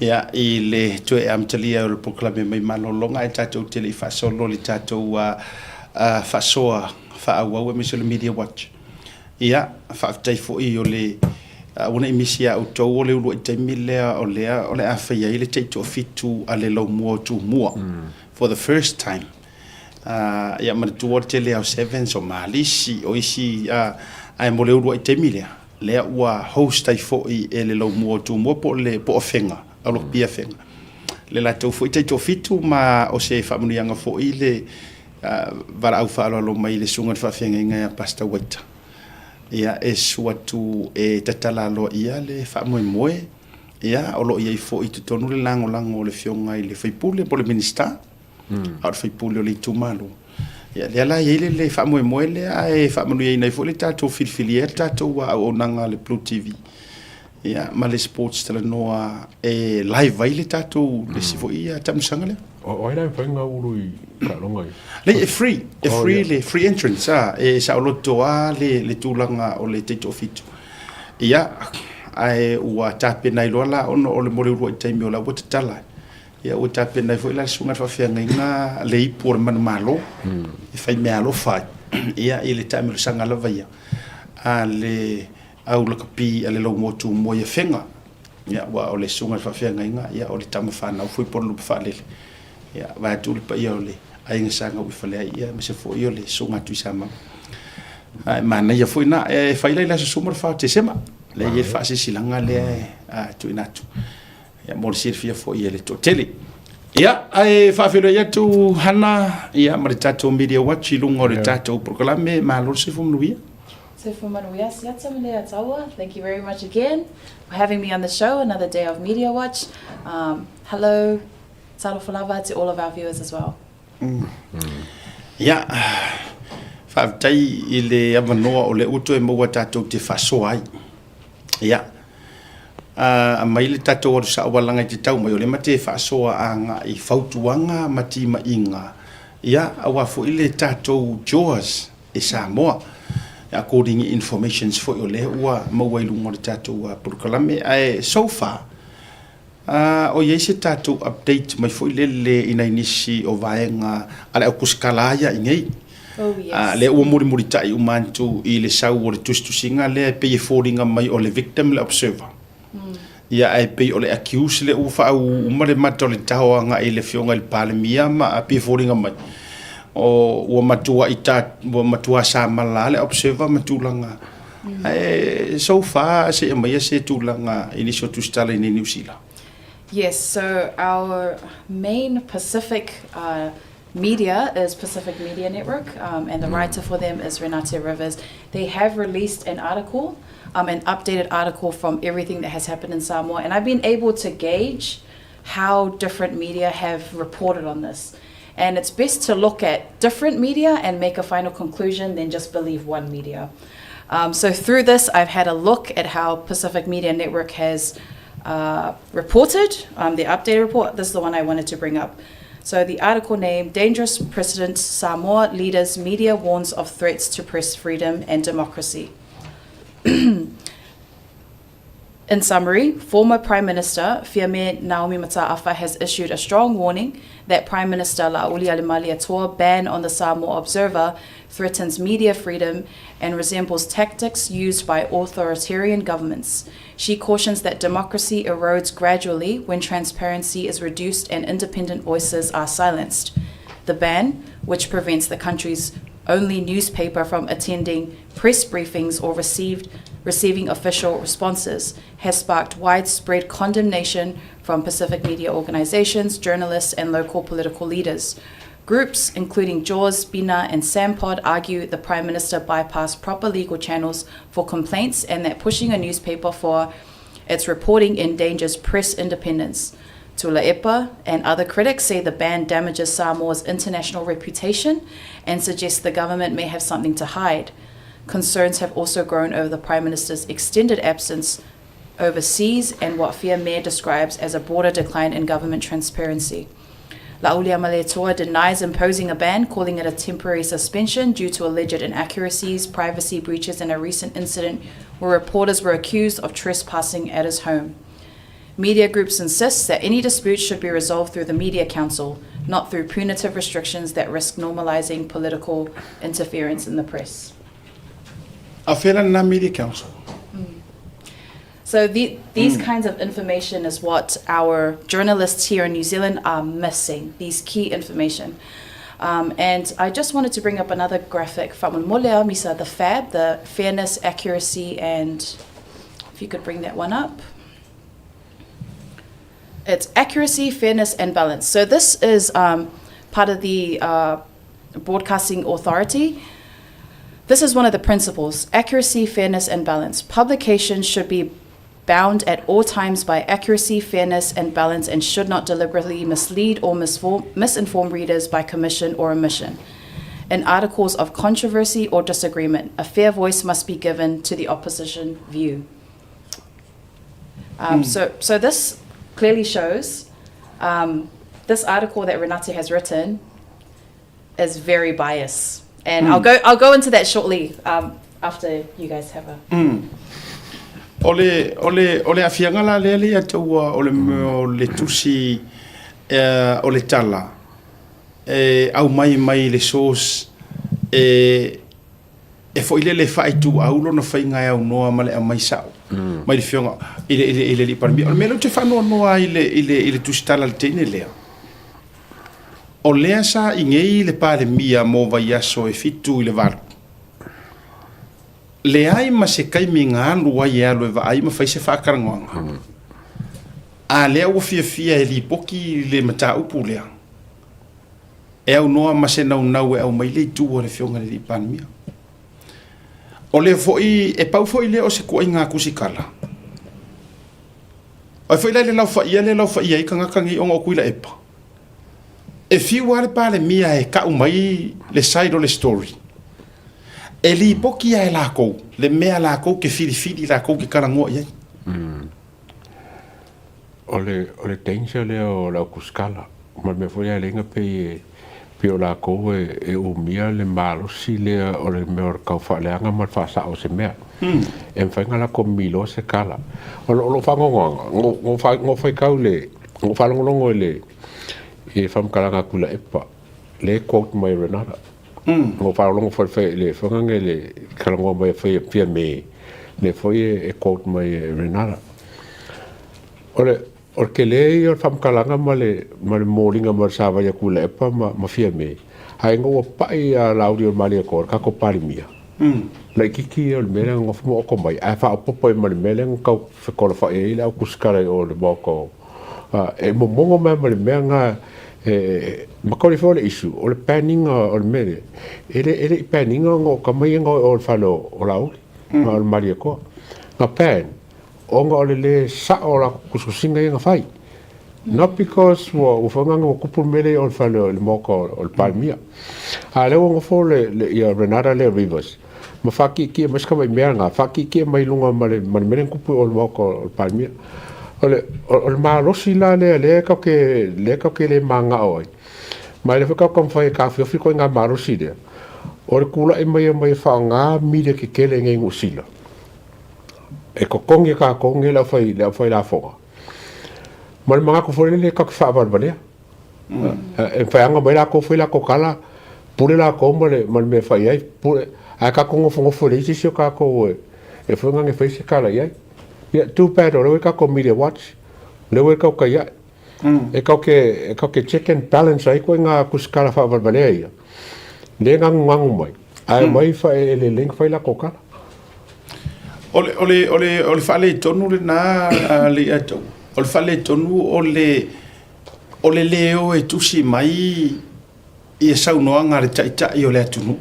Ia, i le toe amatalia o le polokalame mai malologa ae tatou te le i faasolo le tatou faasoa faaauau aemaise o le Media Watch. Ia, faafetai foi o le ua nei misi ia outou o le uluai taimi lea o lea o le a fai ai le taitoafitu a le Laumua o Tumua for the first time. Ia manatua le tele lava o Sevens, o Malisi, o isi ae mo le uluai taimi lea, lea ua host ai foi e le Laumua o Tumua po o le po o Afega, au Rugby Afega. Le latou foi taitoafitu ma o se faamanuiaga foi le valaau faaaloalo mai le susuga i le faafeagaiga ia Pastor Waita. Ia, e susu atu e tatala aloaia le faamoemoe, ia, o lo o i ai foi i totonu le lagolago o le Afioga i le sui usufono po o le Minisita, a o le sui usufono o le itumalo. Ia, lea la e i ai le faamoemoe lea, ae faamanuiaina ai foi le tatou filifilia le tatou auaunaga a le Blue TV, ia, ma le Sports Talanoa e live ai le tatou, le isi foi taamilosaga lea. O ai la e mafai ona ulu i taaloga ia? Leai, e free, e free le free entrance, a, e saoloto lava le tulaga o le taitoafitu. Ia, ae ua tapena ai loa la ona o le mo le uluai taimi o la ua tatala. Ia ua tapena ai foi la le susuga i le faafeagaiga le ipu o le manumalo e fai meaalofa ai, ia, i le taamilosaga lava ia a le au lakapi a le Laumotu mo i Afega. Ia, aua o le susuga i le faafeagaiga, ia, o le tama fanau foi po o le lupe faalele. Ia, vaeatu le paia o le aiga Sa Gauifaleai, ia, aemaise foi o le susuga a Tuisamau. Ae manaia foi na, e fai la i le aso 14 o Tesema, lea e i ai le faasilasilaga lea e tuuina atu. Ia, mo le silafia foi e le toatele. Ia, ae faafeiloai atu Hana, ia, ma le tatou Media Watch i luga o le tatou polokalame. Malo le soifua manuia. Soifua manuia, Siata Malea Taua. Thank you very much again for having me on the show, another day of Media Watch. Um, hello, talofa lava to all of our viewers as well. Mm. Ia, faafetai i le avanoa o lea ua toe maua tatou te faasoa ai. Ia, aumai le tatou alu sao alaga i te tau mai o lea ma te faasoa agai i fautuaga ma timaiga, ia, aua foi le tatou JAWS e Samoa. According i informations foi o lea ua maua i luga o le tatou polokalame. Ae so far, o i ai se tatou update mai foi lele i nai nisi o vaega a le aukusikala ia i nei. Oh, yes. Lea ua mulimulitai uma atu i le sau o le tusitusiga lea e pei e foliga mai o le victim le observer. Ia ae pei o le accused lea ua faauu uma le mata o le taho agai i le Afioga i le Palemia ma pei e foliga mai o ua matuai ta ua matua samala lava le observer ma tulaga. Ae so far se i aumaia se tulaga i nisi o tusitala i inei Niu Sila. Yes, so our main Pacific uh, media is Pacific Media Network, um, and the writer for them is Renate Rivers. They have released an article, um, an updated article from everything that has happened in Samoa, and I've been able to gauge how different media have reported on this. And it's best to look at different media and make a final conclusion than just believe one media. Um, so through this, I've had a look at how Pacific Media Network has uh, reported, um, the updated report. This is the one I wanted to bring up. So the article named Dangerous Precedent Samoa Leaders Media Warns of Threats to Press Freedom and Democracy. In summary, former Prime Minister Fiame Naomi Mata'afa has issued a strong warning that Prime Minister Laaulialemalietoa ban on the Samoa Observer threatens media freedom and resembles tactics used by authoritarian governments. She cautions that democracy erodes gradually when transparency is reduced and independent voices are silenced. The ban, which prevents the country's only newspaper from attending press briefings or received, receiving official responses, has sparked widespread condemnation from Pacific media organizations, journalists, and local political leaders. Groups, including JAWS, BINA, and SAMPOD, argue the Prime Minister bypassed proper legal channels for complaints and that pushing a newspaper for its reporting endangers press independence. Tuilaepa and other critics say the ban damages Samoa's international reputation and suggests the government may have something to hide. Concerns have also grown over the Prime Minister's extended absence overseas and what Fiame describes as a broader decline in government transparency. Laauliamaletoa denies imposing a ban, calling it a temporary suspension due to alleged inaccuracies, privacy breaches, and a recent incident where reporters were accused of trespassing at his home. Media groups insist that any dispute should be resolved through the Media Council, not through punitive restrictions that risk normalizing political interference in the press. A fela na Media Council. So the, these kinds of information is what our journalists here in New Zealand are missing, these key information. Um, and I just wanted to bring up another graphic from Molea Misa, the FAB, the fairness, accuracy, and if you could bring that one up. It's accuracy, fairness, and balance. So this is um, part of the uh, Broadcasting Authority. This is one of the principles accuracy, fairness, and balance. Publications should be bound at all times by accuracy, fairness, and balance and should not deliberately mislead or misinform readers by commission or omission. In articles of controversy or disagreement, a fair voice must be given to the opposition view. Um, mm. So, so this clearly shows um, this article that Renate has written is very biased. And mm. I'll go I'll go into that shortly um, after you guys have a. Mm. O le, o le, o le afianga la lea le taua o le, mm. o le tusi uh, o le tala e au mai mai le source e e foi lele faaituau lona faiga e aunoa ma le aumai sao mai le Afioga i le, i le, i le Alii Palemia. O le mea lea ou te faanoanoa ai i le, i le, i le tusitala i le teine lea, o lea sa igei le Palemia mo vaiaso e 7 i le 8. Leai ma se taimi na alu ai e alu e vaai ma fai se faatalanoaga. A lea ua fiafia e lipoti le mataupu lea. E aunoa ma se naunau e aumai le itu a le Afioga i le Alii Palemia. O lea foi, e pau foi lea o se tuuaiga tusitala. O ai foi la i le laofaia lea e laofaia ai tagata nei ona o Tuilaepa. E fiu lava le Palemia e tau mai le side o le story. E lipoti lava e latou le mea latou te filifili latou te talanoa i ai. O le, o le danger lea o le au kusikala, ma le mea foi lea e leai pei e, pei o lakou e, e umia le malosi lea o le mea o le tau faaleaga ma le faasao o se mea. E mafai ona latou miloa se kala. O lo, o lou faanoanoaga, na ou, na ou faitau i le, na ou faalogologo i le, i le faamatalaga a Tuilaepa, lea e quote mai e Renata. Na ou faalogologo foi i le faiga i le talanoa mai e Fiame, lea foi e quote mai e Renata. O le, o le tele ia o le faamatalaga ma le, ma le momoliga mai o le savali a Tuilaepa ma, ma Fiame, ae ina ua pai a Laauli o le Malietoa, le tatou Palemia, laitiiti ia o le mea lea na nofo ma oto mai, ae faaopoopo ai ma le mea lea na tau fekolafai ai le au kusikala i o i le maota o, e momono mai ma le mea lena, e, ma toli foi o le issue, o le pan ina o le mea lea, e le, e le i pan ina ona o tama ia na o i o i le fale o Laauli, ma o le Malietoa. Na pan, ona o le lē sa'o o latou tusitusiga ia na fai. Not because ua ua faiga ua tupu le mea lea i o le fale o le maota o le Palemia. A lea ua nofo le, le ia Renata lea Rivers ma faaki'eki'e mai si tamai mea lena, faaki'eki'e mai luga ma le ma le mea lea na tupu i o le maota o le Palemia. O le, o le malosi la lea lea tatou te lea tatou te le manana'o ai, ma e le foi tatou taumafai e taofiofi ituaiga malosi lea, o le tula'i mai e omai e faaaoga media tetele i inei i Niu Sila. E totogi e tatou nei le aufai, le aufai lafoga. Ma le manatu foi lele tatou te faavalevalea. E mafai lava ona aumai latou fai latou tala, pule latou ma le, ma le mea e fai ai, pule, ae tatou nofonofo e leai se isi o tatou e, e foi e fai se tala i ai. Ia, too bad o lea ua i tatou media watch, o lea ua i tatou tai E tatou te, e tatou te check and balance ai ituaiga tusitala faavalevalea ia, lea e gagugagu mai, ae omai faaeleele ma fai latou tala. O le, o le, o le, o le faaletonu lena a Leiataua. O le faaletonu o le, o le lē o e tusi mai ia saunoaga a le Taitai o le atunuu,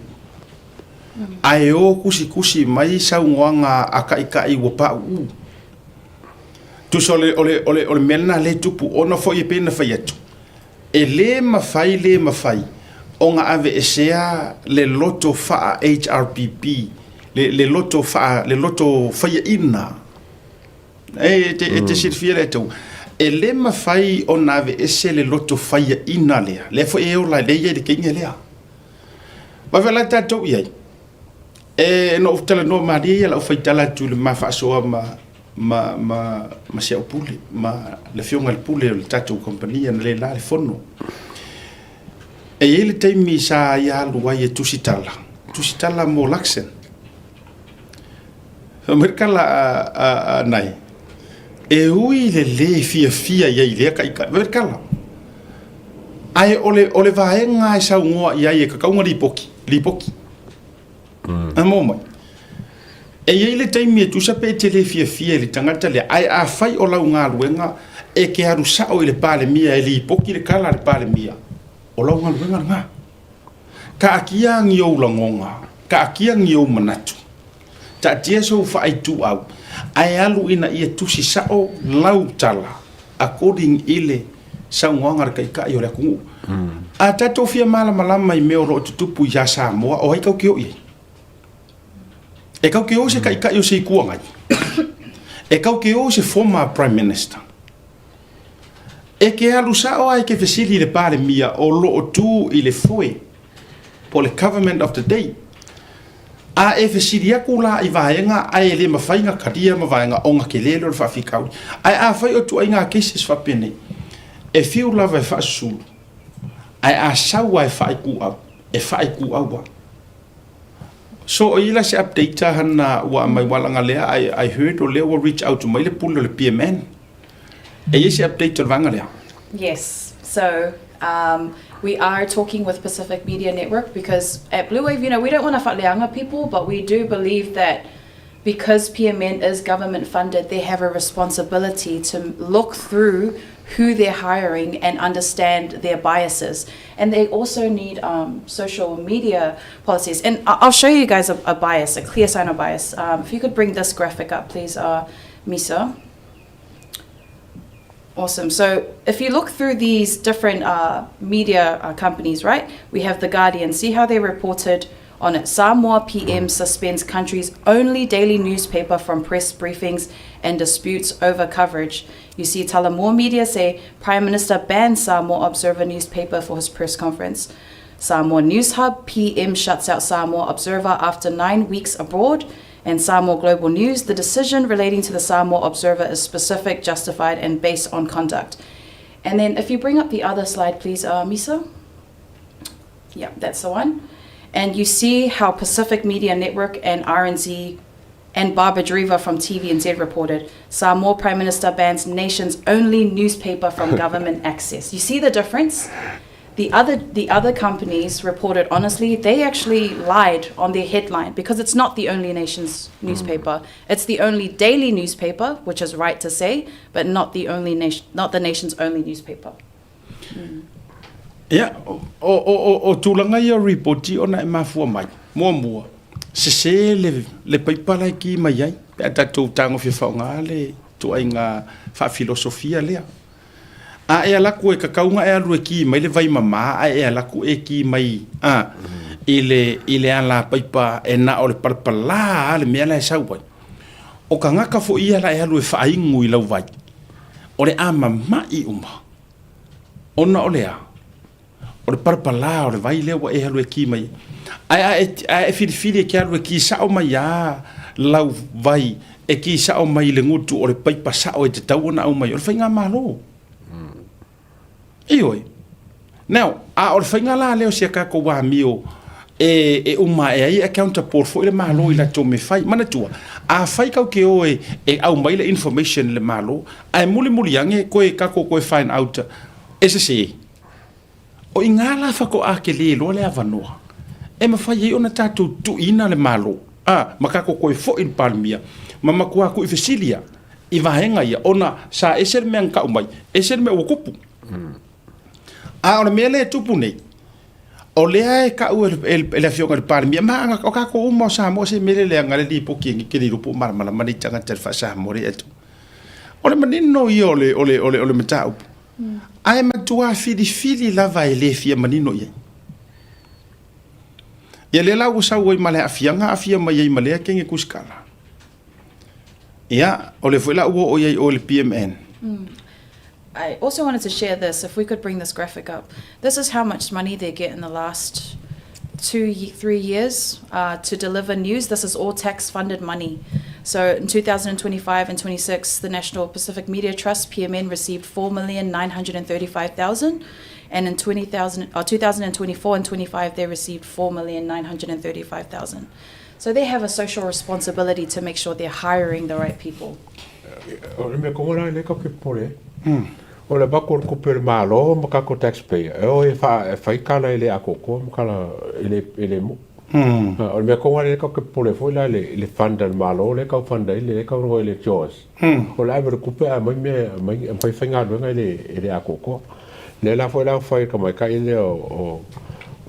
ae o tusitusi mai saunoaga a taitai ua pauu. Tusa o le, o le, o le, o le mea lena lea e tupu, ona foi e pei ona fai atu, e lē mafai, lē mafai ona aveesea le loto faa-HRPP, le, le loto faa, le loto faiaina. E te, e te silafia lea tau. E lē mafai ona aveese le loto faiaina lea, lea foi e ola, lea e i ai le teine lea. Vave la tatou i ai. E na ou talanoa malie ia lau faitala atu i le ma faasoa ma ma ma ma si au pule ma le afioga i le pule o le tatou kamupani ana le la le fono. E i ai le taimi sa ia alu ai e tusitala, tusitala mo Luxon. Fai mai le tala a, a, a Nai, e ui le lē fiafia i ai i lea taitai. Fai mai le tala, ae o le, o le vaega e saunoa i ai e tatau ona lipoti, lipoti. Mm. Mo mai. E i ai le taimi e tusa pe e te lē fiafia i le tagata lea, ae afai o lau galuega e te alu sao i le Palemia e lipoti le tala a le Palemia, o lau galuega lena. Taatia ni ou lagona. Taatia ni ou manatu, taatia sou faaituau, ae alu ina ia tusi sao lau tala according i le saunoaga a le Taitai o le atunuu. A tatou fia malamalama i mea o lo o tutupu ia Samoa, o ai tatou te o i ai? E tatou te o i se Taitai o se Itu Agai? E tatou te o i se former Prime Minister? E te alu sao lava e te fesili i le Palemia o lo o tu i le foe po o le Government of the Day. A e fesili atu la i vaega ae le mafai ona talia ma vaega ona tele lea o le faafitauli. Ae afai o ituaiga cases faapenei, e fiu lava e faasusulu, ae a sau lava e faaituau, e faaituau lava. So o i la se update hana ua aumai aua leaga lea I heard o lea ua reach out mai le pule o le PMN. E i ai se update o le vaega lea? Yes. So um, we are talking with Pacific Media Network because at Blue Wave, you know, we don't want to faaleaga people, but we do believe that because PMN is government funded, they have a responsibility to look through who they're hiring and understand their biases. And they also need social media policies. And I'll show you guys a bias, a clear sign of bias. If you could bring this graphic up, please, Misa. Awesome. So if you look through these different media companies, right, we have The Guardian. See how they reported on it. Samoa PM suspends country's only daily newspaper from press briefings and disputes over coverage. You see Talamua Media say Prime Minister bans Samoa Observer newspaper for his press conference. Samoa News Hub, PM shuts out Samoa Observer after 9 weeks abroad. And Samoa Global News, the decision relating to the Samoa Observer is specific, justified, and based on conduct. And then if you bring up the other slide, please, Misa. Yeah, that's the one. And you see how Pacific Media Network and RNZ and Barbara Dreaver from TVNZ reported Samoa Prime Minister bans nation's only newspaper from government access. You see the difference? The other companies reported honestly, they actually lied on their headline because it's not the only nation's newspaper. It's the only daily newspaper, which is right to say, but not the only nation, not the nation's only newspaper. Ia, o tulaga ia o ripoti ona e mafua mai. Muamua, sese le paipa la e ki mai ai, pe a tatou tagofia faaaoga le ituaiga faafilosofia lea. A e alu atu e tatau ona e alu e ki mai le vai mama ae e alu atu e ki mai a i le ala paipa e na o le palapala a le mea la e sau ai. O tagata foi ia la e alu e faainu i lau vai, o le a mama'i uma. Ona o le a? O le palapala o le vai lea ua e alu e ki mai. Ae a e, a e filifili e ke alu e ki sao mai a lau vai, e ki sao mai i le gutu o le paipa sao e tatau ona aumai, o le faigamalo. Ioe. Now, a o le faiga la lea o si a tatou amio e uma ae ai e accountable foi le Malo i latou mea fai. Manatua, afai kau ke o e aumai le information i le Malo, ae mulimuli ane koe tatou koe find out e sese. O i gā la faatoa tele loa le avanoa e mafai ai ona tatou tuuina le Malo, a, ma tatou koe foi i le Palemia, ma matua tuuifesili a i vaega ia, ona sa ese le mea na tau mai, ese le mea ua tupu. A o le mea lea e tupu nei, o lea e tau e le Afioga i le Palemia, ma o tatou uma o Samoa se mea le leaga le lipoti e ke le iloa po o malamalama nei tagata i le faa-Samoa lea e atu. O le manino ia o le, o le, o le, o le mataupu. Ae matua filifili lava e le fia manino i ai. Ia lea la ua sau ai ma le aafiaga, aafia mai ai ma lea kenge kusikala. Ia, o lea foi la ua oo i ai oe i le PMN. I also wanted to share this, if we could bring this graphic up. This is how much money they get in the last 2, 3 years to deliver news. This is all tax-funded money. So in 2025 and 26, the National Pacific Media Trust, PMN, received 4,935,000. And in 20,000, 2024 and 25, they received 4,935,000. So they have a social responsibility to make sure they're hiring the right people. O le mea kongo la le ka ke pole. O le bako o le kupe o le Malo ma kako taxpayer. E o e fa e fai kala i le akokoa ma kala i le mu. O le mea kongo le ka ke pole foi la le fund al Malo le ka fund i le ka ro i le Jaws. O le ave le kupe a mai me mai fai fai ngā luenga i le akokoa. Le la foi la fai ka mai ka i le o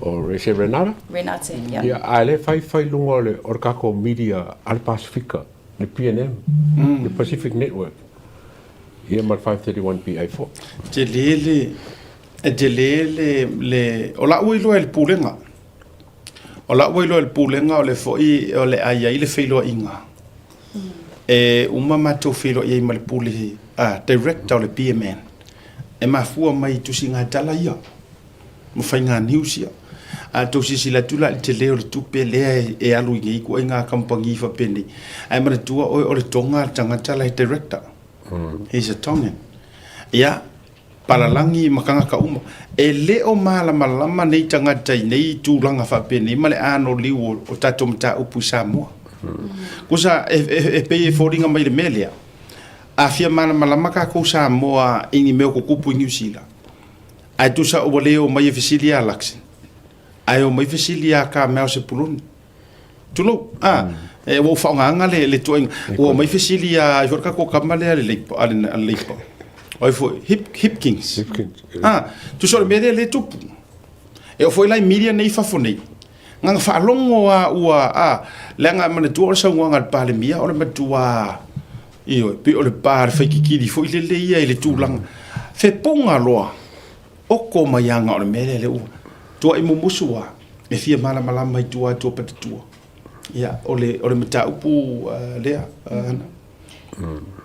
o O is it Renata? Renate, yeah. Ia, a o lea e fai fai i luga o le, o le tatou media a le Pasifika, le PNM, le Pacific Network, ia ma le 531 PA foi. Tele le, e tele le, le, o la ua iloa e le Pulega. O la ua iloa e le Pulega o le foi o le a i ai le feiloaiga. E uma matou feiloai ai ma le Pule, ah, Director o le PMN. E mafua mai i tusiga tala ia. ma faiga news ia. A tou silasila atu la i le tele o le tupe lea e alu i nei ituaiga kamupani faapenei, ae manatua oe o le Tonga le tagata la e director. He's a Tongan. Ia, palalagi ma tagata uma. E le o malamalama nei tagata i nei tulaga faapenei ma le anoliu o tatou mataupu i Samoa. Kusa e pei e foliga mai le mea lea, a fia malamalama tatou Samoa i ni mea o tutupu i Niu Sila, Ae tusa ua le omai e fesili ia Luxon, ae omai fesili ia Carmel Sepuloni. Tulou, a, e, ua ou faaaogaina le, le tuuaiga. Ua omai fesili ia, ai foi le tatou tama lea a le Leipa, a le, a le Leipa. O ai foi, Hip, Hipkins. Hipkins. A, tusa o le mea lea lea e tupu. E oo foi la i media nei i fafo nei, na ona faalogo lava ua, a, leaga manatua o le saunoaga a le Palemia o le matua, Ioe, pei o le pa a le faikikili foi lele ia i le tulaga fepoga loa, oko mai aga o le mea lea lea ua tuai mumusu a e fia malamalama i tua atu o Patatua. Ia, o le, o le mataupu uh, lea, uh, Hana.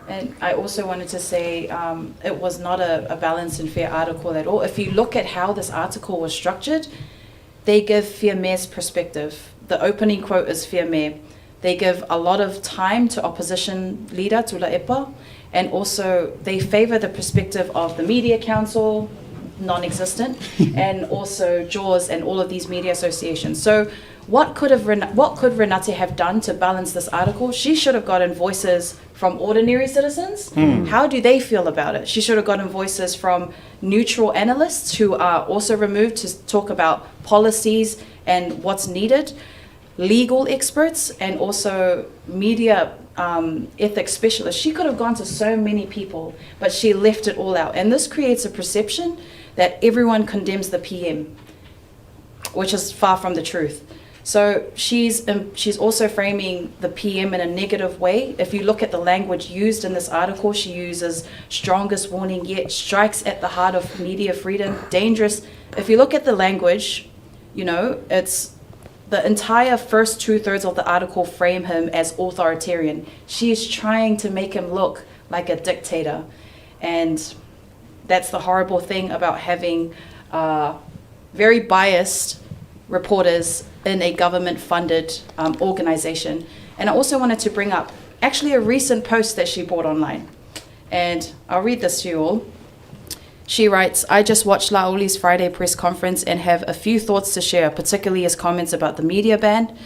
And I also wanted to say um, it was not a, a balanced and fair article at all. If you look at how this article was structured, they give Fiame's perspective. The opening quote is Fiame. They give a lot of time to opposition leader Tuilaepa, and also they favor the perspective of the media council, non-existent, and also JAWS and all of these media associations. So what could have what could Renate have done to balance this article? She should have gotten voices from ordinary citizens. Mm. How do they feel about it? She should have gotten voices from neutral analysts who are also removed to talk about policies and what's needed, legal experts, and also media um, ethics specialists. She could have gone to so many people, but she left it all out. And this creates a perception that everyone condemns the PM, which is far from the truth. So she's um, she's also framing the PM in a negative way. If you look at the language used in this article, she uses strongest warning yet, strikes at the heart of media freedom, dangerous. If you look at the language, you know, it's the entire first two thirds of the article frame him as authoritarian. She is trying to make him look like a dictator. And that's the horrible thing about having uh, very biased reporters in a government funded um, organization. And I also wanted to bring up actually a recent post that she brought online. And I'll read this to you all. She writes, I just watched La'auli's Friday press conference and have a few thoughts to share, particularly his comments about the media ban.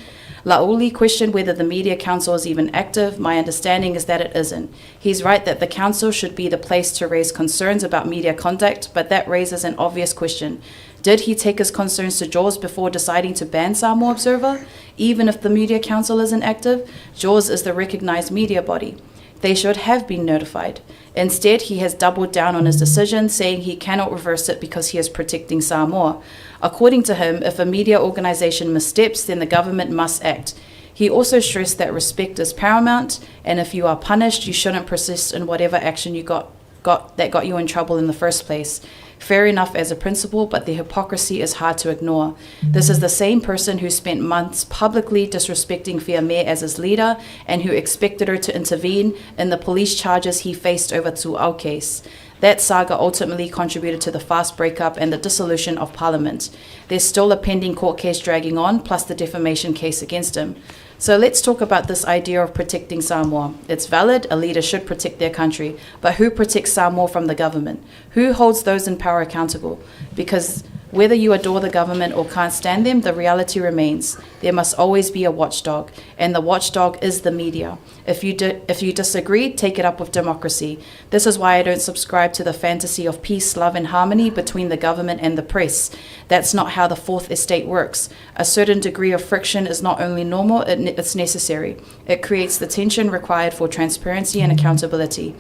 La'auli questioned whether the media council is even active. My understanding is that it isn't. He's right that the council should be the place to raise concerns about media conduct, but that raises an obvious question. Did he take his concerns to JAWS before deciding to ban Samoa Observer? Even if the media council isn't active, JAWS is the recognized media body. They should have been notified. Instead, he has doubled down on his decision, saying he cannot reverse it because he is protecting Samoa. According to him, if a media organization missteps, then the government must act. He also stressed that respect is paramount, and if you are punished, you shouldn't persist in whatever action you got, got that got you in trouble in the first place. Fair enough as a principle, but the hypocrisy is hard to ignore. This is the same person who spent months publicly disrespecting Fiame as his leader and who expected her to intervene in the police charges he faced over Tuau case. That saga ultimately contributed to the fast breakup and the dissolution of parliament. There's still a pending court case dragging on, plus the defamation case against him. So let's talk about this idea of protecting Samoa. It's valid, a leader should protect their country, but who protects Samoa from the government? Who holds those in power accountable? Because whether you adore the government or can't stand them, the reality remains. There must always be a watchdog, and the watchdog is the media. If you, if you disagree, take it up with democracy. This is why I don't subscribe to the fantasy of peace, love, and harmony between the government and the press. That's not how the fourth estate works. A certain degree of friction is not only normal, it, it's necessary. It creates the tension required for transparency and accountability.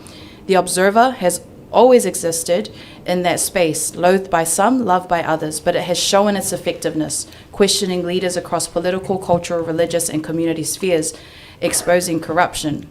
The observer has always existed in that space, loathed by some, loved by others, but it has shown its effectiveness, questioning leaders across political, cultural, religious, and community spheres, exposing corruption.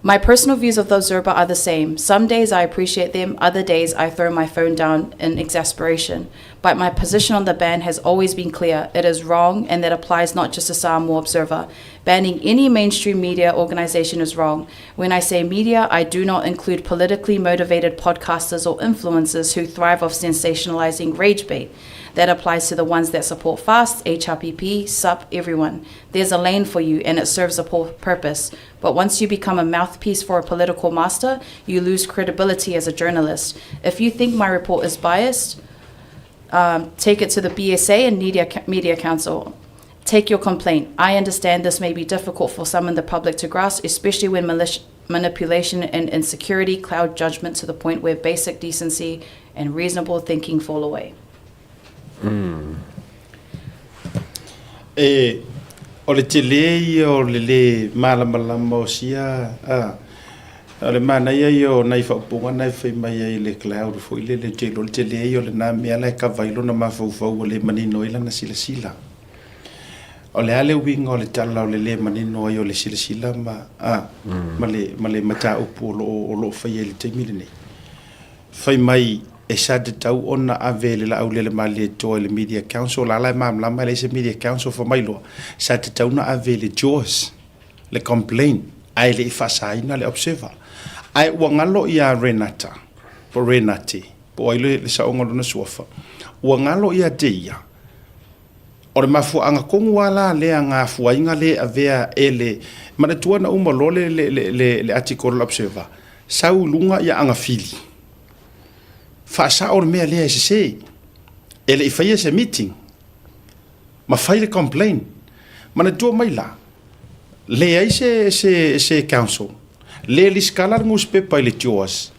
My personal views of the Observer are the same. Some days I appreciate them, other days I throw my phone down in exasperation. But my position on the ban has always been clear. It is wrong, and that applies not just to Samoa Observer. Banning any mainstream media organization is wrong. When I say media, I do not include politically motivated podcasters or influencers who thrive off sensationalizing rage bait. That applies to the ones that support FAST, HRPP, SUP, everyone. There's a lane for you, and it serves a purpose. But once you become a mouthpiece for a political master, you lose credibility as a journalist. If you think my report is biased, take it to the BSA and Media, Media Council. Take your complaint. I understand this may be difficult for some in the public to grasp, especially when manipulation and insecurity cloud judgment to the point where basic decency and reasonable thinking fall away. E, o le tele ia o le lē malamalama o sia a, o le manaia ia o nai faaupuga na e fai mai ai le cloud foi lele, ou te iloa le tele ia o lena mea la e kava ai lona mafaufau ua le manino ai lana silasila. O le a le uiga o le tala o le lē manino ai o le silasila ma, a, ma le, ma le mataupu o lo o, o lo o faia i le taimi lenei? Fai mai e sa tatau ona ave le Laaulele Malietoa i le Media Council, o la la e malamalama e leai se Media Council, fai mai loa, sa tatau ona ave i le JAWS le complaint ae le i faasaina le Observer. Ae ua galo ia Renata, po o Renate, po o ai le saoga o lona suafa, ua galo ia te ia, o le mafuaaga tonu lava la lea na afuaiga le avea e le, manatua na uma loa le, le, le, le, le article o le Observer, sau i luga ia agafili, faasao le mea lea e sese, e le i faia se meeting, ma fai le complaint. Manatua mai la, leai se, se, se council, le lisikala le newspaper i le JAWS.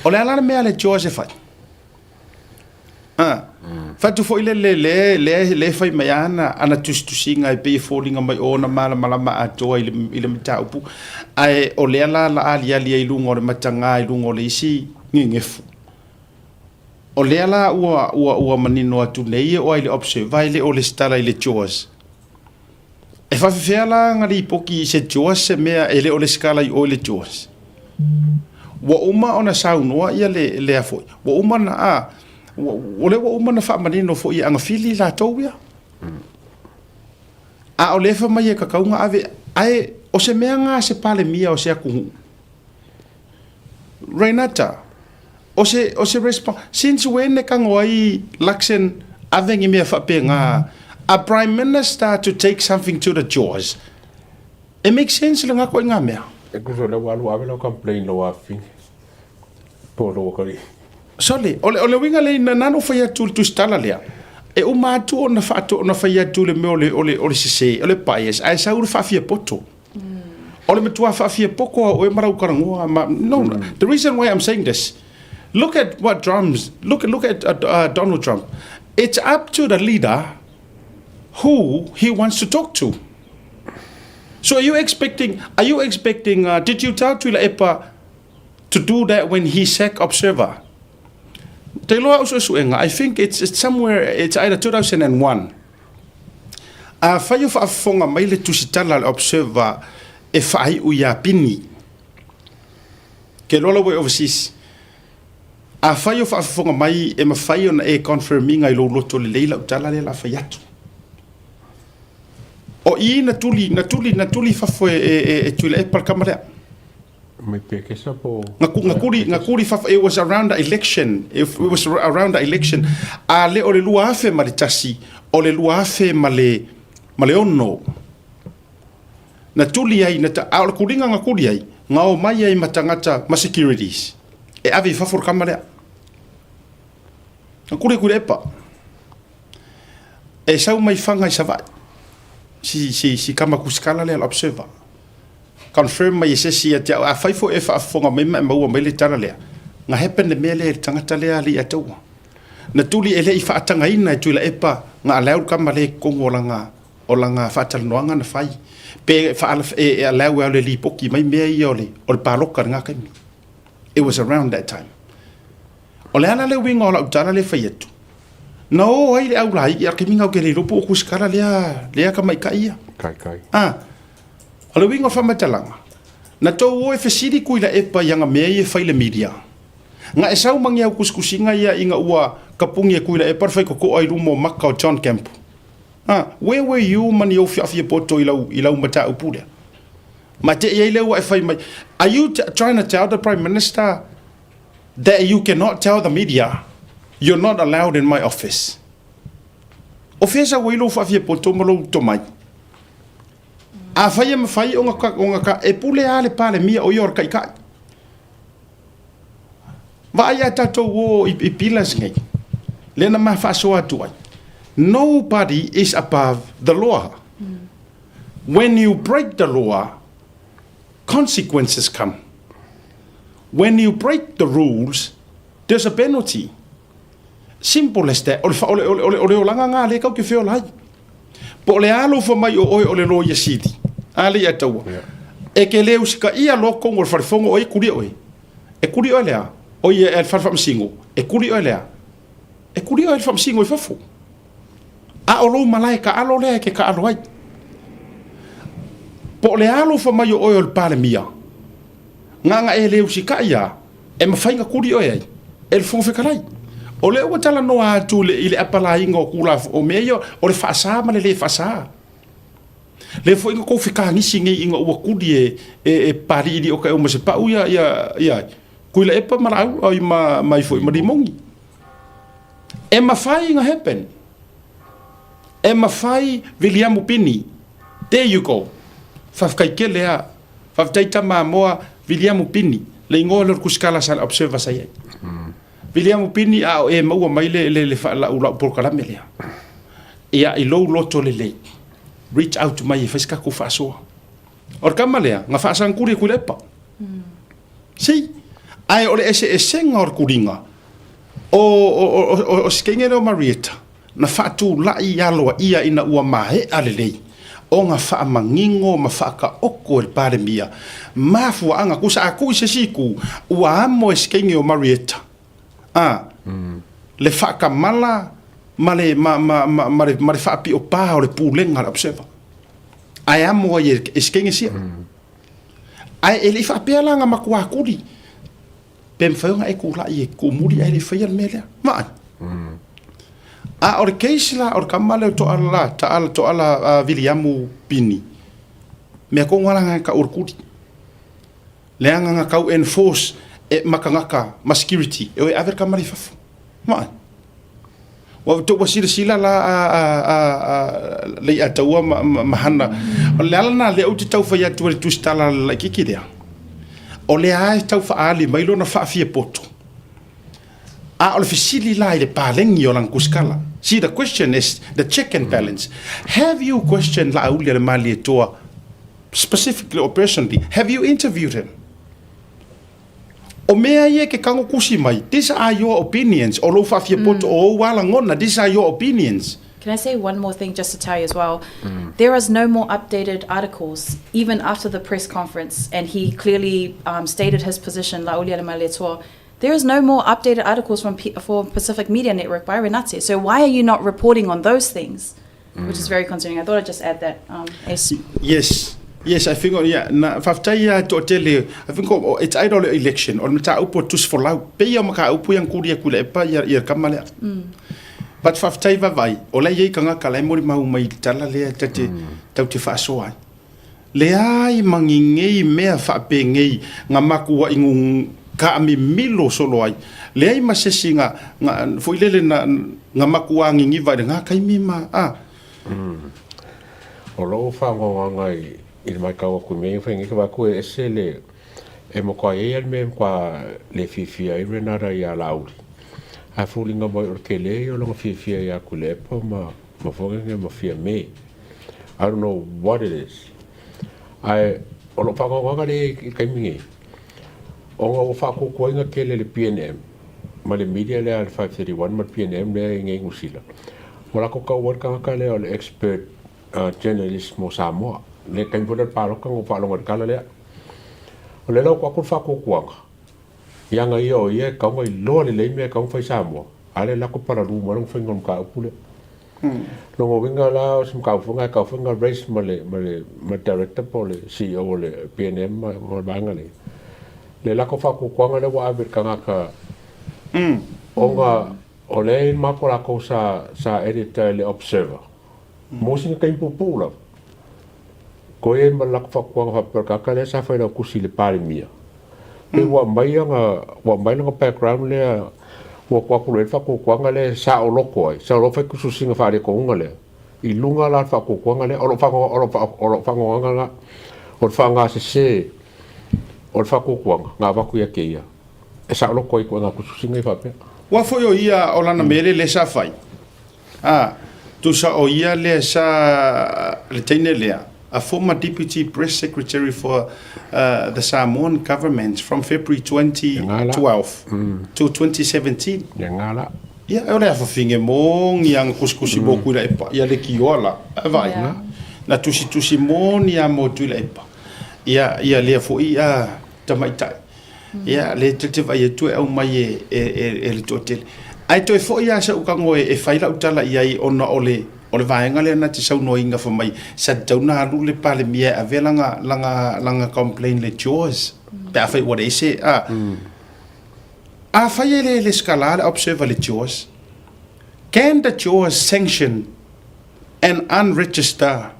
O le a la le mea a le JAWS e fai? A, fai atu foi le, le, le, le, le fai mai ana, ana tusitusiga e pei e foliga mai o ona malamalama atoa i le, i le mataupu, ae o lea la la aliali ai i luga o le mataga i luga o le isi gegefu. O lea la ua, ua, ua manino atu nei e oa i le Observer e le o lesitala i le JAWS. E faafefea la na lipoti i se JAWS se mea e le o lesitala i o i le JAWS? Ua uma ona saunoa ia le, lea foi. Ua uma na, a, ua, o lea ua uma na faamanino foi e agafili i latou ia. A o lea fai mai e tatau ona ave, ae o se mea na se Palemia o se atunuu. Renata, o se, o se response, since when e tago ai Luxon ave ni mea faapena, a Prime Minister to take something to the jaws? E make sense lena koiga mea. E tusa o lea ua alu ave lau complain lau afafine po o lou akalii. Sole, o le, o le uiga lea na na fai atu le tusitala lea, e uma atu ona faato, ona fai atu le mea o le, o le, o le sese, o le bias, ae sau le faafiapoto. O le matua faafiapoto a oe ma lau talanoa ma, no, the reason why I'm saying this, look at what Trump's, look, look at Donald Trump. It's up to the leader who he wants to talk to. So are you expecting, are you expecting, did you tell Tuilaepa to do that when he sacked Observer? Te iloa au suesuega, I think it's, it's somewhere, it's either 2001. Afai o faafofoga mai le tusitala a le Observer e faaiu iā Pini, ke iloa la ua e overseas, afai o faafofoga mai e mafai ona e confirm-ina i lou loto lelei lau tala lea o le a fai atu. O i na tuli, na tuli, na tuli i fafo e, e, e, e Tuilaepa le tama lea. Mai Pekesa po Na, na tuli, na tuli fafo, it was around the election, it was around the election. A le o le 2001, o le 2006. Na tuli ai, na ta, a o le tuliga na tuli ai, na omai ai ma tagata ma securities e ave i fafo le tama lea. Na tuli e Tuilaepa. E sau mai Faga i Savaii, si, si, si tama tusitala lea le Observer. Confirm mai e se isi ia te au, afai foi e faafofoga mai ma e maua mai le tala lea, na happen le mea lea i le tagata lea alii ataua. Na tuli e le i faatagaina e Tuilaepa na allow le tama lea i totonu o lana, o lana faatalanoaga na fai, pe e, e allow e alu e lipoti mai mea ia o le, o le paloka i lena taimi. It was around that time. O le a la le uiga o lau tala lea e fai atu? Na o ai le au laiki a le taimi lena ou te le iloa po o kusikala lea, lea tamaitai ia. Kaikai. A, o le uiga o le faamatalaga, na tou o e fesili Tuilaepa i ana mea ia e fai i le media. Na e sau ma ni au tusitusiga ia ina ua tapuni e Tuilaepa le faitotoa i luma o maka o John Campbell. A, where were you ma ni ou fiafia poto i lau, i lau mataupu lea? Ma te i ai lea ua e fai mai, are you trying to tell the Prime Minister that you cannot tell the media you're not allowed in my office? O fea sau ai lou faafiapoto ma lou tomai? Afai e mafai ona ka, ona ka, e pule lava le Palemia o ia o le Taitai. Vaai a tatou o i, i pillars nei, lea na ma faasoa atu ai. Nobody is above the law. When you break the law, consequences come. When you break the rules, there's a penalty. Simple as that. O le, o le, o le, o le olaga lena lea tatou te feola ai. Po o le a lou fai mai o oe o le Loia Sili, a le ia taua. E te le usitaia loa totonu o le falefono o ai e tuli oe. E tuli oe le a? O ia e le fale faamasino, e tuli oe le a? E tuli oe e le faamasino i fafo. A o lou malae taalo lea e te taalo ai. Po o le a lou fai mai o oe o le Palemia, na ona e le usitai lava, e mafai ona tuli oe ai e le Fofoga Fetalai. O lea ua talanoa atu i le apalaiga o Tulafono, o mea ia o le faasa ma le le faasa. Lea foi na tou fetagisi nei ina ua tuli e, e, e Papali'i ma se pau ia, ia, ia Tuilaepa ma Laau, oi, ma, ma ifo ma Limoni. E mafai ona happen. E mafai Viliamu Pini. There you go. Faafetai tele lava. Faafetai tama moa Viliamu Pini. Le igoa lea o le kusikala sa le Observer sa i ai. Viliamu Pini a o e maua mai le, le, le lau, lau polokalame lea. Ia, i lou loto lelei. Reach out mai e fai se tatou faasoa. O le tama lea, na faasagutuli e Tuilaepa. See? Ae o le eseesega o le tuliga, o, o, o, o, o se teine lea o Marietta, na faatulai aloaia ina ua maea lelei ona faamanino ma faataoto e le Palemia mafuaaga tusa a tuu i se isi itu, ua amo e se teine o Marietta a le faatamala ma le, ma, ma, ma, ma le, ma le faapio pa o le pulega a le Observer. Ae amo ai e se teine sia. Ae e le i faapea la na matua tuli, pe mafai ona e tulai e tuumuli ae le i faia le mea lea. Vaai. A o le case la o le tama lea o Toala la, Taala Toala Viliamu Pini, mea tonu lava la na tau o le tuli. Leaga na tau enforce e ma tagata ma security e o e ave le tama lea i fafo. Vaai. Ua tou ua silasila la a, a, a, a Leiataua ma, ma, ma Hana. O le ala lena lea ou te tau fai atu ai le tusitala laitiiti lea. O lea lava e tau faaali mai lona faafiapoto. A o le fesili la i le paleni o lana tusitala. See, the question is the check and balance. Have you questioned Laaulialemalietoa specifically or personally? Have you interviewed him? O mea ia e ke kago kusi mai, these are your opinions, o lou faafiapoto, o ou lagona, these are your opinions. Can I say one more thing just to tell you as well? There is no more updated articles, even after the press conference, and he clearly stated his position, Laaulialemalietoa. There is no more updated articles from P- for Pacific Media Network by Renate. So why are you not reporting on those things? Which is very concerning. I thought I'd just add that, Ace. Yes. Yes, I think, yeah, na faafetai ia toatele, I think oh, it's either o le election, o le mataupu o tusi folau, pei ia o mataupu ia na tuli atu i le epa ia, ia kama lea. But faafetai vaavaai, o la e i ai tagata la e molimau mai i le tala lea ta te, tau te faasoa ai. Leai ma ni nei mea faapenei na matuai nu taamimilo solo ai, leai ma se isi na, na, foi lele na, na matua niniva i lena taimi ma, a. O lou faagaogaoga i le matau atu i mea ia fai nei, ka vaai atu e ese le, e matua i ai lava le mea e matua le fiafia ai Renata iā Laauli. Ae foliga mai o le tele ia o lona fiafia iā Tuilaepa ma ma Fogege ma Fiame. I don't know what it is. Ae o lou faagaogaoga lea i le taimi nei, ona ua faatuatuaina tele le PNM ma le media lea a le 531 ma le PNM lea i nei Niu Sila, ua latou tau ai le tagata lea o le expert journalist mo Samoa. Le taimi foi lea o le palota na ou faalogo ai i le tala lea. O lea la ua tuu atu le faatuatuaga. I aga ia o ia e tatau ona iloa lelei mea e tatau ona fai i Samoa, a lea e lako palalu mai lona faiga o le mataupu lea. Lona uiga la o se mataupu foi lena e tatau foi ona raise ma le ma le ma le Director po o le CEO o le PNM ma le vaega lea, le lako faatuatuaga lea ua ave i le tagata ona o lea e i ai le matou latou sa sa editor i le Observer mo sina taimi puupuu lava. Toe i ai ma le latou faatuatuaga faapea o le tagata lea sa fai lau tusi i le Palemia. Pei ua aumai ana, ua aumai lona background lea ua tuu atu loa i ai le faatuatuaga lea e saoloto ai, sau loa fai tusitusiga faalekonuga lea i luga la o le faatuatuaga lea. O lou o lou o lou faanoanoaga lena, o le faaaoga sese o le faatuatuaga na avatu ia te ia e saoloto ai ituaiga tusitusiga ia faapea. Ua foi o ia o lana mele lea sa fai. A, tusa o ia lea sa le teine lea, a former Deputy Press Secretary for the Samoan Government from February 2012 to 2017. Ia nga la. Ia, o le afafine mo ni anga kusikusi mo Tuilaepa, ia le kioa la, e vaai. Na tusitusi mo ni a mo Tuilaepa. Ia, ia lea foi a tamaitai. Ia, le te te vai atu e aumai e, e, e, e le toatele. Ae toe foi lava sau tago e, e fai lau tala i ai ona o le, o le vaega lea na te saunoaina fai mai sa tatau ona alu le Palemia e ave lana, lana, lana complain le chores pe afai ua leai se, a. Afai e le lesitala le observer le chores, can the chores sanction and unregister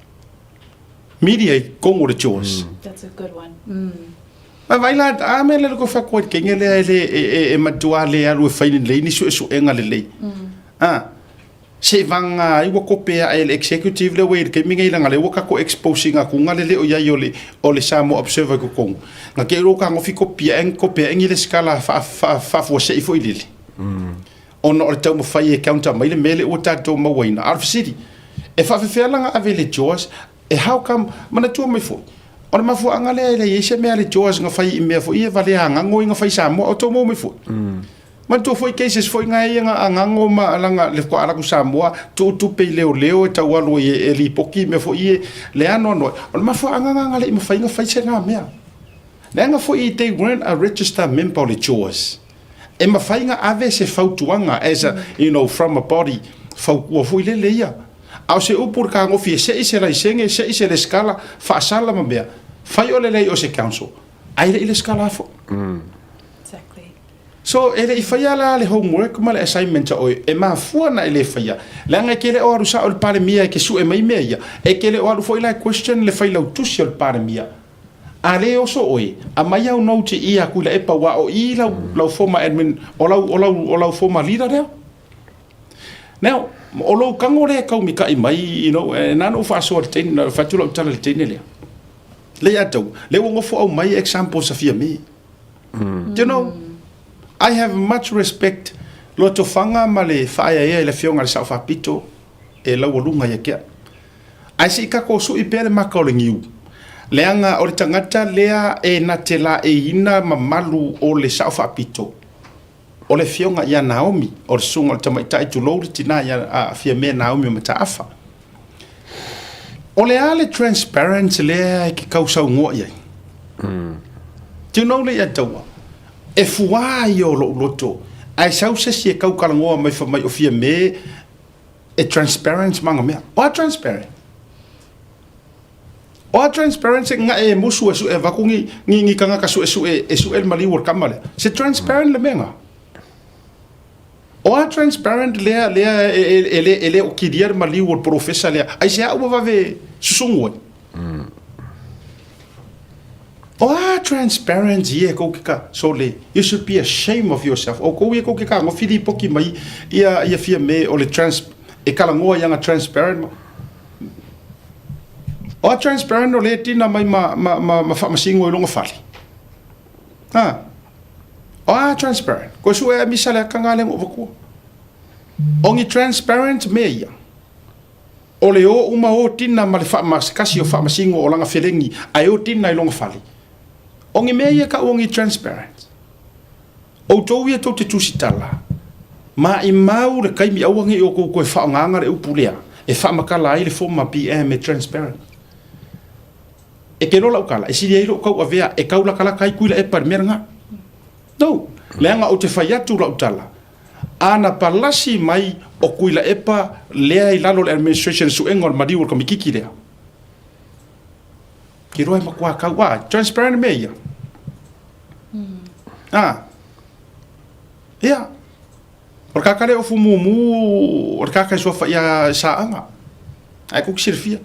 media i totonu o le chores? That's a good one. A vai la, a mea le ko whakoa i kenge lea e, le, e, e, e matua le alu e whai lelei ni suesuega lelei. A, se vanga ai ua kope a e le executive le ua i le taimi nei langa le ua kako exposing atu nga le le o iai o le, o le Samoa Observer i totonu. Nga ke ro ka ngofi kopia e kopea e ngi le skala wha, wha, whaafuasei foi lele. Ona o le taumafai e counter mai le mea le ua tatou mauaina. A o le fesili, e faafefea langa ave le JAWS E how come, manatua mai foi, o le mafuaaga lea e leai ai se mea a le JAWS na fai i mea foi ia valea agago ia na fai i Samoa, o tou maua mai foi. Manatua foi cases foi na ia na agago ma lana le faatoa alu atu Samoa, tuu tupe i leoleo e tau alu ai e lipoti mea foi ia, le anoanoai. O le mafuaaga lena na le i mafai ona fai se na mea. Leaga foi they weren't a register member o le JAWS. E mafai ona ave se fautuaga as a, you know, from a body, fautua foi lele ia. A o se upu i le kagofi e sei se laisene, sei se lesitala, faasala ma mea, fai o le leai o se council, ae le i lesitala foi. Exactly. So, e le i faia la le homework ma le assignment a oe, e mafua ona e le faia, leaga e te le o alu sao i le Palemia e te sue mai mea ia, e te le o alu foi la e question le failautusi o le Palemia. A le oso oe, aumai au note i a Tuilaepa aua o i lau, lau former admin, o lau, o lau, o lau former leader lea. Now, o lou tago lea e taumika'i mai, you know, e na ona ou faasoa i le teine, na fai atu lau tala i le teine lea. Lea ia te au, lea ua nofo aumai examples a Fiame. Do you know, I have much respect lotofaga ma le faaeaea i le afioga i le Sao Faapito e laualuga ia te au. Ae se i tatou sui pea le maka o le niu, leaga o le tagata lea e na te laeiina mamalu o le Sao Faapito, O le afioga ia Naomi, o le susuga o le tamaitai, tulou le tina ia a Fiamē Naomi o Mataafa. O le a le transparent lea e ke kau saunoa i ai? Do you know le ia taua? E fuā ia o lou loto, ae sau se isi e kau talanoa mai fai mai o Fiamē e transparent ma ana mea. O a transparent? O a transparent se nga e musu e sue avatu ni, ni, ni tagata suesue e sue le maliu o le tama lea. Se transparent le mea nga. O a transparent lea, lea e, e, e, le, e le o kilia le maliu o le polofesa lea. Aisea ua vave susugu ai? O a transparent ia e kou ke ka, sole, you should be ashamed of yourself. O kou ia kou ke kagofi lipoki mai ia, ia Fiamē o le trans, e talanoa i ana transparent. O a transparent o lea e tina mai ma, ma, ma, ma faamasino i lona fale. Ha. O a transparent. Koe sue a misa le akanga le ngo O ni transparent mea ia. O le o uma o tina ma le faamasakasi o faamasino o lana felegi ae o tina i lona fale. O ni mea ia kau o ni transparent. Outou ia tou te tusitala, maimau le taimi aua nei outou toe faaaogaina le upu lea e faamatala ai le former PM e transparent. E ke loa lau tala, e sili ai lou tauavea e taulatalata ai Tuilaepa i le mea lena. No. Leaga ou te fai atu lau tala, a na palasi mai o Tuilaepa lea i lalo o le administration suega o le maliu o le Komikiki lea. Ke roa e matua kau a, transparent mea ia. A. Ia. O le kaka lea o fumumu, o le kaka e suafa ia Saaga. Ae kou silafia.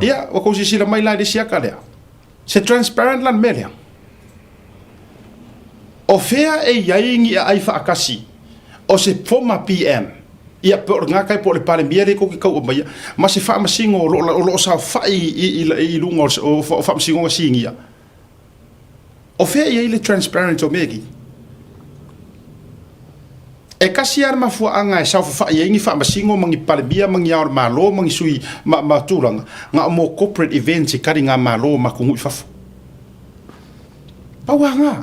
Ia, ua kou silasila mai la i le isi aka lea. Se transparent la le mea lea. O fea e i ai ni aai faatasi o se former PM, ia pe o le Gaka po o le Palemia lea kou ke tau aumaia, ma se faamasino o lo o saofai i luga o faamasinoga sinia. O fea e i ai le transparent o mea nei? E tasi lava le mafuaaga e saofafai ai ni faamasino ma ni Palemia ma ni Ao o le Malo ma ni sui ma tulaga, na o mo corporate events e tali ngā Malo ma atunuu i fafo. Pau lava ngā.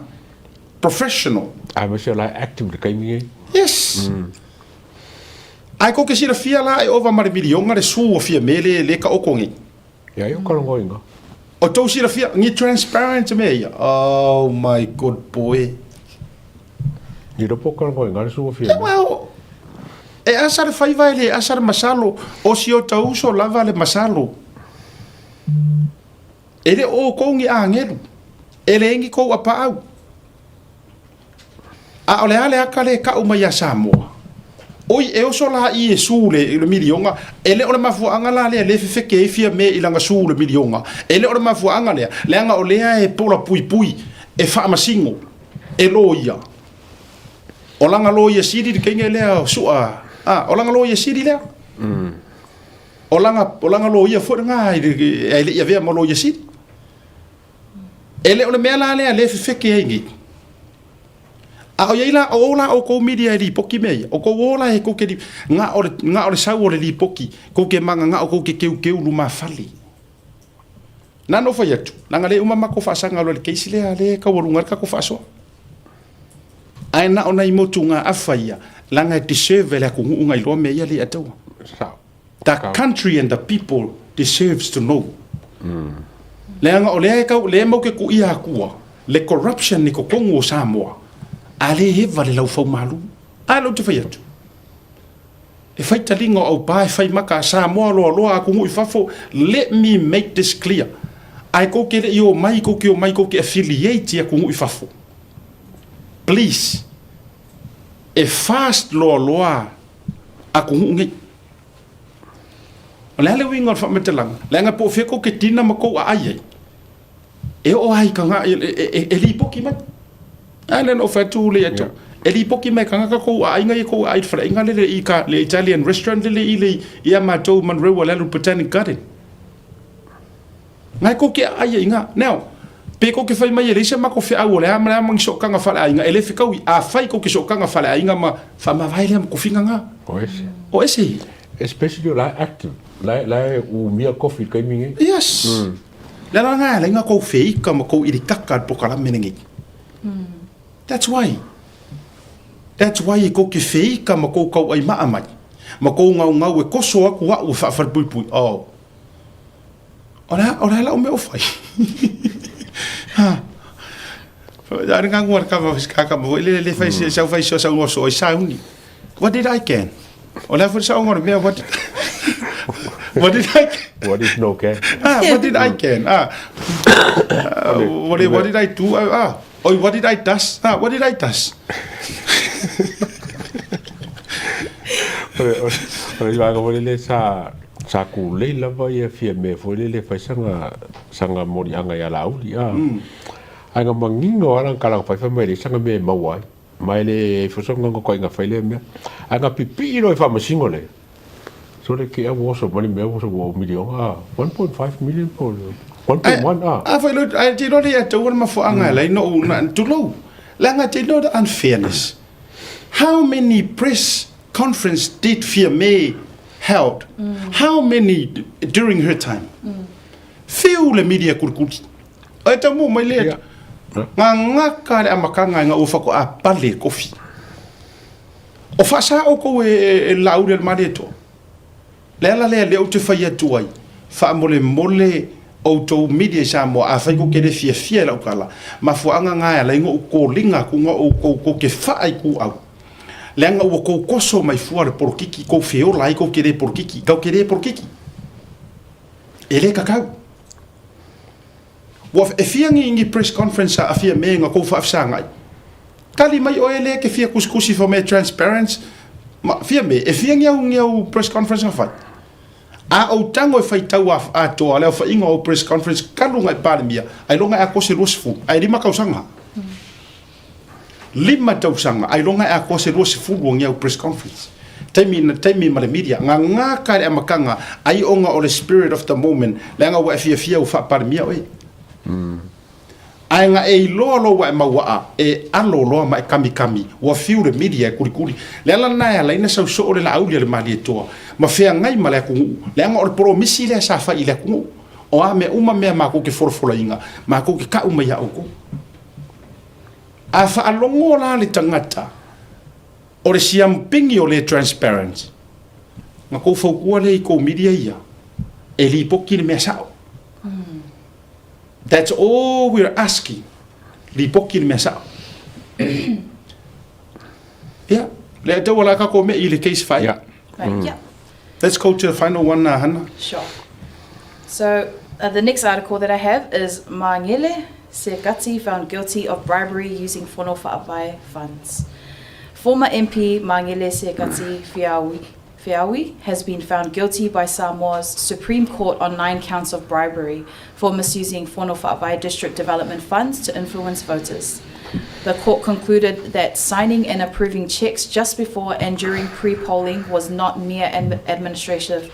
Professional. Aemaise o la e active le taimi nei. Yes. Ae kou te silafia la e ova ma le miliona le su o Fiame le le taoto nei. Ia ai o kalongoinga. O tou silafia, ni transparent mea ia. Oh my good boy. Ni ropo kalongoinga le sua fia. Well, e asa le faiva e le asa le masalo, o si o tau uso lava le masalo. E le o kou ni angelu, e le ni kou apaau. A o le a le aka lea e kau mai ia Samoa? Oi, e oso la i e su le, le miliona, e le o le mafuaaga la lea le fefeke ai Fiame i lana su le miliona. E le o le mafuaaga lea, leaga o lea e pola puipui, e faamasino, e loia. O lana loia sili le keinga lea o sua, a, o lana loia sili lea. O lana, o lana loia foi lena e le i avea ma loia sili. E le o le mea la lea lea e fefeke ai nei. A o iai la, o la outou media e lipoki mea ia. O kou o la e kou ke, nga o le, nga o le sau o le lipoki, kou ke manga nga o kou ke keukeu luma fale. Na no fai atu, nanga le uma mako faasaga lo le keisi lea le kaualuga le kako faasoa. Ae na o nai motu ngā afa ia, langa e deserve le atunuu ngai loa mea ia le ataua. The country and the people deserves to know. Leaga o lea e kau, lea e mau ke kuʻia akua, le corruption i totonu o Samoa, a le eva le laufaumalu. A lea ou te fai atu. E fai taliga o aupa, e fai maka a Samoa loaloa atunuu i fafo, let me make this clear. Ae kou ke le i o mai, kou ke o mai, kou ke affiliate i atunuu i fafo. Please, e fast loaloa atunuu nei. O le a le uiga o le faamatalaga? Leaga po o fea kou ke tina ma kou aai ai, e oo lava i ka e lipoki mai. A lea na ou fai atu le atu, e lipoki mai e kagaka kou aaiga ia kou aai i le faleaiga lele i ka le Italian restaurant lele i le i a matou Monroe le alu Botanic Garden. Ngai kou ke aai ai nga. Now, pe kou ke fai mai e leai se makou feau o le a ma le a ma ni sootaga faaleaiga, e le fekaui, afai kou ke sootaga faaleaiga ma faamavae lea ma kofiga nga. O ese. O ese. Especially o la e active, la e, la e umia kofi i le taimi nei. Yes. Le ala nga e alai nga kou feika ma kou ilikaka i le polokalame lenei. That's why. That's why e kou ke feika ma kou kauaimaa mai, ma kou gaugau e koso aku a'u e faafalepuipui. Oh. O le a, o le a lau mea o fai? Ha. Are ngā ngua kava kaka mo le le fai se sau fai so sau so i sauni. What did I can? O le a foi sa ngor mea what What did I can? What is no can? Ah, what did I can? Ah. What did, what did I do? Ah, oi, what did I does? Ah, what did I does? O le vaega foi lele sa Sa kulei lava ia Fiame foi lele fai sanga sanga moliaga ia Laauli a. Ae na manino lava lana tala na fai fai mai leai sanga mea e maua ai. Ma e le ai foi sona naunautaiga fai lea mea. Ae na pipii loa i faamasino lea, sole ke au ua oso mai le mea ua ua miliona a, 1.5 million po o le 1.1 a. A foi lo, ae te iloa le ia taua le mafuaaga e ala ai ona ou na, tulou, leaga te iloa the unfairness. How many press conference did Fiame held? How many during her time? Whiu le media kulikuli. E tau mo mai le Ngā ngaka le amataga e ngā ua whakoa pale kofi. O whaasa o kou e la ure le mare toa. Le ala lea le ou te whai atu ai. Wha mole mole Outou media i Samoa, afai kou ke le fiafia i lau tala, mafuaaga na e ala ai na ou koliga atu na outou tou te faa i kuau, leaga ua tou toso mai fua le polokiki, tou feola ai tou te le polokiki, tou te le polokiki. E le tatau. Ua e fia ni, ni press conference a Fiame na tou faafesagai? Tali mai oe lea e te fia tusitusi fai mai e transparent ma Fiame, e fia ni au, ni au press conference na fai? A ou tago e faitau atoa le aofaiga o au press conference talu na e Palemia, ailoga e atoa se 20, ae 5 tausaga. 5 tausaga, ailoga e atoa se 20 o ni au press conference. Taimi na taimi ma le media, na gata i le amataga, ai ona o le spirit of the moment, leaga ua e fiafia ua faa-Palemia oe. Ae na e iloa loa ua e mauaa, e alo loa ma e kamikami, ua fiu le media e kulikuli. Le ala lena e ala ai na sau soo le laauli a le Malietoa, ma feagai ma le atunuu, leaga o le polomisi lea sa fai i le atunuu. O a mea uma mea matou te folafolaina, matou te tau mai ia outou. A faalogo la le tagata o le siamupini o le transparent, na tou fautua lea i tou media ia, e lipoti le mea sao. That's all we are asking. Lipoti le mea sao. Yeah. Le tau ala ka ko me i le case fai. Yeah. Right, yeah. Let's go to the final one, Hannah. Sure. So the next article that I have is Magele Sekati found guilty of bribery using Fono Fa'avae funds. Former MP Magele Sekati Fiaui, Feawi has been found guilty by Samoa's Supreme Court on 9 counts of bribery for misusing Fono Fa'avae district development funds to influence voters. The court concluded that signing and approving checks just before and during pre-polling was not mere administrative,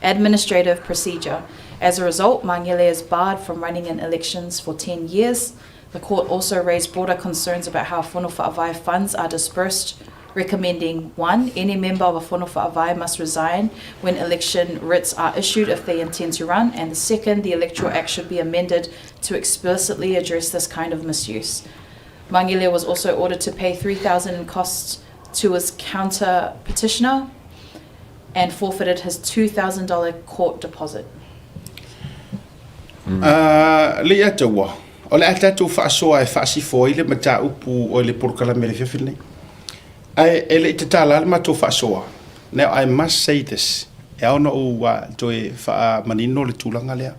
administrative procedure. As a result, Mangele is barred from running in elections for 10 years. The court also raised broader concerns about how Fono Fa'avae funds are dispersed, recommending 1. Any member of a Fono Fa'avae must resign when election writs are issued if they intend to run, and the second, the Electoral Act should be amended to explicitly address this kind of misuse. Mangile was also ordered to pay 3000 in costs to his counter petitioner and forfeited his $2,000 court deposit. A le ia taua, o le a tatou faasoa e faasifo ai le mataupu o le polokalame i le afiafi lenei. Ae e le i tatala le matou faasoa. Now I must say this, e ao ona ou toe faamanino le tulaga lea.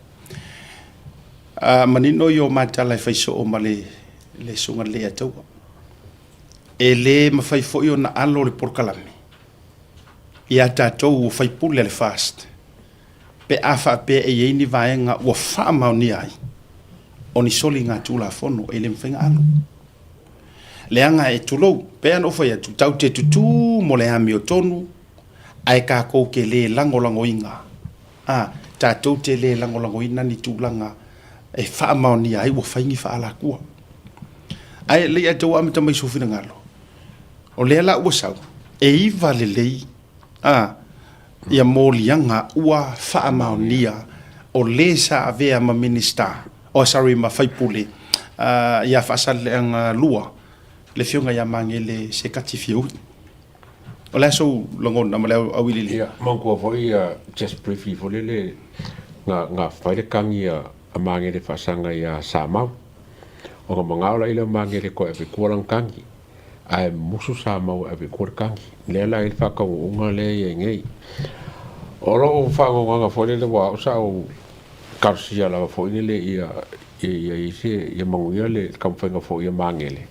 Manino i o ma tala e fai soo ma le le susuga i le Leiataua. E le mafai foi ona alo le polokalame ia tatou o faipule a le FAST pe a faapea e i ai ni vaega ua faamaonia ai o ni soliga Tulafono e le mafai ona alo. Leaga e tulou, pei ona ou fai atu, tatou te tutū mo le amiotonu, ae tatou te le lagolagoina, ā, tatou te le lagolagoina ni tulaga e faamaonia ai ua fai ni faaalatua. Ae le i outou amata mai sou finagalo, o lea la ua sau, e iva lelei, ā, ia moliaga ua faamaonia o le sa avea ma Minista, oh sorry ma Faipule ia Faasaleleaga 2, le Afioga ia Magele Sekati Fiaui. O le a sou lagona ma le auiliiliga? Ia, manatua foi just briefly foi lele na na fai le kagi a Magele Faasaga ia Samau ona manao la ile o Magele toe ave i tua lana kagi. Ae musu Samoa e ave i tua le kagi. Lea la e i ai le faataunuuga lea e i ai nei. O lou faanoanoaga foi lele aua o sa ou talosia lava foi lele ia ia i ai se ia manuia le taumafaiga foi ia Magele.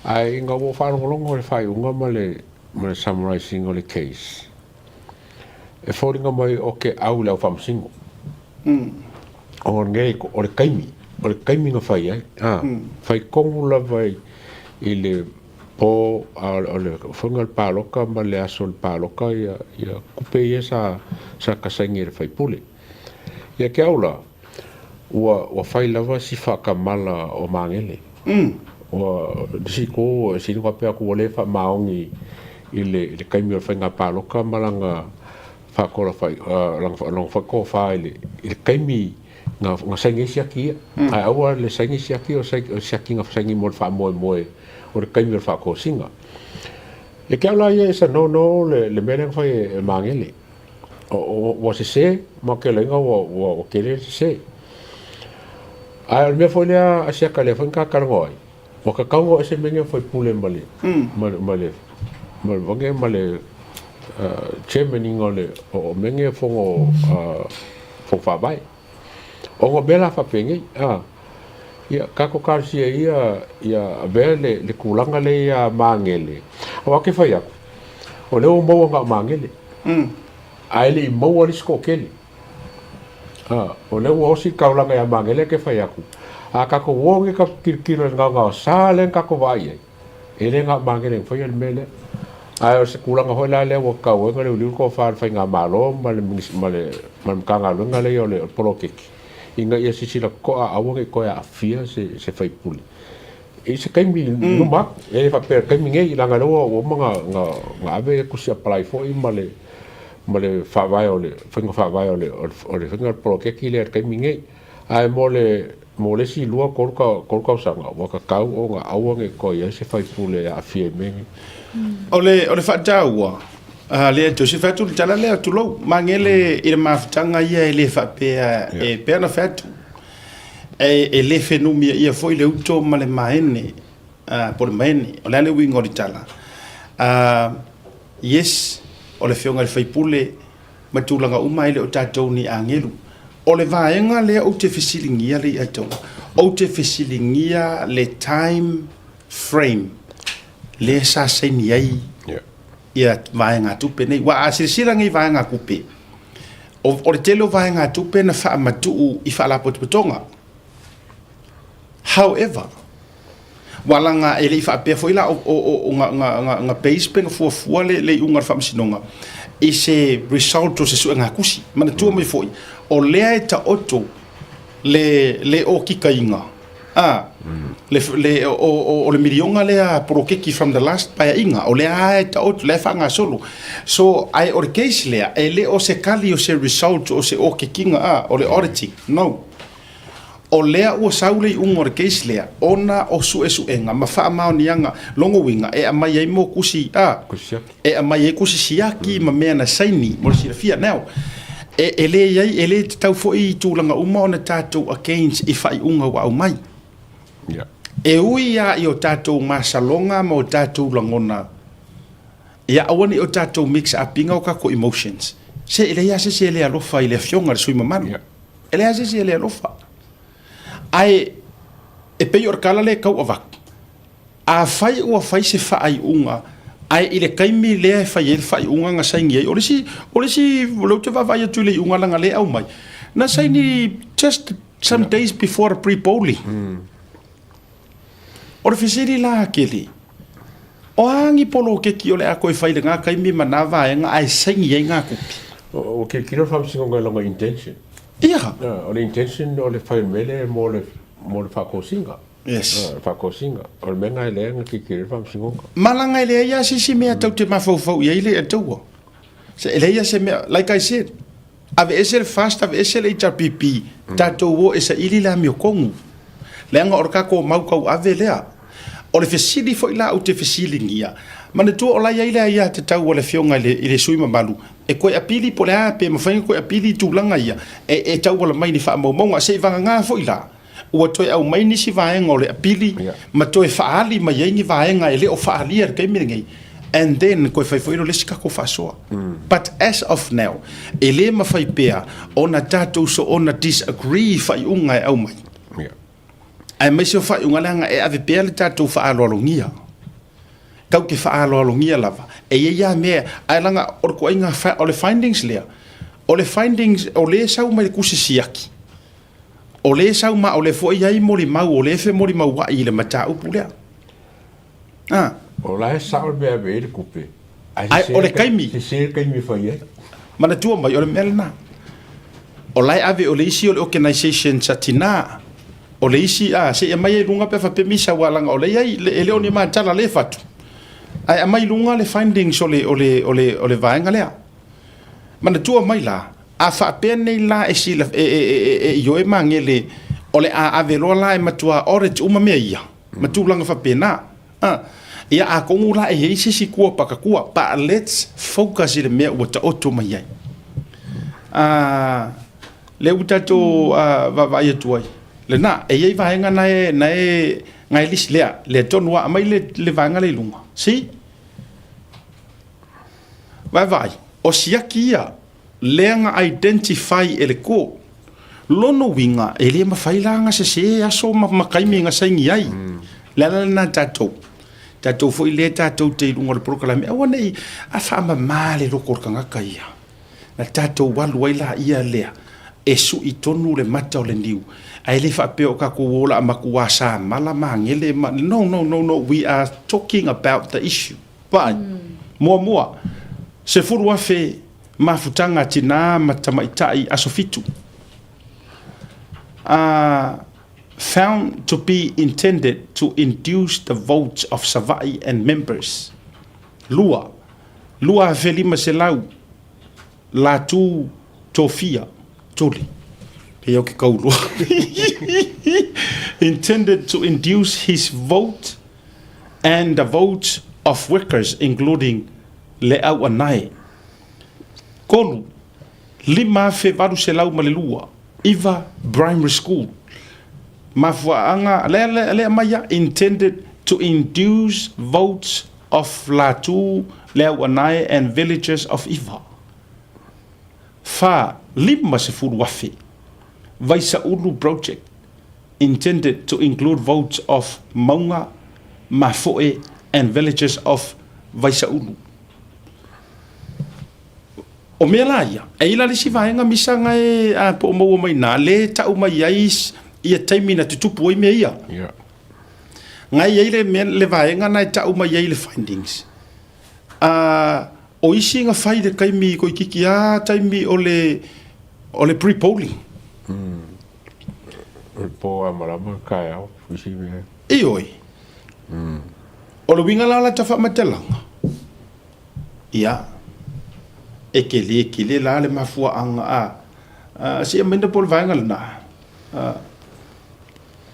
Ae ina ua ou faalogologo i le faaiuga ma le ma le summarising o le case, e foliga mai o ke au i le au faamasino. O nei, o le taimi, o le taimi na fai ai, a, fai tonu lava i, i le po, a, o le faiga o le paloka ma le aso o le paloka ia, ia tupe ia sa, sa kasaini e le faipule. Ia ke au la, ua, ua fai lava si faatamala o Magele. Ua, si ko, si nuka pea atu ua le faamaoni i le, i le taimi o le faiga paloka ma lana, faakola fai, lana, lana faatofa i le, i le taimi na, na saini ai siaki ia. Ae aua le saini siaki o, o siaki na saini mo le faamoemoe o le taimi o le faatosina. Ia ke au la ia e sa no no le, le mea lea na fai e, e Magele. O, o, ua sese ma ke laina ua, ua, ua tele le sese. Ae o le mea foi lea Asiata lea foi na ta talanoa ai, ua tatau ona o ese mea nei o faipule ma le ma le ma le ma le ma le ma le chairman ina o le o mea nei o fono fono faavae. Ona o mea la faapenei, a ia tatou talosia ia ia avea le le tulaga lea ia Magele. Aua ou te fai atu, o lea ua maua na o Magele, ae le i maua le isi toatele. A, o lea ua osi le taulaga ia Magele te fai atu, a tatou o nei tatou tilotilo i le gaogaosa lea na tatou vaai ai, e le na o Magele na faia le mea lea. Ae o se tulaga foi la lea ua tatau ai ona liuliu le tofa a le Faigamalo ma le ma le ma le Matagaluega lea o le poloketi ina ia silasila totoa aua ne i toe aafia se se faipule i se taimi i luma atu. E le faapea i le taimi nei leaga o lea ua uma ona ona ave ia tusi apply foi ma le ma le faavae o le faiga faavae o le o le faiga o le poloketi lea i le taimi nei. Ae mo le mo le isi 2 3 tausaga ua tatau ona aua ne i toe i ai se faipule e aafia i mea nei. O le o le faataua a lea Joseph fai atu le tala lea tulou magele i le mafutaga ia e le faapea e pei ona fai atu e, e le fenumia ia foi le uto ma le maene po o le maene o le a le uiga o le tala yes o le afioga i le faipule ma tulaga uma e le o tatou ni agelu. O le vaega lea ou te fesiligia le Iaitoga, ou te fesiligia le time frame lea sa saini ai ia vaegatupe nei. Aua a silasila nei vaegatupe, o le tele o vaegatupe na faamatuu i faalapotopotoga. However, Ua laga e le i faapea foi la o na base pe na fuafua le iuga o le faamasinoga i se result o se suegatusi. Manatua mai foi, o lea e taoto le le okikaina a le le o le miliona lea poloketi from the last paeaiga, o lea lava e taoto, lea e faagasolo. So, ae o le case lea, e le o se kali o se result o se okikiga a, o le auditing, no. O lea ua sau le iuga o le case lea ona o suesuega ma faamaoniaga lona uiga e aumai ai mo kusi a e aumai ai kusi siaki ma mea na saini mo le silafia. Now, e, e le iai, e le tatau foi i tulaga uma ona tatou against i faaiuga ua aumai. Yeah. E ui lava i o tatou masaloga ma o tatou lagona, ia aua ne i o tatou mix up ina o tatou emotions. Se e leai lava se isi e le alofa i le afioga i le sui mamalu. Yeah. E leai se isi e le alofa. Ae e pei o le tala lea e tau avatu, afai ua fai se faaiuga ae i le taimi lea e fai ai le faaiuga na saini ai, o le isi, o le isi, o lea ou te vaavaai atu i le iuga leaga lea e aumai, na saini just some days before the pre-polling. O le fesili la a Keli, o a ni poloketi o le a toe fai i lena taimi ma na vaega ae saini ai ngā kupi? Ua tilotilo le Faamasinoga i lona intention. Ia. O le intention o le fai o le mea lea mo le, mo le faatosina. Yes. Le faatosina. O le mea lena e leai ona tilotilo ai le Faamasinoga. Ma leaga e leai lava se isi mea tou te mafaufau i ai le Atua. E leai lava se mea, like I said, Aveese le FAST, aveese le HRPP, tatou o e saili le amiotonu. Leaga o le tatou mau tauave lea. O le fesili foi la ou te fesiligia, manatua o la e i ai le aiatatau a le Afioga i le, i le sui mamalu e toe apili po o le a pe mafai ona toe apili i tulaga ia e, e tauala mai i ni faamaumauga. Se i vagana foi la ua toe aumai nisi vaega o le apili ma toe faaali mai ai ni vaega e le o faaalia i le taimi lenei, and then toe fai foi lea o le isi tatou faasoa. But as of now, e le mafai pea ona tatou soona disagree i faaiuga e aumai, aemaise o faaiuga leaga e ave pea le tatou faaaloalogia. Tatou te faaaloalogia lava, e i ai lava mea, ae leaga o le ituaiga, o le findings lea, o le findings o lea e sau mai le tusi siaki, O lea sau ma o lea foi i ai molimau o lea e femolimaua'i i le mataupu lea. A. O la e sao le mea e ave ai le tupe, ae o le taimi. Sese le taimi e fai ai. Manatua mai, o le mea lena. O la e ave, o le isi o le organisation sa tina, o le isi, a, se i aumai ai i luga pe a faapea misa, aua leaga o lea e i ai, e le o ni matala lea e fatu, ae aumai i luga le findings o le, o le, o le, o le vaega lea. Manatua mai la, A faapea nei la e sila, e, e, e, e ioe magele o le a ave loa la e matua audit uma mea ia, ma tulaga faapena. A, ia atonu la e i ai se isi kua pakatua, but let's focus i le mea ua taoto mai ai. A, lea ua tatou vaavaai atu ai. Lena, e i ai vaega na e, na e, na e lisi, lea, lea tonu a aumai le, le vaega lea i luga. See? Vaavaai, o siaki ia, lea na identify e le court. Lona uiga, e le mafai la ona sese aso ma, ma taimi na saini ai. Le ala lena tatou, tatou foi lea tatou te i luga o le polokalame, aua ne i a faamama le loko o le tagata ia. Na tatou alu ai laia lea e sui tonu le mata o le niu, ae le faapea o tatou ola a matua samala magele ma, no, no, no, no, we are talking about the issue. Vaai, muamua, 10,000 mafutaga a tinā ma tamaitai aso fitu, are found to be intended to induce the votes of Savaii and members. Lua, 2,500 latu tofia, tole, pei au ke kaulua, intended to induce his vote and the votes of workers including le au anae. Kolu, 5,802, iva primary school. Mafuaaga, lea, lea, lea mai ia, intended to induce votes of Latu, Leauanae and villagers of Iva. Wha, 50,000, Vaisaulu project intended to include votes of Maunga, Mafoe and villagers of Vaisaulu. O mea la ia, e i la le isi vaega misa nga e a po o maua mai na, le tau mai ai ia taimi na tutupu ai mea ia. Yeah. Nga i ai le, mea, le vaega na e tau mai ai le findings. A, o isi nga fai le taimi ko ikiki a taimi o le, o le pre-polling. O le po a malama ka ao, isi mea. Ioe. O le uiga la o lata faamatalaga, ia, e kele kele la le mafuaaga a, a se aumai na po o le vaega lena. A,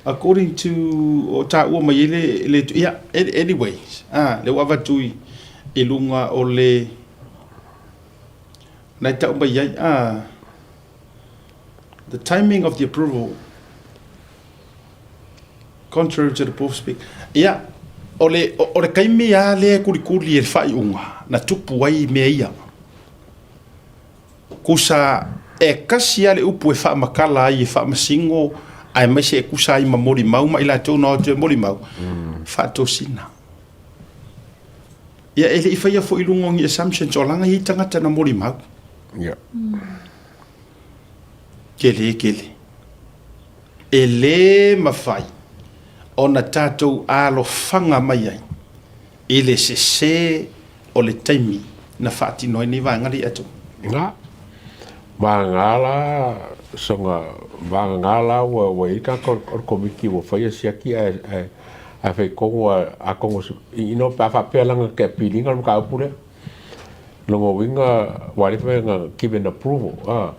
according to o taua mai ai le, le ia, anyways, a, le ua avatu i, i luga o le, na e tau mai ai, a, the timing of the approval, Contrary to the above speak. Ia, o le, o le taimi lava lea e kulikuli e le faaiuga na tupu ai mea ia. Kusa e kasi lava le upu e faamatala ai e faamasino aemaise e kusa ai ma molimau ma i latou na o atu e molimau, faatosina. Ia, e le i faia foi i luga o ni assumptions o laga e i ai tagata na molimau. Ia. Kele, kele. E lē mafai ona tatou alofaga mai ai i le sesē o le taimi na faatino ai nei vaega nei atu. Na, vagana la soga, vagana la ua ua i ai tagata o le Komiti ua faia siaki ae ae ae fai tonu a a kogo you know pe a faapea laga te appeal ina le mataupu lea. Lona uiga ua le mafai ona given approval a.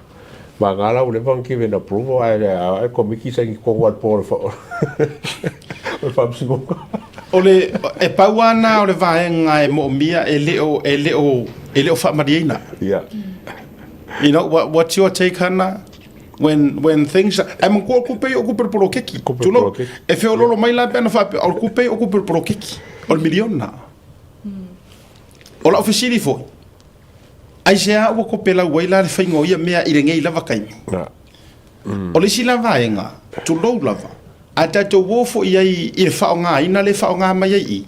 Vagana la ua leva ona given approval ae ae le Komiti saini tonu lava i le po o le Faamasinoga. O le, e pau lava na o le vaega e moomia e le o, e le o, e le o faamalieina. Yeah. You know, what, what's your take, Hana? When, when things, ae manatua o le kupe ia o kupe o le poloketi. Kupe o le Tulou, poloketi. e feololo mai la pe ana faapea, o le kupe ia o kupe o le poloketi, o le miliona. O lau fesili foi, aisea ua topelau ai la le faiga o ia mea i lenei lava taimi? O le isi la vaega, tulou lava, a tatou o foi ai i le faaaogaina lea e faaaoga mai ai i i,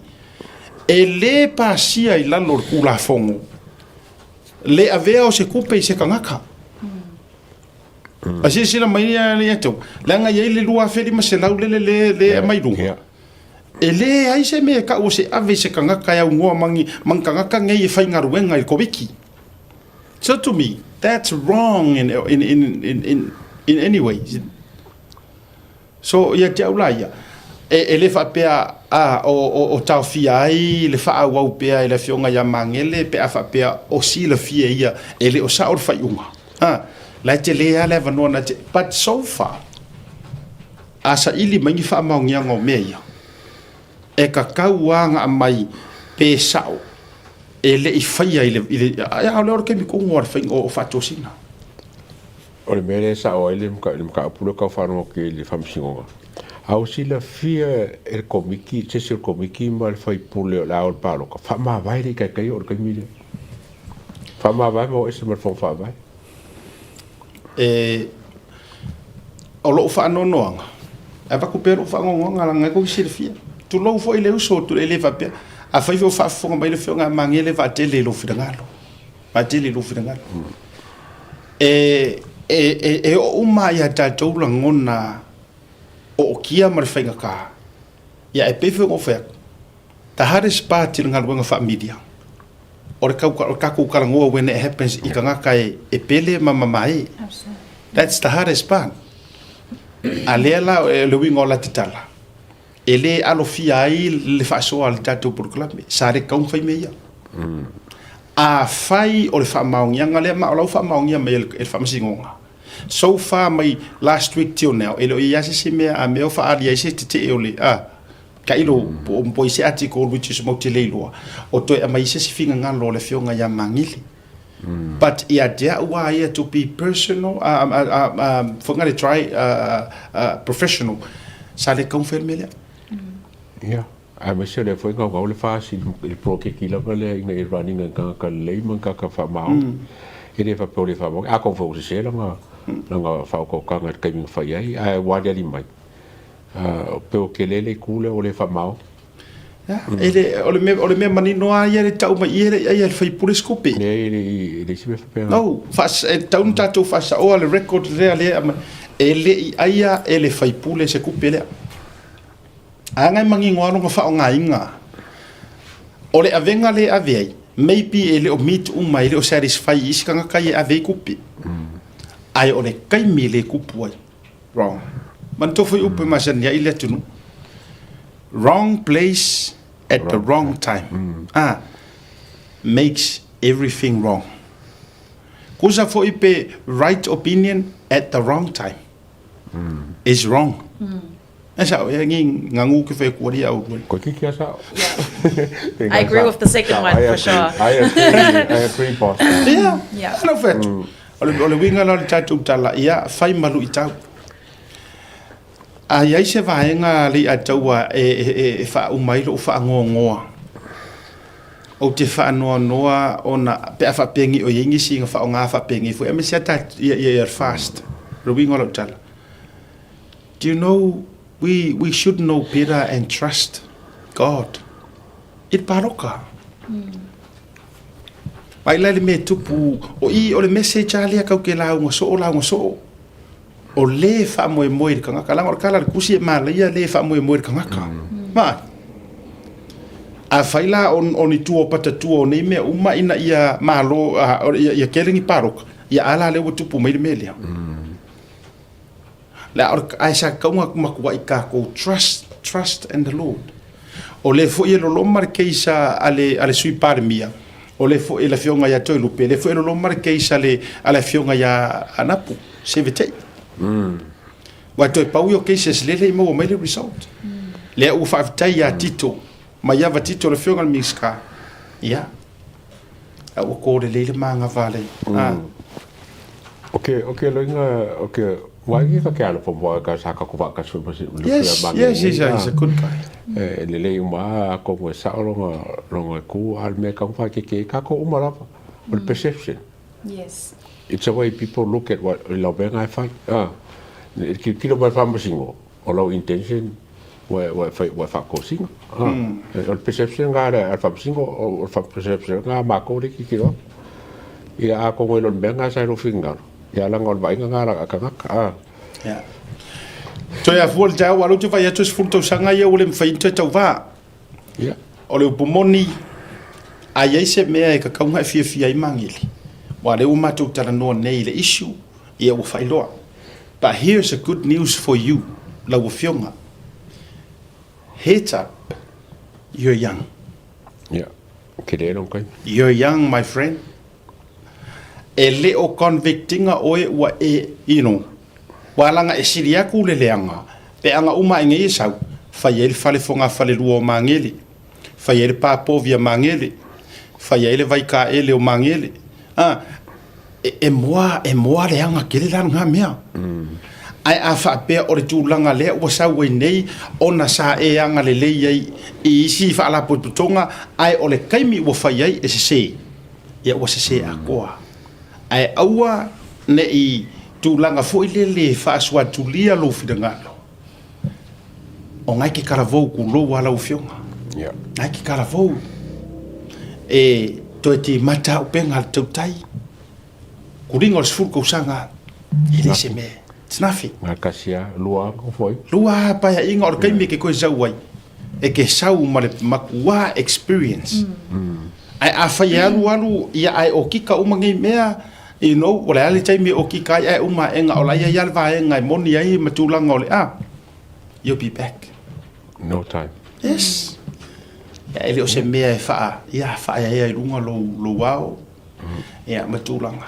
e le pasia i lalo o le Tulafono le avea o se tupe i se tagata. A silasila mai ia te au, leaga e i ai le 2500 lele le le aumai luga. E leai se mea e kau o se ave i se tagata e aunoa ma ni ma ni tagata nei e faigaluega i le Koviti. So to me, that's wrong in in in in in, in any way. So ia te au la ia, e, e le faapea a, o, o, o taofia ai le faaauau pea e le afioga ia Magele pe a faapea o silafia ia e le o sao le faaiuga. Ha, la e tele lava le avanoa na te, but so far, A saili mai ni faamaoniaga o mea ia, e tatau lava ona aumai pe sao e le i faia i le, i le, a o lea o le taimi tonu lava o le faiga o faatosina. O le mea lea e sao ai le mataupu lea tau faalogo atu i le Faamasinoga, a ua silafia e le Komiti, se isi o le Komiti ma le sui usufono o le a o le palota, faamavae le i taitai oo i le taimi lea. Faamavae ma o ese ma le Fono Faavae. E, o lou faanoanoaga, e avatu pea lou faanoanoaga leaga e tou te silafia. Tulou foi le uso, e le faapea, afai foi o faafofoga mai le Afioga ia Magele Vaatele i lou finagalo. Vaatele i lou finagalo. E, e, e, e oo uma ia tatou lagona ootia ma le faigata. Ia e pei foi ona ou fai atu, the hardest part i le galuega faa-media, o le, tau, o le tatou talanoa when it happens i tagata e, e pele ma mamae. That's the hardest part. A lea la, o le uiga o la te tala, e le alofia ai le faasoa a le tatou polokalame, sa le tatau ona fai mea ia. Afai o le faamaoniaga lea, ma o la ua faamaonia mai e le Faamasinoga, so far mai last week till now, e le o i ai lava se isi mea a mea o faaali ai se tetee o le, a, tailo po o i se article which is matou te le iloa, o toe aumai ai se isi finagalo o le Afioga ia Magele. But ia te au a ia to be personal, for to try professional, sa le tatau ona fai le mea lea. Ia, aemaise o lea foi e gaugau le FAST i le poloketi lava lea ina ia run ina i tagata lelei ma tagata faamaoni. E le faapea o le faamaoni, atonu foi ua sese lana, lana faaotaotaga i le taimi na fai ai, ae ua aliali mai, pei ua tele le itu lea ua le faamaoni. E le, o le mea, o le mea manino lava ia le tau mai i e le i aia e le faipule se tupe. Leai, e le i, e leai se mea faapena. No, faas, e tatau ona tatou faasaoa le record lea lea e aumai. E le i aia e le faipule se tupe lea. A na e manino lava lona faaaogaina. O le avega lea e ave ai, maybe e le o meet uma, e le o satisfy i isi tagata ia e ave ai tupe. Ae o le taimi le tupu ai. Wrong. Manatua foi upu e masani ai le atunuu. Wrong place at the wrong time. Ah, makes everything wrong. Kusa foi pe right opinion at the wrong time is wrong. E sao, e ngi ngangu ke whai kuari au rua. Koe kiki a sao. I agree with the second one for sure. I agree, I agree, boss. Yeah. Yeah. Ana whai O le, o le uiga la o le tatou tala, ia, fai ma luitau. A i ai se vaega a Leiataua e, e, e, e faauma ai lou faanoanoa, ou te faanoanoa ona pe a faapea o i ai nisi na faaaoga faapenei foi, aemaise lava ta, ia, ia, ia le FAST, o le uiga o lau tala. Do you know, we, we should know better and trust God i le paloka. Mai la le mea e tupu, o i o le message lava lea kau ke lauga soo, lauga soo. O le faamoemoe i le tagata. Leaga o le tala a le Tusi e malaia le faamoemoe i le tagata. Ma, afai la o, o ni tua o patatua o nei mea uma ina ia malo, uh, ia, ia kele ni paloka, ia a la lea ua tupu mai le mea lea. Le a, ae sa tatau ona matuai tatou trust, trust in the Lord. O lea foi e loloma le case a le, a le Sui Palemia, o lea foi le Afioga ia Toelupe, o lea foi e loloma le case a le, a le Afioga ia Anapu, Sevetei. Ua toe pau ia o cases lea e le i maua mai le result. Lea ua faafetai ia Tito, Maiava Tito le Afioga i le Minisita, ia, a ua ko lelei le manava le, a. Ok, ok, loiga, ok, wai ki ka ke alo po mo ka sa ka ku va ka su ma si lu Yes, ma yes, he's a, he's a good guy. E le lei uma a ko mo sa longa longa ku al me ka fa ke ke ka ko uma lava. O le perception. Yes. It's the way people look at what i lau mea e fai. Ah, ki kilo mai fa masingo o lau intention ua ua fai ua faatosina. Ah, o le perception ga le al fa masingo o le perception ga ma ko le ki kilo. Ia a ko ngoi lo mea ga sa ro fingaro. Ia langa o le vaaiga ga la ka ngaka. Ah. Yeah. Toe afua le taeao, alu te vai atu e 10 tausaga ia ua le mafai ona toe tauva. Yeah. O le upu moni, a i ai se mea e tatau ona e fiafia ai Magele, aua o lea ua matou talanoa nei i le issue, ia ua faailoa. But here's a good news for you, lau Afioga, heads up, you're young. Yeah. Kele lou taimi. You're young, my friend. E le o convictinga oe ua e, you know, ua alaga e sili atu le leaga, pe aga uma ae nei e sau, fai ai le fale fogafalelua o Magele, fai ai le pa povi a Magele, fai ai le vaikaele o Magele, a. E moa, e moa le aga tele la lena mea. Ae a faapea o le tulaga lea ua sau ai nei ona sa e agalelei ai i isi faalapotopotoga ae o le taimi ua fai ai e sese, ia ua sese atoa. Ae aua ne i tulaga foi lele faasuatulia lou finagalo, o na e ke talavou tulou a lau Afioga. Na e ke talavou e toe timata auupega a le tautai. Kuliga o le 10 tausaga, e le se mea. It's nothing. Na tasi a, lua a foi. Lua a paeaiga o le taimi e ke toe sau ai. E ke sau ma le matua experience. Ae afai e alu alu, ia ae okika uma nei mea, you know, o le a le taimi e okika ai ae uma aega o la e i ai lava le vaega e moni ai ma tulaga o le a, you'll be back. No time. Yes. Ia, e le o se mea e faa, ia, faaeaea i luga lou, lou ao, ia, ma tulaga,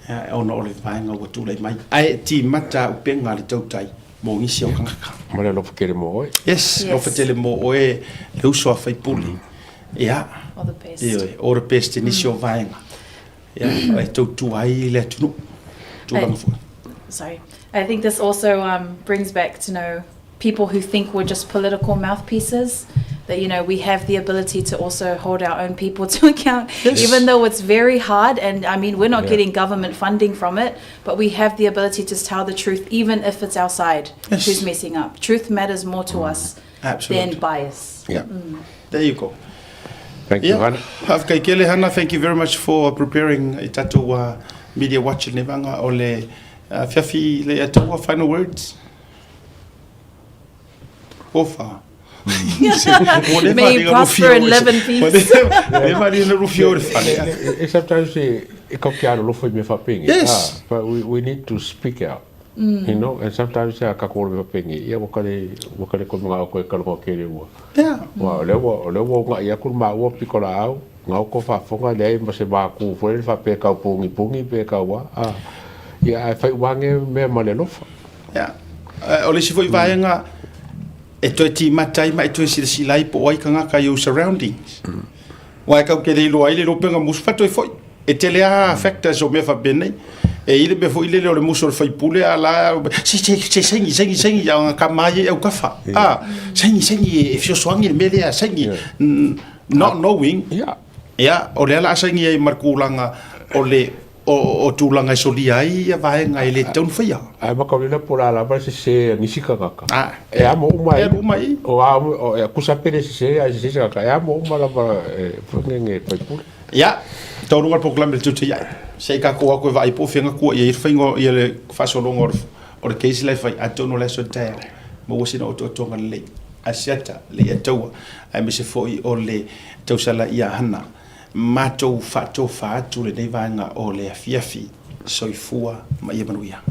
ia, ona o le vaega ua tulai mai. Ae timata upega a le tautai mo nisi o tagata. Ma le alofa tele mo oe. Yes, alofa tele mo oe le uso a faipule. Ia. All the best. Ioe, all the best i nisi o vaega. Ia, e tautua ai le atunuu. Tulaga foi. Sorry. I think this also brings back to know people who think we're just political mouthpieces, that, you know, we have the ability to also hold our own people to account, even though it's very hard. And I mean, we're not getting government funding from it, but we have the ability to tell the truth, even if it's our side who's messing up. Truth matters more to us than bias. Yeah. There you go. Thank you, Hana. Faafetai tele, Hana. Thank you very much for preparing i tatou Media Watch i lenei vaega o le afiafi le Ataua. Final words? Ofa. May you prosper and live in peace. Sometimes e kau ke alolofa i mea faapenge. Yes. But we need to speak out. You know, and sometimes a ka kōrero mea faapenge, ia ua kare, ua kare koe mga o koe kalonga ke le ua. Yeah. Wa, o lea ua, o lea ua ungaʻi aku le maua piko laau, ngau ko faafofoga leai ma se mākū foi le faapea e kau pugipugi pe kau a, a, ia ae fai uange mea ma le alofa. Yeah. O le isi foi vaega e toe timata ai ma e toe silasila ai po o ai tagata i ou surroundings. Aua e kau te le iloa ai le lopega musu fa toe foi. E tele lava factors o mea faapenei. E i ai le mea foi lele o le musu o le faipule a la se se se saini saini saini a o kama ai e aukafa. A saini saini e fesoasoani le mea lea saini not knowing. Ia o lea la a saini ai ma le tulaga o le o tulaga e solia ai ia vaega e le tatau ona faia. Ae makaulina po o le a lava le sese a nisi tagata, e amo uma ai. E amo uma ai. O a o e kusa pele sese ae sese se tagata, e amo uma lava e fagege e faipule. Ia, taunuuga le polokalame le tutu ai. Se i tatou o atu e vaai po o fea na tua i ai le faiga ia le faasologa o le o le case la e fai atonu o le aso taeao maua sina otootoga lelei Asiata le ia taua aemaise foi o le tausala ia Hana matou faatofa atu lenei vaega o le afiafi. Soifua ma ia manuia.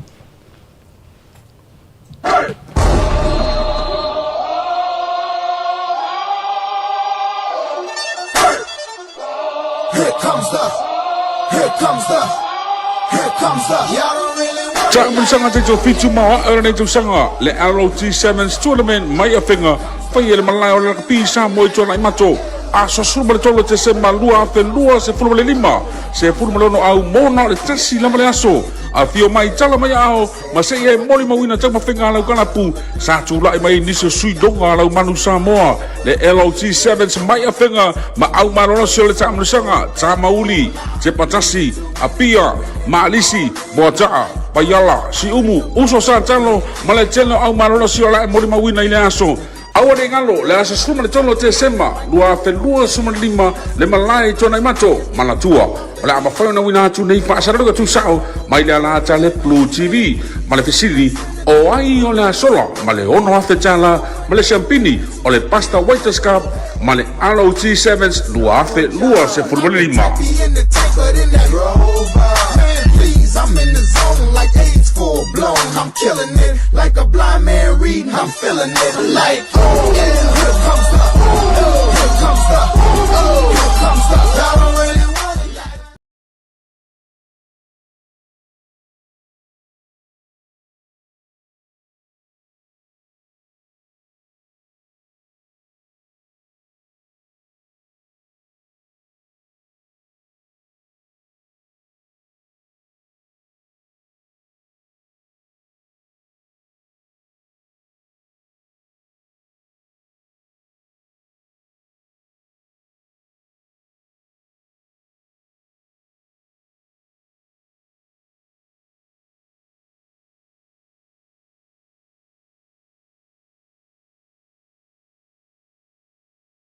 Taamilosaga taitofitu ma ae o lenei tausaga le ROT Sevens Tournament mai Afega faia i le malae o le Lakapi Samoa i Tuanaimato aso 13 Tesema 2025, 16 au mona o le tasi lava le aso. Afio mai tala mai aao ma seia e molimauina taumafaiga a lau kalapu sa tulai mai nisi o sui loga a lau manu Samoa le LOT Sevens mai Afega ma au malolosi o le taamilosaga Tamauli, Tepatasi, Apia, Maalisi, Moataa, Vaiala, Siumu, Uso Satalo ma le tele o au malolosi o la e molimauina i le aso. Aua ne i galo, le aso 13 o Tesema 2025 le malae i Tuanaimato, Manatua. O le a mafai ona uina atu nei faasalaluga tusao mai le alaata le Blue TV ma le fesili o ai o le a sola ma le $6,000 ma le siampini o le Pasta Waiters Cup ma le ROT Sevens 2025.